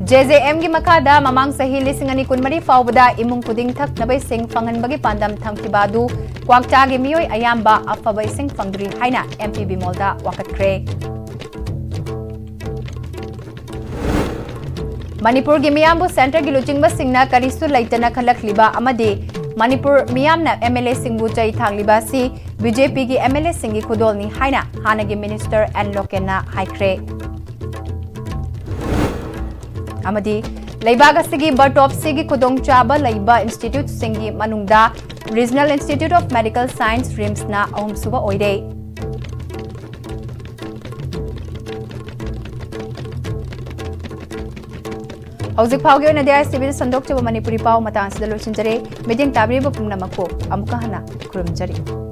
J J M ꯒꯤ ꯃꯈꯥꯗ ꯃꯃꯥꯡ ꯆꯍꯤ ꯂꯤꯁꯤꯡ ꯑꯅꯤ ꯀꯨꯟꯃꯔꯤ ꯐꯥꯎꯕꯗ ꯏꯃꯨꯡ ꯈꯨꯗꯤꯡ ꯊꯛꯅꯕ ꯏꯁꯤꯡ ꯐꯪꯍꯟꯕꯒꯤ ꯄꯥꯟꯗꯝ ꯊꯝꯈꯤꯕ ꯑꯗꯨ ꯀ꯭ꯋꯥꯛꯇꯥꯒꯤ ꯃꯤꯑꯣꯏ ꯑꯌꯥꯝꯕ ꯑꯐꯕ ꯏꯁꯤꯡ ꯐꯪꯗ꯭ꯔꯤ ꯍꯥꯏꯅ M P ꯕꯤꯃꯣꯜꯗ ꯋꯥꯀꯠꯈ꯭ꯔꯦ꯫ ꯃꯅꯤꯄꯨꯔꯒꯤ ꯃꯤꯌꯥꯝꯕꯨ ꯁꯦꯟꯇꯔꯒꯤ ꯂꯨꯆꯤꯡꯕꯁꯤꯡꯅ ꯀꯔꯤꯁꯨ ꯂꯩꯇꯅ ꯈꯜꯂꯛꯂꯤꯕ ꯑꯃꯗꯤ ꯃꯅꯤꯄꯨꯔ ꯃꯤꯌꯥꯝꯅ M L A ꯁꯤꯡꯕꯨ ꯆꯩ ꯊꯥꯡꯂꯤꯕ ꯑꯁꯤ B J P ꯒꯤ M L A ꯁꯤꯡꯒꯤ ꯈꯨꯗꯣꯜꯅꯤ ꯍꯥꯏꯅ ꯍꯥꯟꯅꯒꯤ ꯃꯤꯅꯤꯁꯇꯔ ꯑꯦꯟ ꯂꯣꯀꯦꯟꯅ ꯍꯥꯏꯈ꯭ꯔꯦ꯫ ꯑꯃꯗꯤ ꯂꯩꯕꯥꯛ ꯑꯁꯤꯒꯤ ꯕꯥꯏꯑꯣꯞꯁꯤꯒꯤ ꯈꯨꯗꯣꯡꯆꯥꯕ ꯂꯩꯕ ꯏꯟꯁꯇꯤꯇ꯭ꯌꯨꯠꯁꯤꯡꯒꯤ ꯃꯅꯨꯡꯗ Regional Institute of Medical Science, ꯔꯤꯝꯁꯅ ꯑꯍꯨꯝꯁꯨꯕ ꯑꯣꯏꯔꯦ꯫ ꯍꯧꯖꯤꯛ ꯐꯥꯎꯒꯤ ꯑꯣꯏꯅꯗꯤ ꯑꯥꯏ ꯑꯦꯁ ꯇꯤ ꯚꯤꯗ ꯁꯟꯗꯣꯛꯆꯕ ꯃꯅꯤꯄꯨꯔꯤ ꯄꯥꯎ ꯃꯇꯥꯡ ꯑꯁꯤꯗ ꯂꯣꯏꯁꯤꯟꯖꯔꯦ꯫ ꯃꯤꯠꯌꯦꯡ ꯇꯥꯕꯤꯔꯤꯕ ꯄꯨꯝꯅꯃꯛꯄꯨ ꯑꯃꯨꯛꯀ ꯍꯟꯅ ꯈꯨꯔꯨꯝꯖꯔꯤ꯫